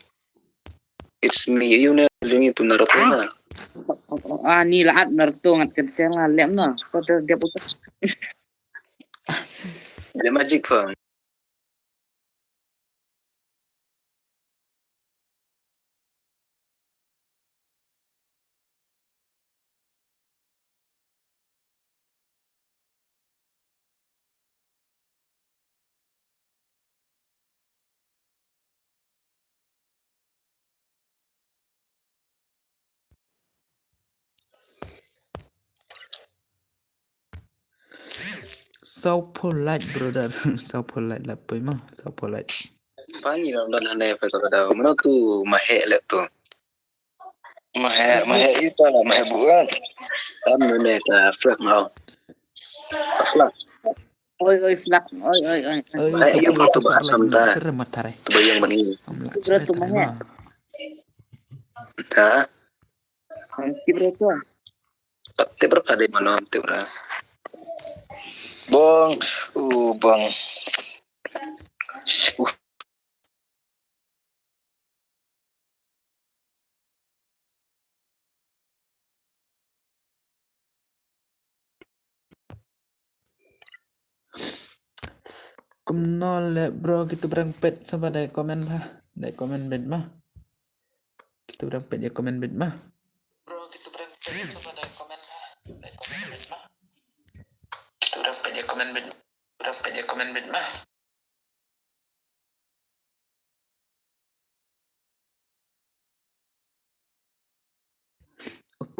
It's me, you ne, yung itu Naruto na. Ah, ni la at Naruto ngat kan sel la lem na. Ko ter dia putar. Dia magic phone. Saw phew like, brother. Saw phew like la poi ma, saw phew like. Pani ram dan hane pe to kada. Mano tu mahe le tu. Mahe, mahe ita la, mahe buat. Am mane ta flak mau. Flak. Oi, oi, flak. Oi, oi, oi. Oi, mahe yu mau tu ba asam ta. Cerem matare. Tu bayang bani. Amla cerem tu mahe. Ta. Tibra tu. Tibra ka de mano tibra. Bong, u bong. Kumno le bro, kita barang pet sama dai komen ha. Dai komen bet ma. Kita barang pet ya komen bet ma. Bro, kita barang pet sama dai komen ha. Dai komen bet ma. Kita barang pet ya komen bet. Barang pet ya komen bet ma.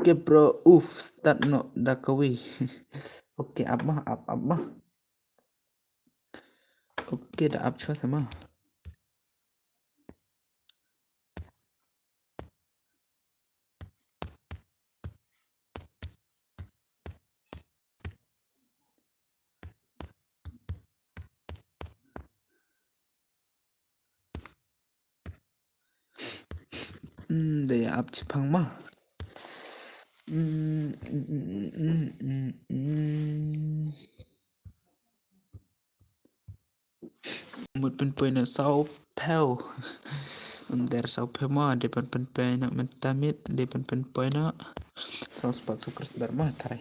Okay bro, uf, start no da kawi. Okay, ap ma, ap, ap ma. Okay, da ap chwa sama. Hmm, da ïa ap chiphang ma. Hmm, hmm, hmm, hmm, hmm, hmm. Mut pynpoi na saw phew. Under saw phew ma, de pynpoi na mynta miet, de pynpoi na saw spot subscriber ma, tharai.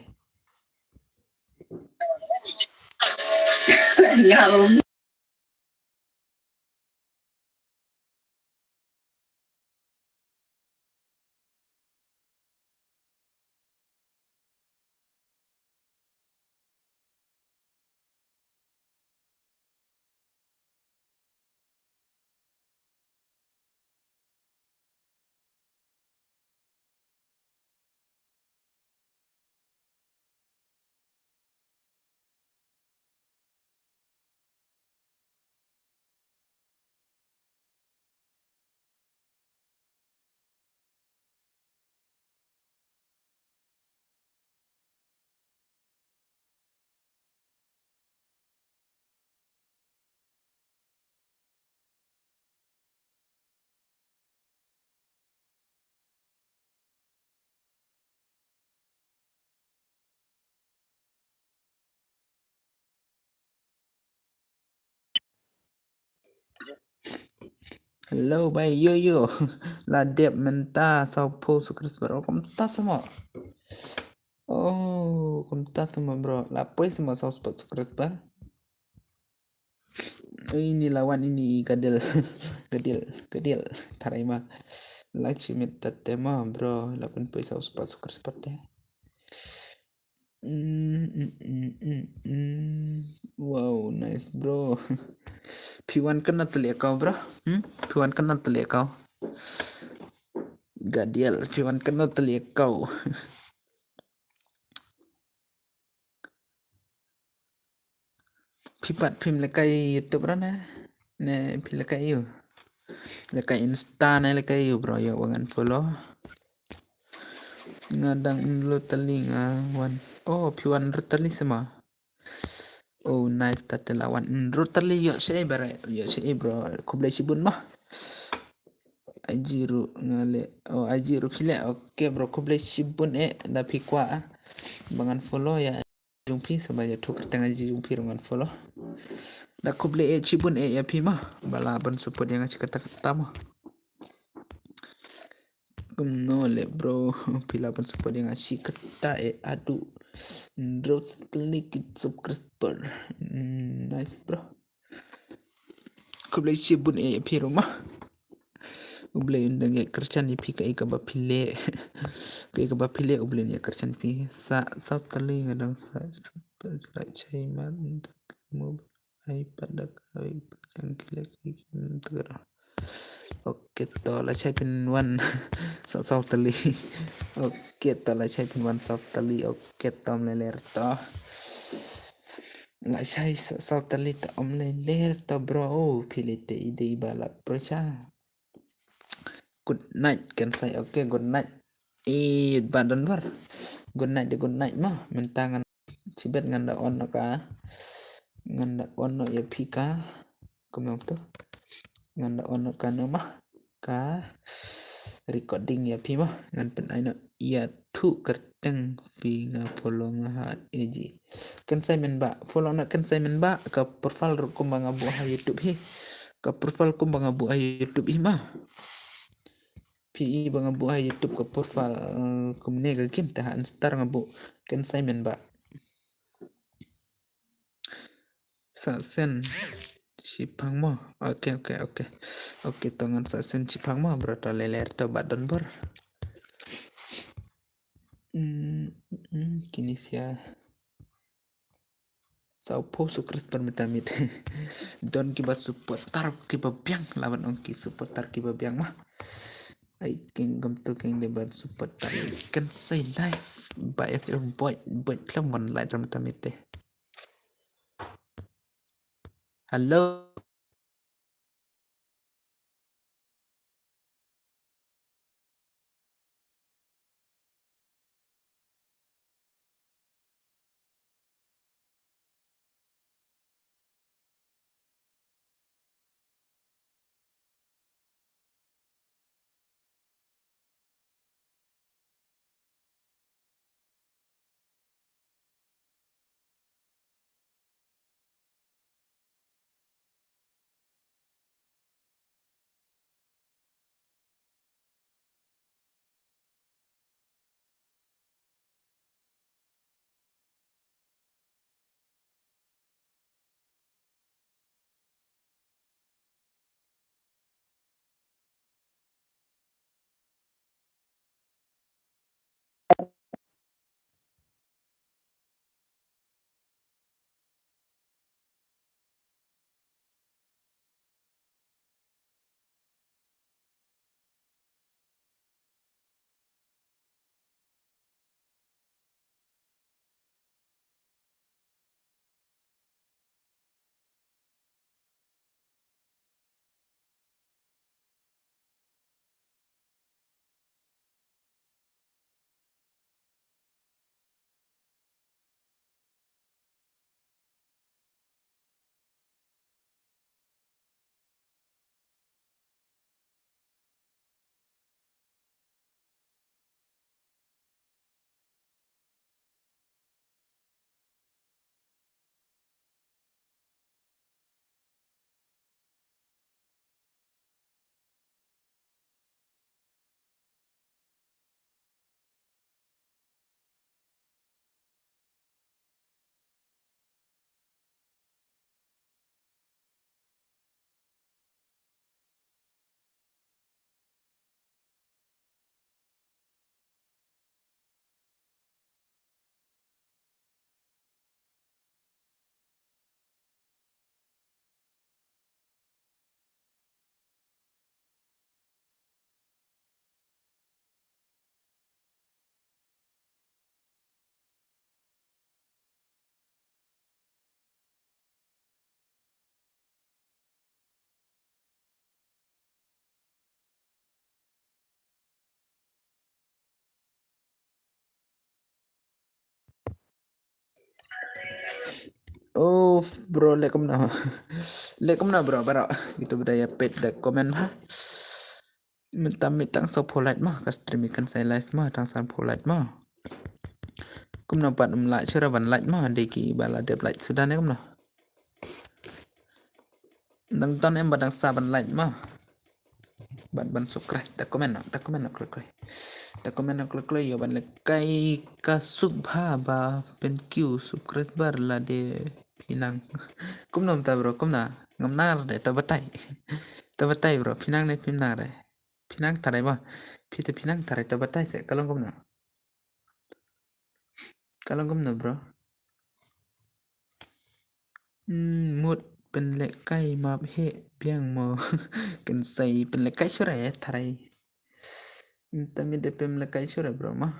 Hello, bai, yo, yo. La dep mynta saw phew subscriber. Oh, kumta sama. Oh, kumta sama, bro. La poi sama saw spot subscriber. Ini lawan ini gadil. Gadil, gadil. Tharai ma. Like shimit tate ma, bro. La pynpoi saw spot subscriber te. Mm, mm, mm, mm, mm. Wow, nice, bro. Phi wan kano tylli kau, bro? Hmm? Phi wan kano tylli kau? Gadiel, phi wan kano tylli kau? Phi pat phim lehkai YouTube ra ne? Ne phi lehkai ïu? Lehkai Insta ne lehkai ïu, bro, ïoh wan unfollow. Nga dang unfollow tylli nga wan. Oh, phi wan rut tylli sama. Oh, nice, tate la wan. Mm, rut tylli ïoh shi bare, ïoh shi bro. Khublei shibun ma. Aji ruh nga leh. Oh, aji ruh phi leh. Okay, bro, khublei shibun eh. Da phi kwah ah. Ba ngan follow ïa jong phi, sa ba ïathuh kyrteng aji jong phi ruh ngan follow. Da khublei eh shibun eh ïa phi ma. Ba la ban support ïa nga shi katta katta ma. Kumno le bro, phi la ban support ïa nga shi katta eh, haduh hynriew tylli ki subscriber. Mm, nice bro. Khublei shibun eh ïa phi ruh ma. U Blei un dang ïakyrshan ïa phi kaei kaba phi leh. Kaei kaba phi leh U Blei un ïakyrshan ïa phi. Sa, sa tylli nga dang sa, sa, sa, sa, shai ma, mo, ai, pat da ka, ai, pat jang ki leh, ki, ki, ki, Okay, to lashai pynwan sa saw tylli. Okay, to lashai pynwan saw tylli. Okay, to ym lei ler to. Lashai sa saw tylli to ym lei ler to bro. Oh, phi lei te i dei ba la pressure. Good night kan sai. Okay, good night. Eh, ba don bar. Good night de good night mo. Mynta ngan chibet ngan da on noh ka. Ngan da on noh ïa phi ka. Kumno to. Ngan da on noh ka no mo. Ka recording ïa phi mo. Ngan pyn-ai noh ïa tu kyrteng phi nga follow nga ha A G. Kan Simon ba. Follow noh kan Simon ba. Ka profile ruh kumba nga buh ha YouTube hi. Ka profile kumba nga buh ha YouTube hi mo. Phi i ba nga buh ha YouTube ka profile, eh, kumne ka game te ha Insta nga buh kan Simon ba. Sa send shiphang mo. Okay, okay, okay. Okay, to ngan sa send shiphang mo, bro, to leler to ba don bor. Hmm, hmm, kine sia. Sa u post u Chris Permita mit. Don kiba supporter kiba biang, laban ong ki supporter kiba biang mo. Ai king gam to king de ban supporter. Kan Sai Live ba F F boy, boy klam wan live ram tamit te. Hello. Oh, bro, leh kumno? Leh kumno, bro, bro? Itu beda ya pet da comment ha. Minta mitang so polite mah, ka stream ikan saya live mah, tang san polite mah. Kumno pat um like, sura ban like mah, deki bala dep like sudah ne kumno. Dang ton em ba dang sa ban like mah. Ban ban subscribe, da comment no, da comment no klik klik. Da comment no klik klik, yo ban leh kai ka sub ha ba pen kiew subscribe bar la de phi nang. Kumno ta bro, kumno. Ngam nang re, ta batai. Ta batai bro, phi nang ne phim nang re. Phi nang tarai ba. Phi te phi nang tarai ta batai se, ka long kumno. Ka long kumno bro. Hmm, mut pynlehkai map he biang mo. Kan sai pynlehkai shurai eh, tarai. Minta mi de pynlehkai shurai bro ma.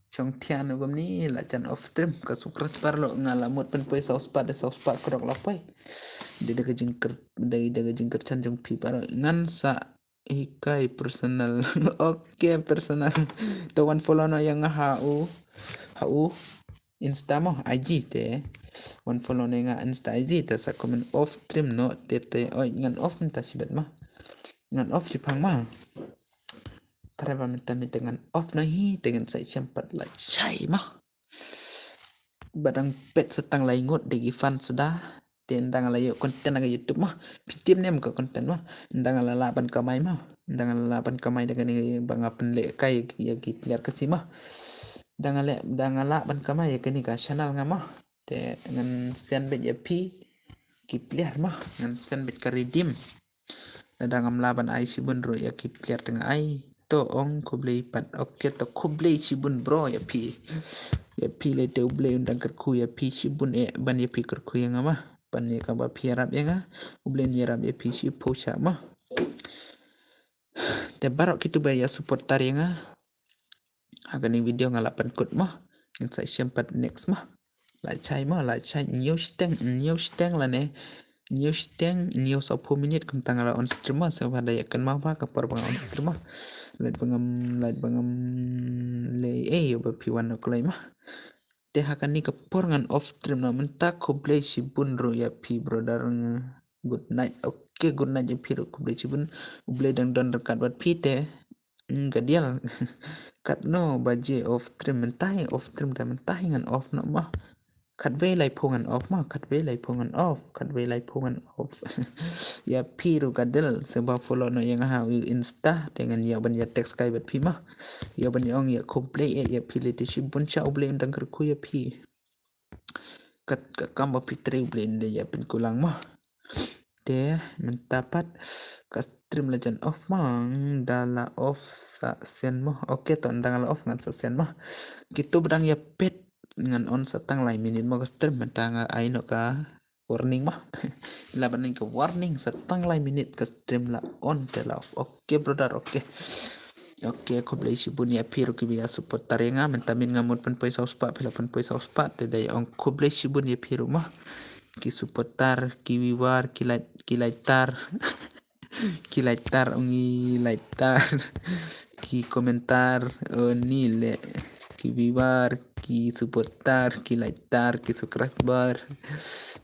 Chong thian u gam ni la chan off stream ka sukra spar lo nga la mut pynpoi sau spat de sau spat krok la poi. De de ka jingker de de ka jingker chan jong phi par ngan sa Ikai personal. Okay, personal. To wan follow noh ïa nga ha u, ha u Insta mo, I G te. Wan follow noh ïa nga Insta, I G te, sa comment off stream noh te te. Oi, ngan off mynta shibit mo. Ngan off shiphang mo. Tare ba mynta mynta ngan off noh hi te ngan sa ïashem pat lashai mo. Ba dang peit sa tang lai ngut de ki fan suda. Te ynda nga la ïoh content ha ka YouTube mo, phi tip ne em ka content mo. Ynda nga la lah ban kamai mo. Ynda nga la lah ban kamai da kane ba nga pynlehkai ïa ki player Khasi mo. Ynda nga leh, ynda nga lah ban kamai ïa kane ka channel nga mo, te ngan send beit ïa phi ki player mo. Ngan send beit ka redeem. Lada ngam lah ban ai shibun ruh ïa ki player te nga ai. To ong khublei pat. Okay, to khublei shibun bro ïa phi. Ïa phi lei te U Blei un dang kyrkhu ïa phi shibun eh, ban ïa phi kyrkhu ïa nga mo. Ban ïa kaba phi ïarap ïa nga, U Blei un ïarap ïa phi shiphew shah mo. Te baroh kito ba ïa supporter ïa nga ha kane video nga la pynkut mo. Ngin sa ïashem pat next mo. Lashai mo, lashai, hynñiew shiteng, hynñiew shiteng lane hynñiew shiteng, hynñiew sawphew minit kumta nga la on stream mo, sa ba da ïa kynmaw ba ka por ba nga on stream mo. Lait ba ngam, lait ba ngam lei ei ba phi wan noh kloi mo. Te ha kane ka por ngan off stream noh mynta. Khublei shibun ruh ïa phi brother. Good night. Okay, good night ïa phi ruh, khublei shibun. U Blei dang don ryngkat bad phi te. Ka dial. Katno baje off stream mynta hi, off stream da mynta hi ngan off noh mo. Khatwei laiphew ngan off mo, khatwei laiphew ngan off, khatwei laiphew ngan off. Ïa phi ruh ka dial, sa ba follow noh ïa nga ha u Insta te ngan ïa ban ïa text kai bad phi mo. Ïa ban ïa ong ïa khublei eh ïa phi lei te shibun shah, U Blei un dang kyrkhu ïa phi. Kat ka kam ba phi trei U Blei un dang ïa pynkulang mo. Te mynta pat ka stream la jan off mo, da la off sa sien mo. Okay, to ynda nga la off ngan sa sien mo. Kito ba dang ïa peit ngan on sa tang lai minit mo ka stream, mynta nga ai noh ka warning mo. La ban ai ka warning sa tang lai minit ka stream la on te la off. Okay brother, okay. Okay, khublei shibun ïa phi ruh kiba ïa supporter ïa nga, mynta mynmiet nga mut pynpoi saw spah, phi la pynpoi saw spah te da ong khublei shibun ïa phi ruh mo. Ki supporter, ki viewer, ki like, ki like tar. Ki like tar, ong i like tar. Ki komentar, oh ni le. Ki viewer, ki supporter, ki like tar, ki subscriber.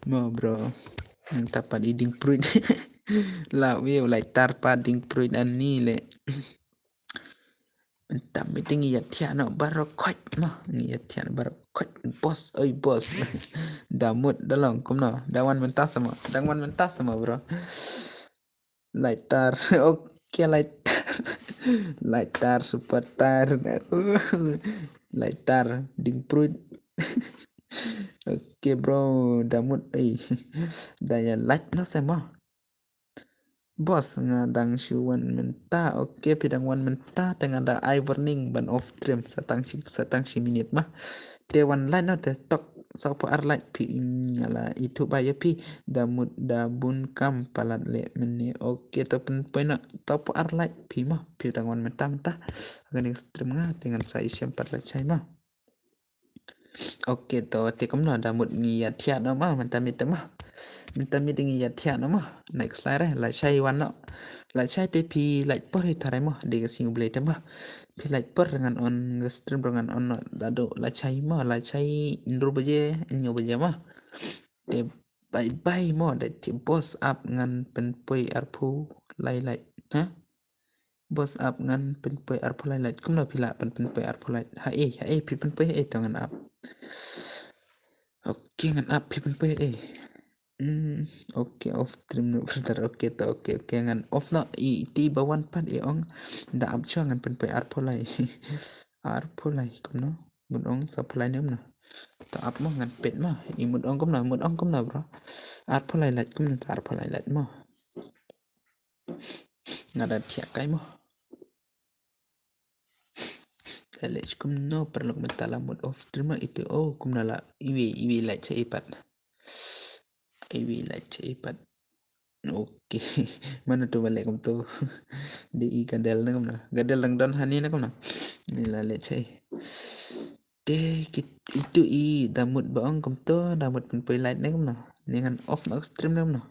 Mo bro. Nang tapat i ding pruit. La wi like tar pat ding pruit ani le. Mynta mynta ngi ïa thiah noh baroh khoit mo. Ngi ïa thiah noh baroh khoit. Boss, oi boss. Da mut da long kumno. Da wan mynta sa mo. Da wan mynta sa mo bro. Like tar. Okay, like tar. Like tar, supporter. Like tar, ding pruit. Okay bro, da mut ei. Da ïa like noh sa mo. Boss, nga dang shu wan mynta. Okay, phi dang wan mynta te nga da ai warning ban off stream sa tang shi, sa tang shi minit mo. Te wan like noh te tok sawphew ar like phi, nga la ithuh ba ïa phi. Da mut da bun kam palat leh mynne. Okay, to pynpoi noh sawphew ar like phi mo. Phi dang wan mynta mynta. Kane stream nga te ngan sa ïashem pat lashai mo. Okay, to te kumno da mut ngi ïa thiah noh mo mynta mynta mo. Mynta mynta ngi ïa thiah noh mo. Next lai re lashai wan noh. Lashai te phi like por hi tharai mo. Dei ka sngi U Blei te mo. Phi like por ngan on, nga stream ruh ngan on noh. Da dei lashai mo, lashai hynriew baje, hynñiew baje mo. Te bye bye mo, da te boss ap ngan pynpoi arphew lai like. Ha? Boss ap ngan pynpoi arphew lai like. Kumno phi lah pyn pynpoi arphew like? Ha eh, ha eh phi pynpoi eh to ngan ap. Okay, ngan ap phi pynpoi eh. Hmm, okay, off stream noh brother. Okay to, okay, okay, ngan off noh. I ti ba wan pat i ong da ap shuwa ngan pynpoi arphew lai. Arphew lai kumno? Mut ong sawphew lai ne kumno? To ap mo ngan peit mo. I mut ong kumno, mut ong kumno bro? Arphew lai like kumno, to arphew lai like mo. Nga da thiah kai mo. Te leh kumno paralok mynta la mut off stream ma itu. Oh, kumno la iwi iwi like cha ipat. Iwi like cha ipat. Okay. Mano tu ba leh kumto. Dei i ka del na kumno. Ka del dang don hani na kumno. Ni la leh cha i. Te kit itu i da mut ba ong kumto, da mut pynpoi like na kumno. Ni ngan off na stream na kumno.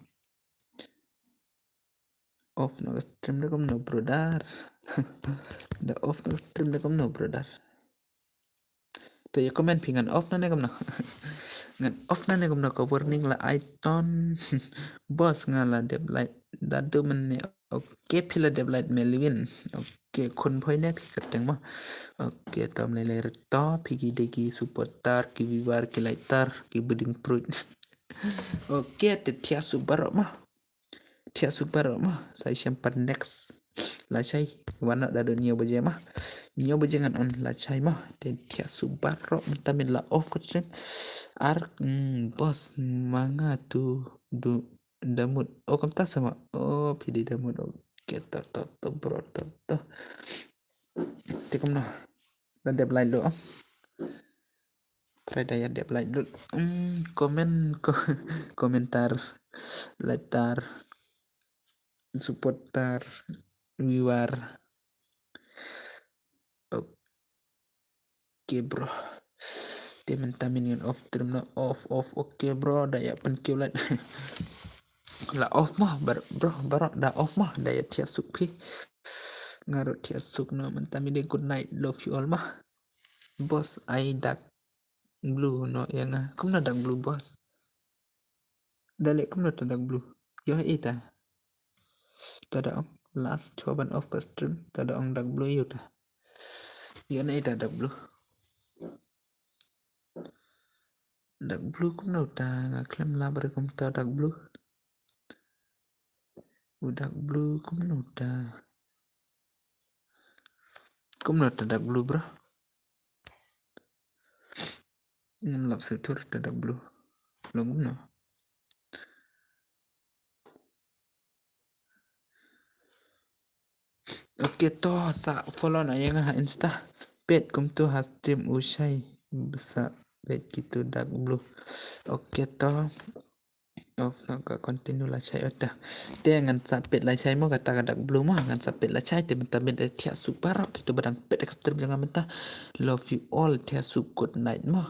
Off noh ka stream da kumno brother. Da off noh ka stream da kumno brother. Te ïa comment phi ngan off noh ne kumno. Ngan off noh ne kumno ka warning la ai ton. Boss nga la dep light da du mynne. Ok phi la dep light Melvin. Ok khun phoi ne phi kyrteng mo. Ok tom lei lei reto phi ki dei ki supporter ki viewer ki lighter ki bidding fruit. Ok te thiah suk baroh mo. Thiah suk baroh mo. Sa shem pat next. Lashai. Wan noh da don hynñiew baje mo. Hynñiew baje ngan on lashai mo. Te thiah suk baroh mynta min la off ka stream. Ar mm, boss ma nga tu du da mut. Oh kumta sa mo. Oh phi dei da mut. Ok to to to bro to to. Te kumno. Da dep light lut. Trai da ïa dep light lut. Hmm, comment ko komentar lighter supporter viewer. Ok bro. Te mynta min ngan off stream noh off off ok bro da ïa pynkiew light. La off mo bro baroh da off mo da ïa thiah suk phi. Nga ruh thiah suk noh mynta min dei good night love you all mo. Boss ai dark blue noh ïa nga kumno dark blue boss. Da leh kumno ta dark blue. Ïoh ita. Ta da ong last chwa ban off ka stream ta da ong dark blue ïoh ta. Ïoh na ita dark blue. Dark blue kumno ta nga khlem lap re kumta dark blue. U dark blue kumno ta. Kumno ta dark blue bro. Ngam lap shuh tur ta dark blue. Long kumno. Ok to sa follow na ïa nga ha Insta. Peit kumtu ha stream u shai. Sa peit kitu dark blue. Ok to. Off na ka continue lashai ota. Te ngan sa peit lashai mo kata ka dark blue mo ngan sa peit lashai te mynta mynta thiah suk baroh kitu ba dang peit ka stream jong nga mynta. Love you all thiah suk good night mo.